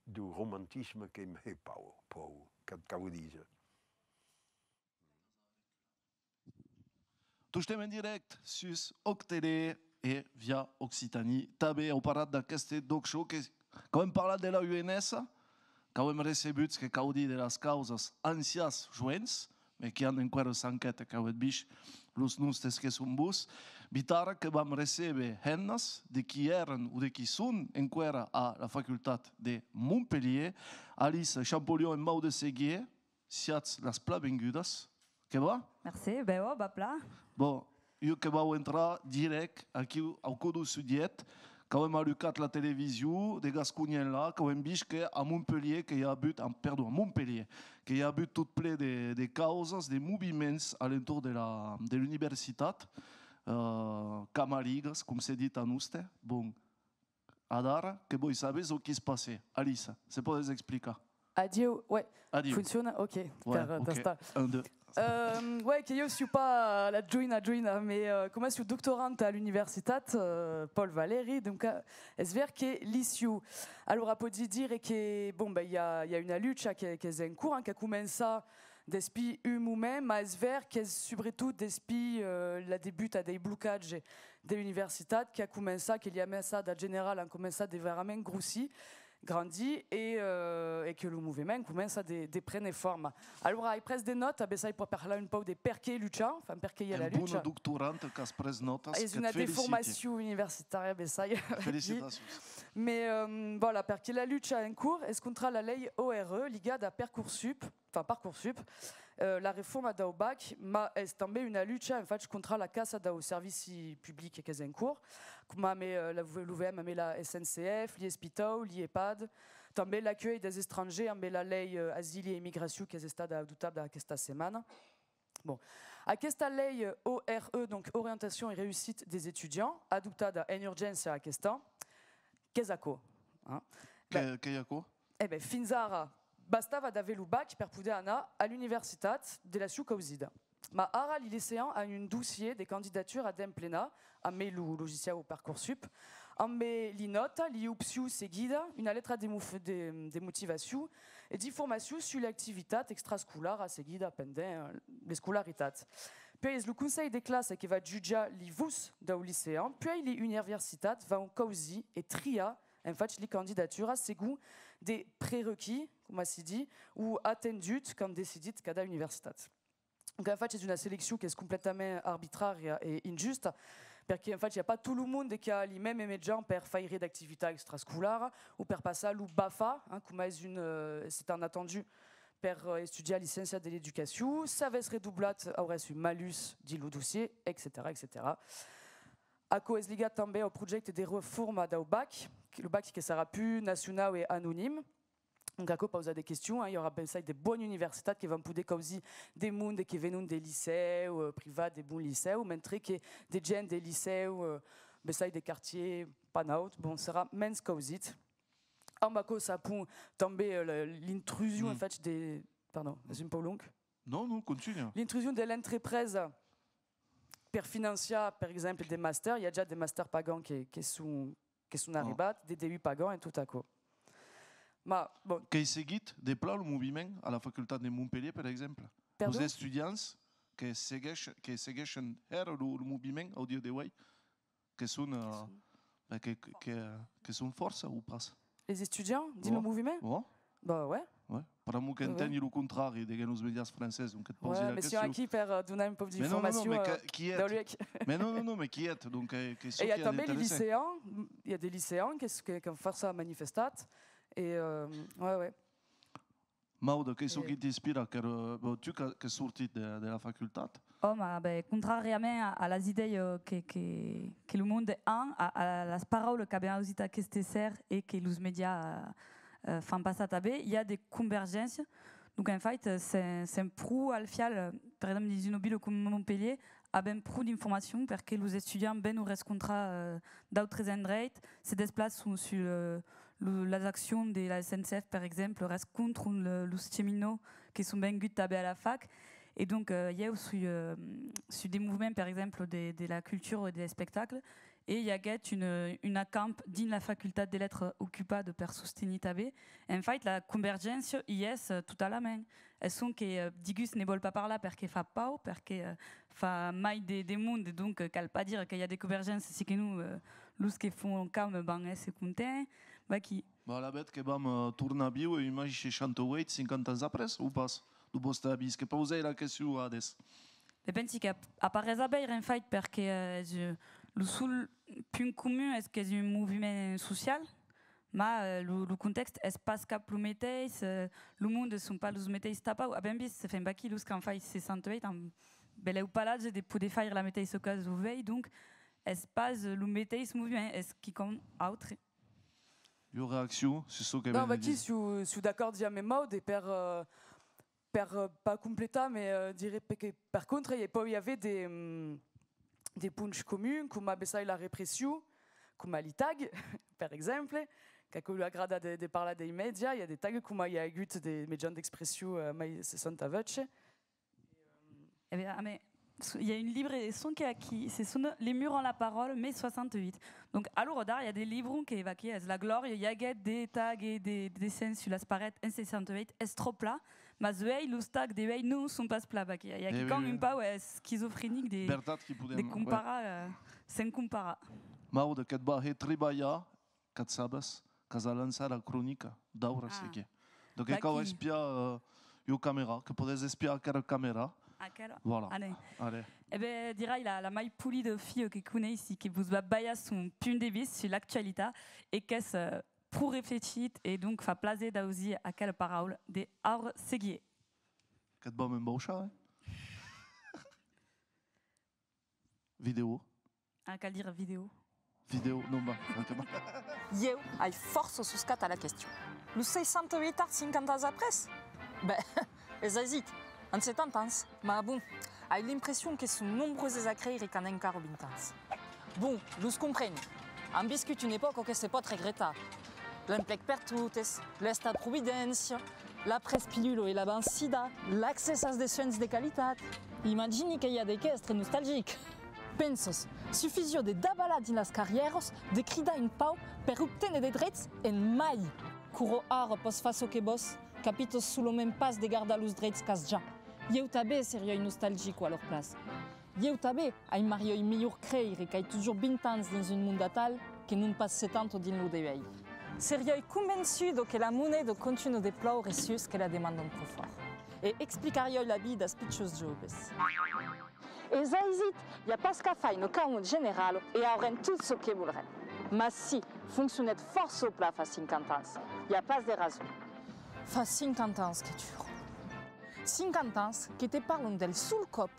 deu romantisme, qu'èi paur, paur, qu'ac cau díser. Tostemps en dirècte sus Òc Tele e via Occitanie. Tanben au parat d'aqueste D'ÒC Show que, qu'avem parlat de la U N S, qu'avem recebuts, que cau díser, de las causas, ancians joens, mès qui an enqüèra s'enquèta, qu'avem vist los nòstes que son bons. Vitara, que vam recéber hemnas de qui èran o de qui son enqüèra a la facultat de Montpelhièr. Alissa Champollion, en mau de seguir, siatz las plan vengudas. Que va? Mercé, ben òc, va plan. Bon, jo que vau entrar dirèct aquiu au còr deu subjècte, qu'avem alucat la television de Gasconha Enlà, qu'avem vist que a Montpelhièr, que i a avut, ah, perdon, a Montpelhièr, que i a avut tot plen de, de causas, de moviments a l'entorn de la, de l'universitat, eh, camarigas, com se ditz a noste. Bon, adara que voi saber çò qui's passe. Alissa, se pòdes explicar. Adiu, ouais. Adiu. Fonciona? Ok. Ouais, tara, ok. Tasta. Un, deux. Euh, ouais, que jo siáu pas la joina joina, mès, euh, coma siáu doctoranta a l'universitat, euh, Paul Valéry, donc, euh, es ver que li siáu. Alora, pòdi dire que, bon, ben, i a, i a una lucha que, qu'es en cors, hein, qu'a començat despí un moment, mas es ver qu'es subretot despí, euh, la debuta dei blocatges de l'universitat qu'a començat, que li amassada generala an començat de verament grossir, grandir, e, euh, e que lo movement comença de, de préner forma. Alora, ai pres de nòtas, bessai, per parlar un pauc de perqué lucha, enfin, perqué i a la lucha. En bona doctoranta qu'as pres nòtas, que te feliciti. Es una deformacion universitària, bessai. Felicitacions. Mès, euh, voilà, perqué la lucha en cors es contra la lei O R E ligada a Parcoursup, enfin, Parcoursup, euh, la reforma dau bac, mas es tanben una lucha, en fach, contra la caça dau servici public qu'es en cors, coma amé, euh, la, lo vem amé la S N C F, li espitau, li EHPAD, tanben l'acuelh des estrangers, amé la lei, euh, Asili e Immigracion qu'es estada adoptada aquesta setmana. Bon. Aquesta lei, euh, O R E, donc Orientation et Réussite des Étudiants, adoptada en urgéncia aquest an, qu'es aquò, hein? Que, ben, qu'ei aquò? E ben, fins ara, bastava d'aver lo bac per poder anar a l'universitat de la sieu causida. Mas ara, li liceans an un dossièr de candidatura a demplenar, amé lo logiciau Parcoursup, amé li nòtas, li opcions seguidas, una letra de mof-, de, de motivacion e d'informacion sus l'activitat extraescolara seguida pendent, eh, l'escolaritat. Puèi es lo conselh de classa que va jutjar li vòts dau licean, puèi li universitats van causir e triar, en fach, li candidaturas segon de prerequis, coma si ditz, o atendut qu'an decidit cada universitat. Donc, en fach, es una seleccion qu'es completament arbitrària e injusta, Perque, en fait, i a pas tot lo monde qu'a li mèmes mejans per faire d'activitat extraescolara o per passar lo BAFA, hein, coma es un, euh, c'est un attendu per, euh, estudiar licéncia de l'educacion. S'avètz redoblat, auretz un malus dins lo dossier, etcetèra, etcetèra. Aquò es ligat tanben au projècte de reforma dau bac, que, lo bac que serà pus nacionau e anonim. Donc, aquò pausa de questions, hein. I aurà, bessai, de bònas universitats que van poder causir de monde que venon de licèus, euh, privats, de bons licèus, mentre que de gents de licèus, euh, bessai, de quartiers pas nauts, bon, serà mens causit. Amb aquò, s'apond tanben, euh, la, l'intrusion, en fait, de... Pardon, es un pauc long. Non, non, continua. L'intrusion de l'entrepresa per financiar, per exemple, de mastèr. I a ja de mastèrs pagans que, que son, que son arribats, de DU pagans e tot aquò. Ma, bon. Qu'ei seguit de plan lo moviment a la facultat de Montpelhièr, per exemple? Perdon? Los estudiants que segueish-, que segueishen hèra lo, lo moviment au dia de uèi, que son, euh, ben, que, que, que, que son fòrça o pas? Les estudiants dins lo moviment? Ouais. Bah ouais. Ouais. Pr'amor qu'enteni lo contrari, deguens los mejans francés, donc et pausi la question. Ouais, mais siam aquí per, euh, donar un pauc d'informacion, euh, dau luec. Mais non, non, non, mais qui est, donc, euh, que... E i a tanben les lycéens, i a de lycéens que, que, qu'an fòrça manifestat, e, euh, ouais, ouais. Maude, qu'ei çò qui t'inspira, qu'èra, bon, tu qu'as, qu'as sortit de, de la facultat? Òme, ben, contràriament a, a las idèias, euh, que, que, que lo monde an, a, a las paraulas qu'avèm ausit aqueste ser e que los mèdias, euh, euh, fan passar tanben, i a de convergéncias. Donc, en fait, euh, sèm, sèm pro al fial, euh, per exemple, dins una vila coma Montpelhièr, avèm pro d'informacion perque los estudiants venon rescontrar, euh, d'autres endreits, se desplaçan sus, euh, lo, las accions de la S N C F, per exemple, rescontran le, los cheminots que son venguts tanben a la fac. E donc, euh, ieu soi, euh, soi de movement, per exemple, de, de la cultura e de l'espectacle, e i aguèt un, un acamp dins la facultat de letras ocupada per sostenir tanben. En fait, la convergéncia i es, euh, totalament. Es sonque, euh, digús ne vòl pas parlar perque fa paur, perque, euh, fa mai de, de monde, donc, euh, cal pas dire que i a de convergéncia, si que non, euh, los que fan cauma van èsser contents. Vaquí. Bah, alavetz que vam, euh, tornar víver un mai seishanta-uèit, cinquanta ans après, o pas? Deu vòste avís, que pausèi la question a adès. Me pensi qu'a, a pas res a veire, en fait, perque, euh, es, euh, lo sol punt comun es qu'es un moviment social, ma, euh, lo, lo contèxt es pas cap lo meteis, euh, lo monde son pas los meteis tanpauc. Avèm vist, se fèm vaquí los qu'an fait seishanta-uèit, an belèu pas l'atge de poder faire la meteissa causa uèi, donc es pas, euh, lo meteis moviment, es quicòm autre. Ua reaccion sus çò que... Non, vaquí, siáu, siáu d'acòrdi amb Maude, e per, euh, per, euh, pas completar, mais, euh, dire que, per contra, i pòu i aver de, mm, de ponts comuns, coma bessai la repression, coma li tags, per exemple, qu'aquò li agrada de, de parlar dei mèdias, i a de tags coma i a agut de mejans d'expression, euh, mai seishanta-vuech. E ben, a me, so-, i a un libre de sonque aquí, se sona Les murs ont la parole, mai soixante-huit. Donc, a l'ora d'ara, i a de libres que, vaquí, es la glòria, i aguèt de tags e de, de dessins sus las parets en seishanta-uèit, es tròp plan, mas uèi, los tags de uèi non son pas plan, vaquí. I a quicòm un pauc, eh, esquizofrenic de, de comparar, euh, sens comparar. Maude, que't va hèr tribalhar, qu'at sabes, qu'as a lançar la cronica d'aura, ah, seguier. Donc, que cau espiar, euh, ua camèra, que podètz espiar aquera camèra. Aquera? Voilà. Allez. Allez. E ben, dirai la, la mai polida filha que coneissi, que vos va balhar son punt de vista sus l'actualitat e qu'es, euh, pro reflechit e donc fa plaser d'ausir aquela paraula de aura seguier. Que't vam embauchar, eh? Vidèo. Ah, cal dire vidèo. Vidèo, non, va, francament. Ieu ai fòrça soscat a la question. Los seishanta-uèit ans, cinquanta ans après? Ben, es aisit, an setanta ans. Ma bon, ai l'impression que son nombroses a creire qu'an encara vint ans. Bon, los compreni. An viscut una epòca que se pòt regretar. L'emplec per totes, l'estat-providéncia, la prespillula e la vansida, l'accès as de suens de qualitat. Imagini que i a de qué èstre nostalgic. Pensas, sufisiá de davalar dins las carrièras, de cridar un pauc per obténer de drets en mai. Quora ara pòs far çò que vòs, capitas solament pas de gardar los drets qu'as ja. Ieu tanben seriái nostalgica a lor plaça. Ieu tanben aimariái melhor creire qu'ai totjorn vint ans dins un mond atal que non pas setanta dins lo de uèi. Seriái convençuda que la moneda contunha de plòure sus que la demandan pro fòrt. E explicariái la vida as pichons joves. Es aisit, i a pas qu'a far una cauma generala e aurem tot çò que volrem. Mas si, foncionèt fòrça plan fa cinquanta ans, i a pas de rason. Fa cinquanta ans que dura. Cinquanta ans que te parlan del sol còp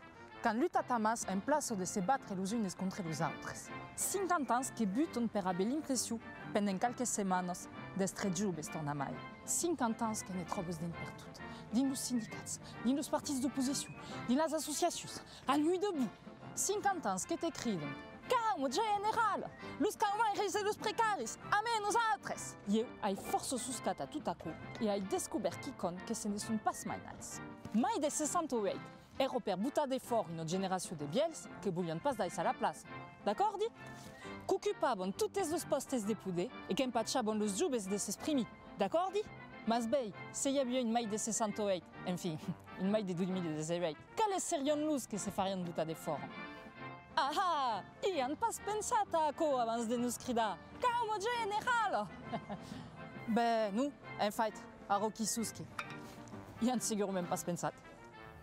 qu'an lutat amassa en plaça de se batre los unes contra los autres. Cinquanta ans que butan per aver l'impression, pendent qualques setmanas, d'èstre joves tornamai. Cinquanta ans que ne tròbas drin pertot, dins los sindicats, dins los partits d'oposicion, dins las associacions, a Nuit Debout. Cinquanta ans que te cridan: cauma generala! Los caumaires e los precaris, amé nosautres! Ieu ai fòrça soscat a tot aquò e ai descobèrt quicòm que se ne son pas mainats. Mai de seissanta-uèit èra per botar defòra una generacion de vièlhs que volián pas daissar la plaça, d'acòrdi? Qu'ocupavan totes los pòstes de poder e qu'empachavan los joves de s'exprimir, d'acòrdi? Mas ben, se i aviá un mai de seissanta-uèit, enfin, un mai de dos mila dètz-e-uèit, quales serián los que se farián botar defòra? Ah ah! I an pas pensat a aquò abans de nos cridar: cauma generala! Ben non, en fait, ara qu'i sosque. I an segurament pas pensat.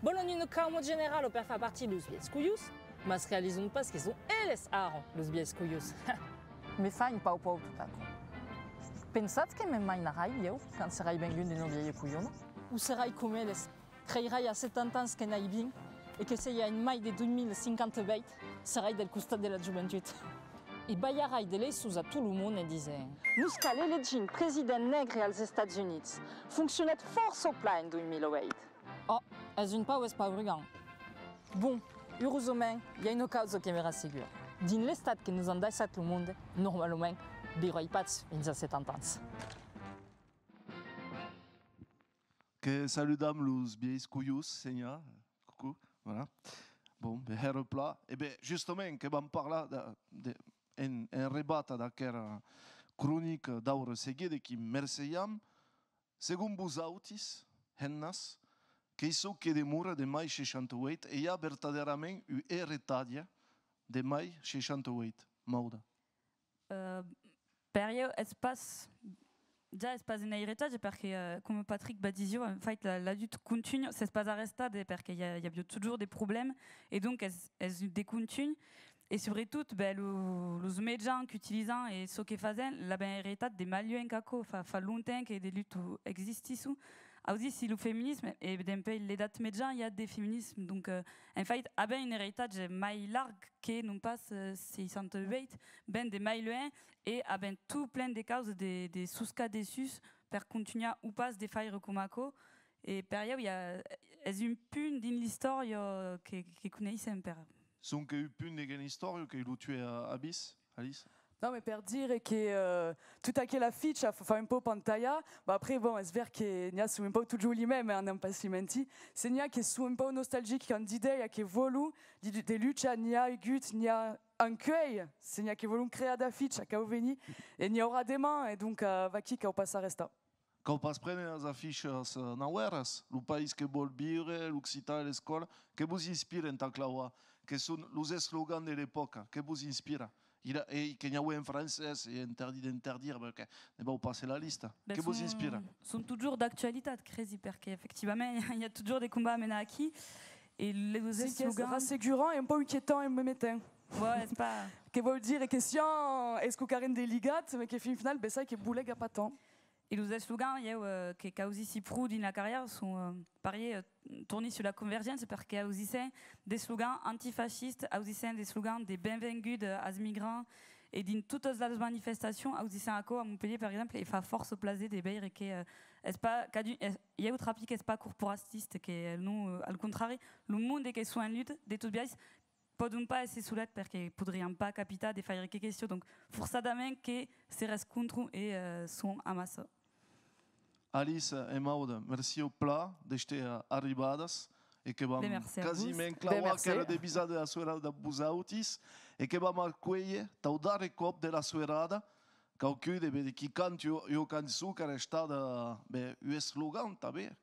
Vòlon una cauma generala per far partir los vièlhs colhons, mas realizan pas que son eles ara, los vièlhs colhons. Me fa un pauc paur tot aquò. Pensatz que me mainarai, ieu, quand serai venguda una vièlha colhona? O serai coma eles, creirai a setanta ans que n'ai vint e que se i a un mai de dos mila cinquanta-uèit, serai del costat de la joventut. E balharai de leiçons a tot lo mond en disent: nos cal elegir un president negre als Estats Units. Foncionèt fòrça plan en dos mila uèit. Oh, es un pauc espaurugant. Bon, urosament, i a una causa que me rassegura. Dins l'estat que nos an daissat lo monde, normalament, viurai pas fins a setanta ans. Que saludam los vièlhs colhons, Senha. Coucou, voilà. Bon, ben, hèra plan. E ben, justament, que vam parlar de, de, en, en rebata d'aquera cronica d'aura seguida, qui mercejam. Segon vosautis, hemnas, qu'ei çò que demora de mai seishanta-ueit e i a vertadèrament un eretatge de mai seishanta-ueit, Mauda? Euh, per ieu, es pas, ja es pas un eretatge, perque, euh, coma Patrick va disiá, en fait, la, la luta contunha, s'es pas arrestada, perque i a, i aviá totjorn de problèmas, e donc es, es de contunha. E subretot, ben, lo, los mejans qu'utilizan e çò que fasen, l'avèm eretat de mai luenh qu'aquò, fa, fa longtemps que de lutas existisson. Ausir si lo feminisme, e dempuèi l'edat mejan i a de feminisme, donc, euh, en fait, avèm un eretatge mai larg que non pas, euh, seissanta-ueit, ven de mai luenh, e avèm tot plen de causas de, de soscar dessús per contunhar o pas de faire coma aquò. E per ieu, i a, es un punt dins l'istòria que, que coneissèm per Sonque un punt de gena istòria qu'ei lo tuè a-, avís, Alice? Non, mais per dire que, euh, tota aquela ficha fa, fa un pauc pantalhar, bah après, bon, es ver que n'i a son un pauc totjorn li mèmes, eh, anam pas si mentir. Se n'i a que son un pauc nostalgics, qu'an d'idèias, que vòlon, de, de lucha, n'i a agut, n'i a encuei, se n'i a que vòlon crear da ficha, cau venir, e n'i aurà deman, e donc, euh, vaquí, cau pas s'arrestar. Cau pas préner las afichas, eh, nauèras, lo país que vòl viure, l'occitan e l'escòla, que vos inspira entà clavar? Que son los eslogans de l'epòca, que vos inspira? I a, e que n'i avè en francés, e interdit d'interdire, perque ne vau pas la lista. Que vos inspira? Son totjorn d'actualitat, cresi, perque efectivament i a totjorn de combats a menar aquí, e los eslogans... Rassegurant e un pauc inquietant en meme temps. Ouais, es pas... Que vòl dire que siam, escocarem de ligat, mas que fin final, bessai que bolega pas tant. E los eslogans, ieu, eh, que causissi pro dins la carrièra son, eh, parier, eh, torni sus la convergéncia, perque ausissèm d'eslogans antifascistas, ausissèm d'eslogans de benvenguda als migrants, e dins totas las manifestacions ausissèm aquò a Montpelhièr, per exemple, e fa fòrça plaser de veire que, eh, es pas, cadun, es, ieu trapi qu'es pas corporatista, que, eh, non, eh, al contrari, lo monde que son en luta, de tot biais, pòdon pas èsser solets perque podrián pas capitar de faire qué question. Donc, forçadament que se rescontron e, eh, son amassa. Alice e Maude, mercé plan d'èster, eh, arribadas e que vam quasiment clavar aquera devisada de la soirada dab vosautis e que vam acuélher tau darrèr còp de la soirada quauqu'un de, de qui canta ua, ua cançon qu'èra estada, ben, un eslogan tanben.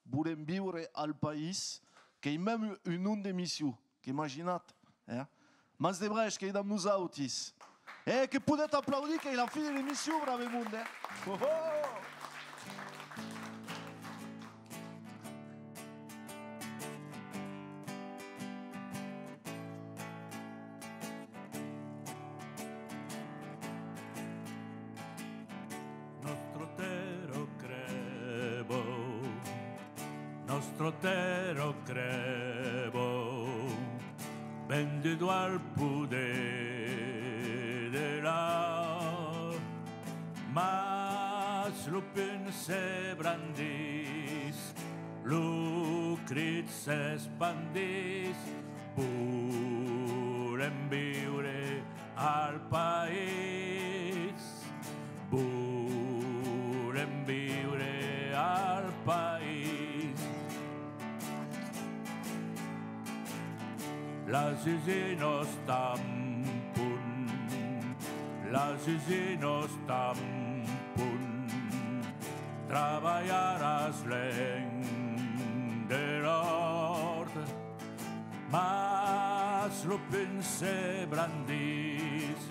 Volem viure al país, qu'ei mème un nom d'emission, qu'imaginatz, eh? Mans de Brèch, qu'ei damb nosautis. E que podetz aplaudir, qu'ei la fin de l'emission, brave monde, eh? Oh, oh! Nòstra tèrra crèba, vendut al poder de l'art, mas lo punh se brandís, lo crit s'espandís, volèm viure al país, volèm viure al país. Las usinas tampon, las usinas tampon, trabalharàs luènh de l'òrt. Mas lo punh se brandís,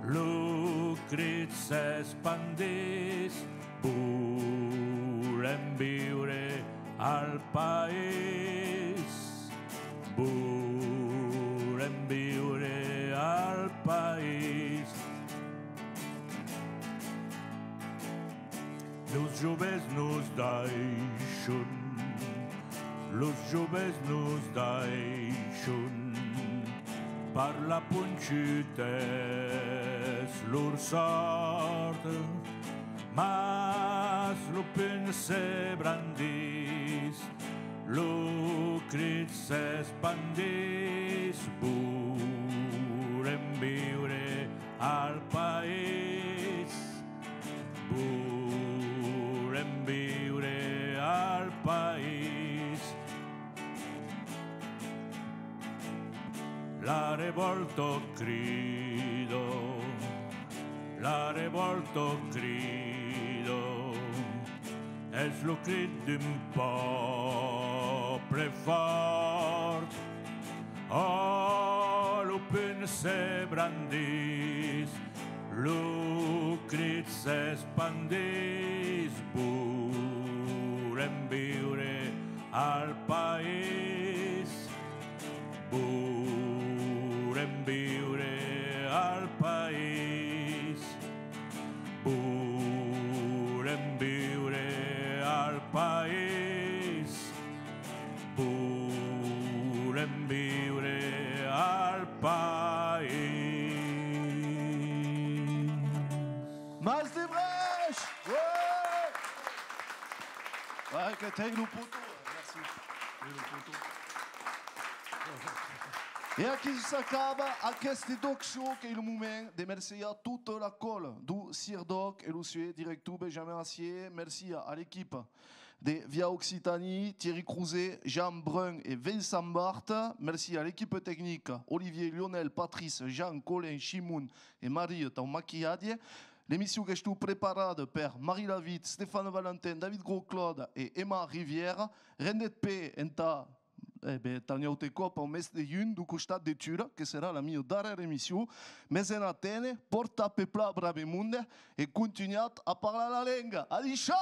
lo crit s'espandís, volèm viure al país, volèm viure al país. Los joves nos daisson, los joves nos daisson, parla ponchut es lor sòrt, mas lo punh se brandís, lo crit s'espandís, volèm viure al país. Volèm viure al país. La revòlta crida, la revòlta crida, es lo crit d'un pòble fòrt. Oh, lo punh se brandís, lo crit s'espandís, volèm viure al país, volèm viure al país, volèm viure al país. Volèm viure al país. Mas de Brèch! Ouais! Ouais, que t'es lo poteau. Merci. Et lo poteau. E aquí s'acaba aqueste D'ÒC Show, qu'ei lo moment de mercejar tota la còla deu CIRDÒC e lo suer director Benjamin Assier. Merci a, a l'equipa de Via Occitanie, Thierry Crozet, Jean Brun e Vincent Barthe. Merci a l'equipa tecnica, Olivier, Lionel, Patrice, Jean, Colin, Simon e Marie, tau maquilhatge. L'emission qu'estó preparada per Marie Lavitte, Stéphane Valentin, David Grosclaude e Emma Rivière. Rendetz pè entà, e ben, tà un aute còp au mes de junh, deu costat de Tura, que serà la mia darrèra emission. Mes en aténer, pòrtatz-pe plan, brave monde, e contunhatz a parlar la lenga. Adishatz!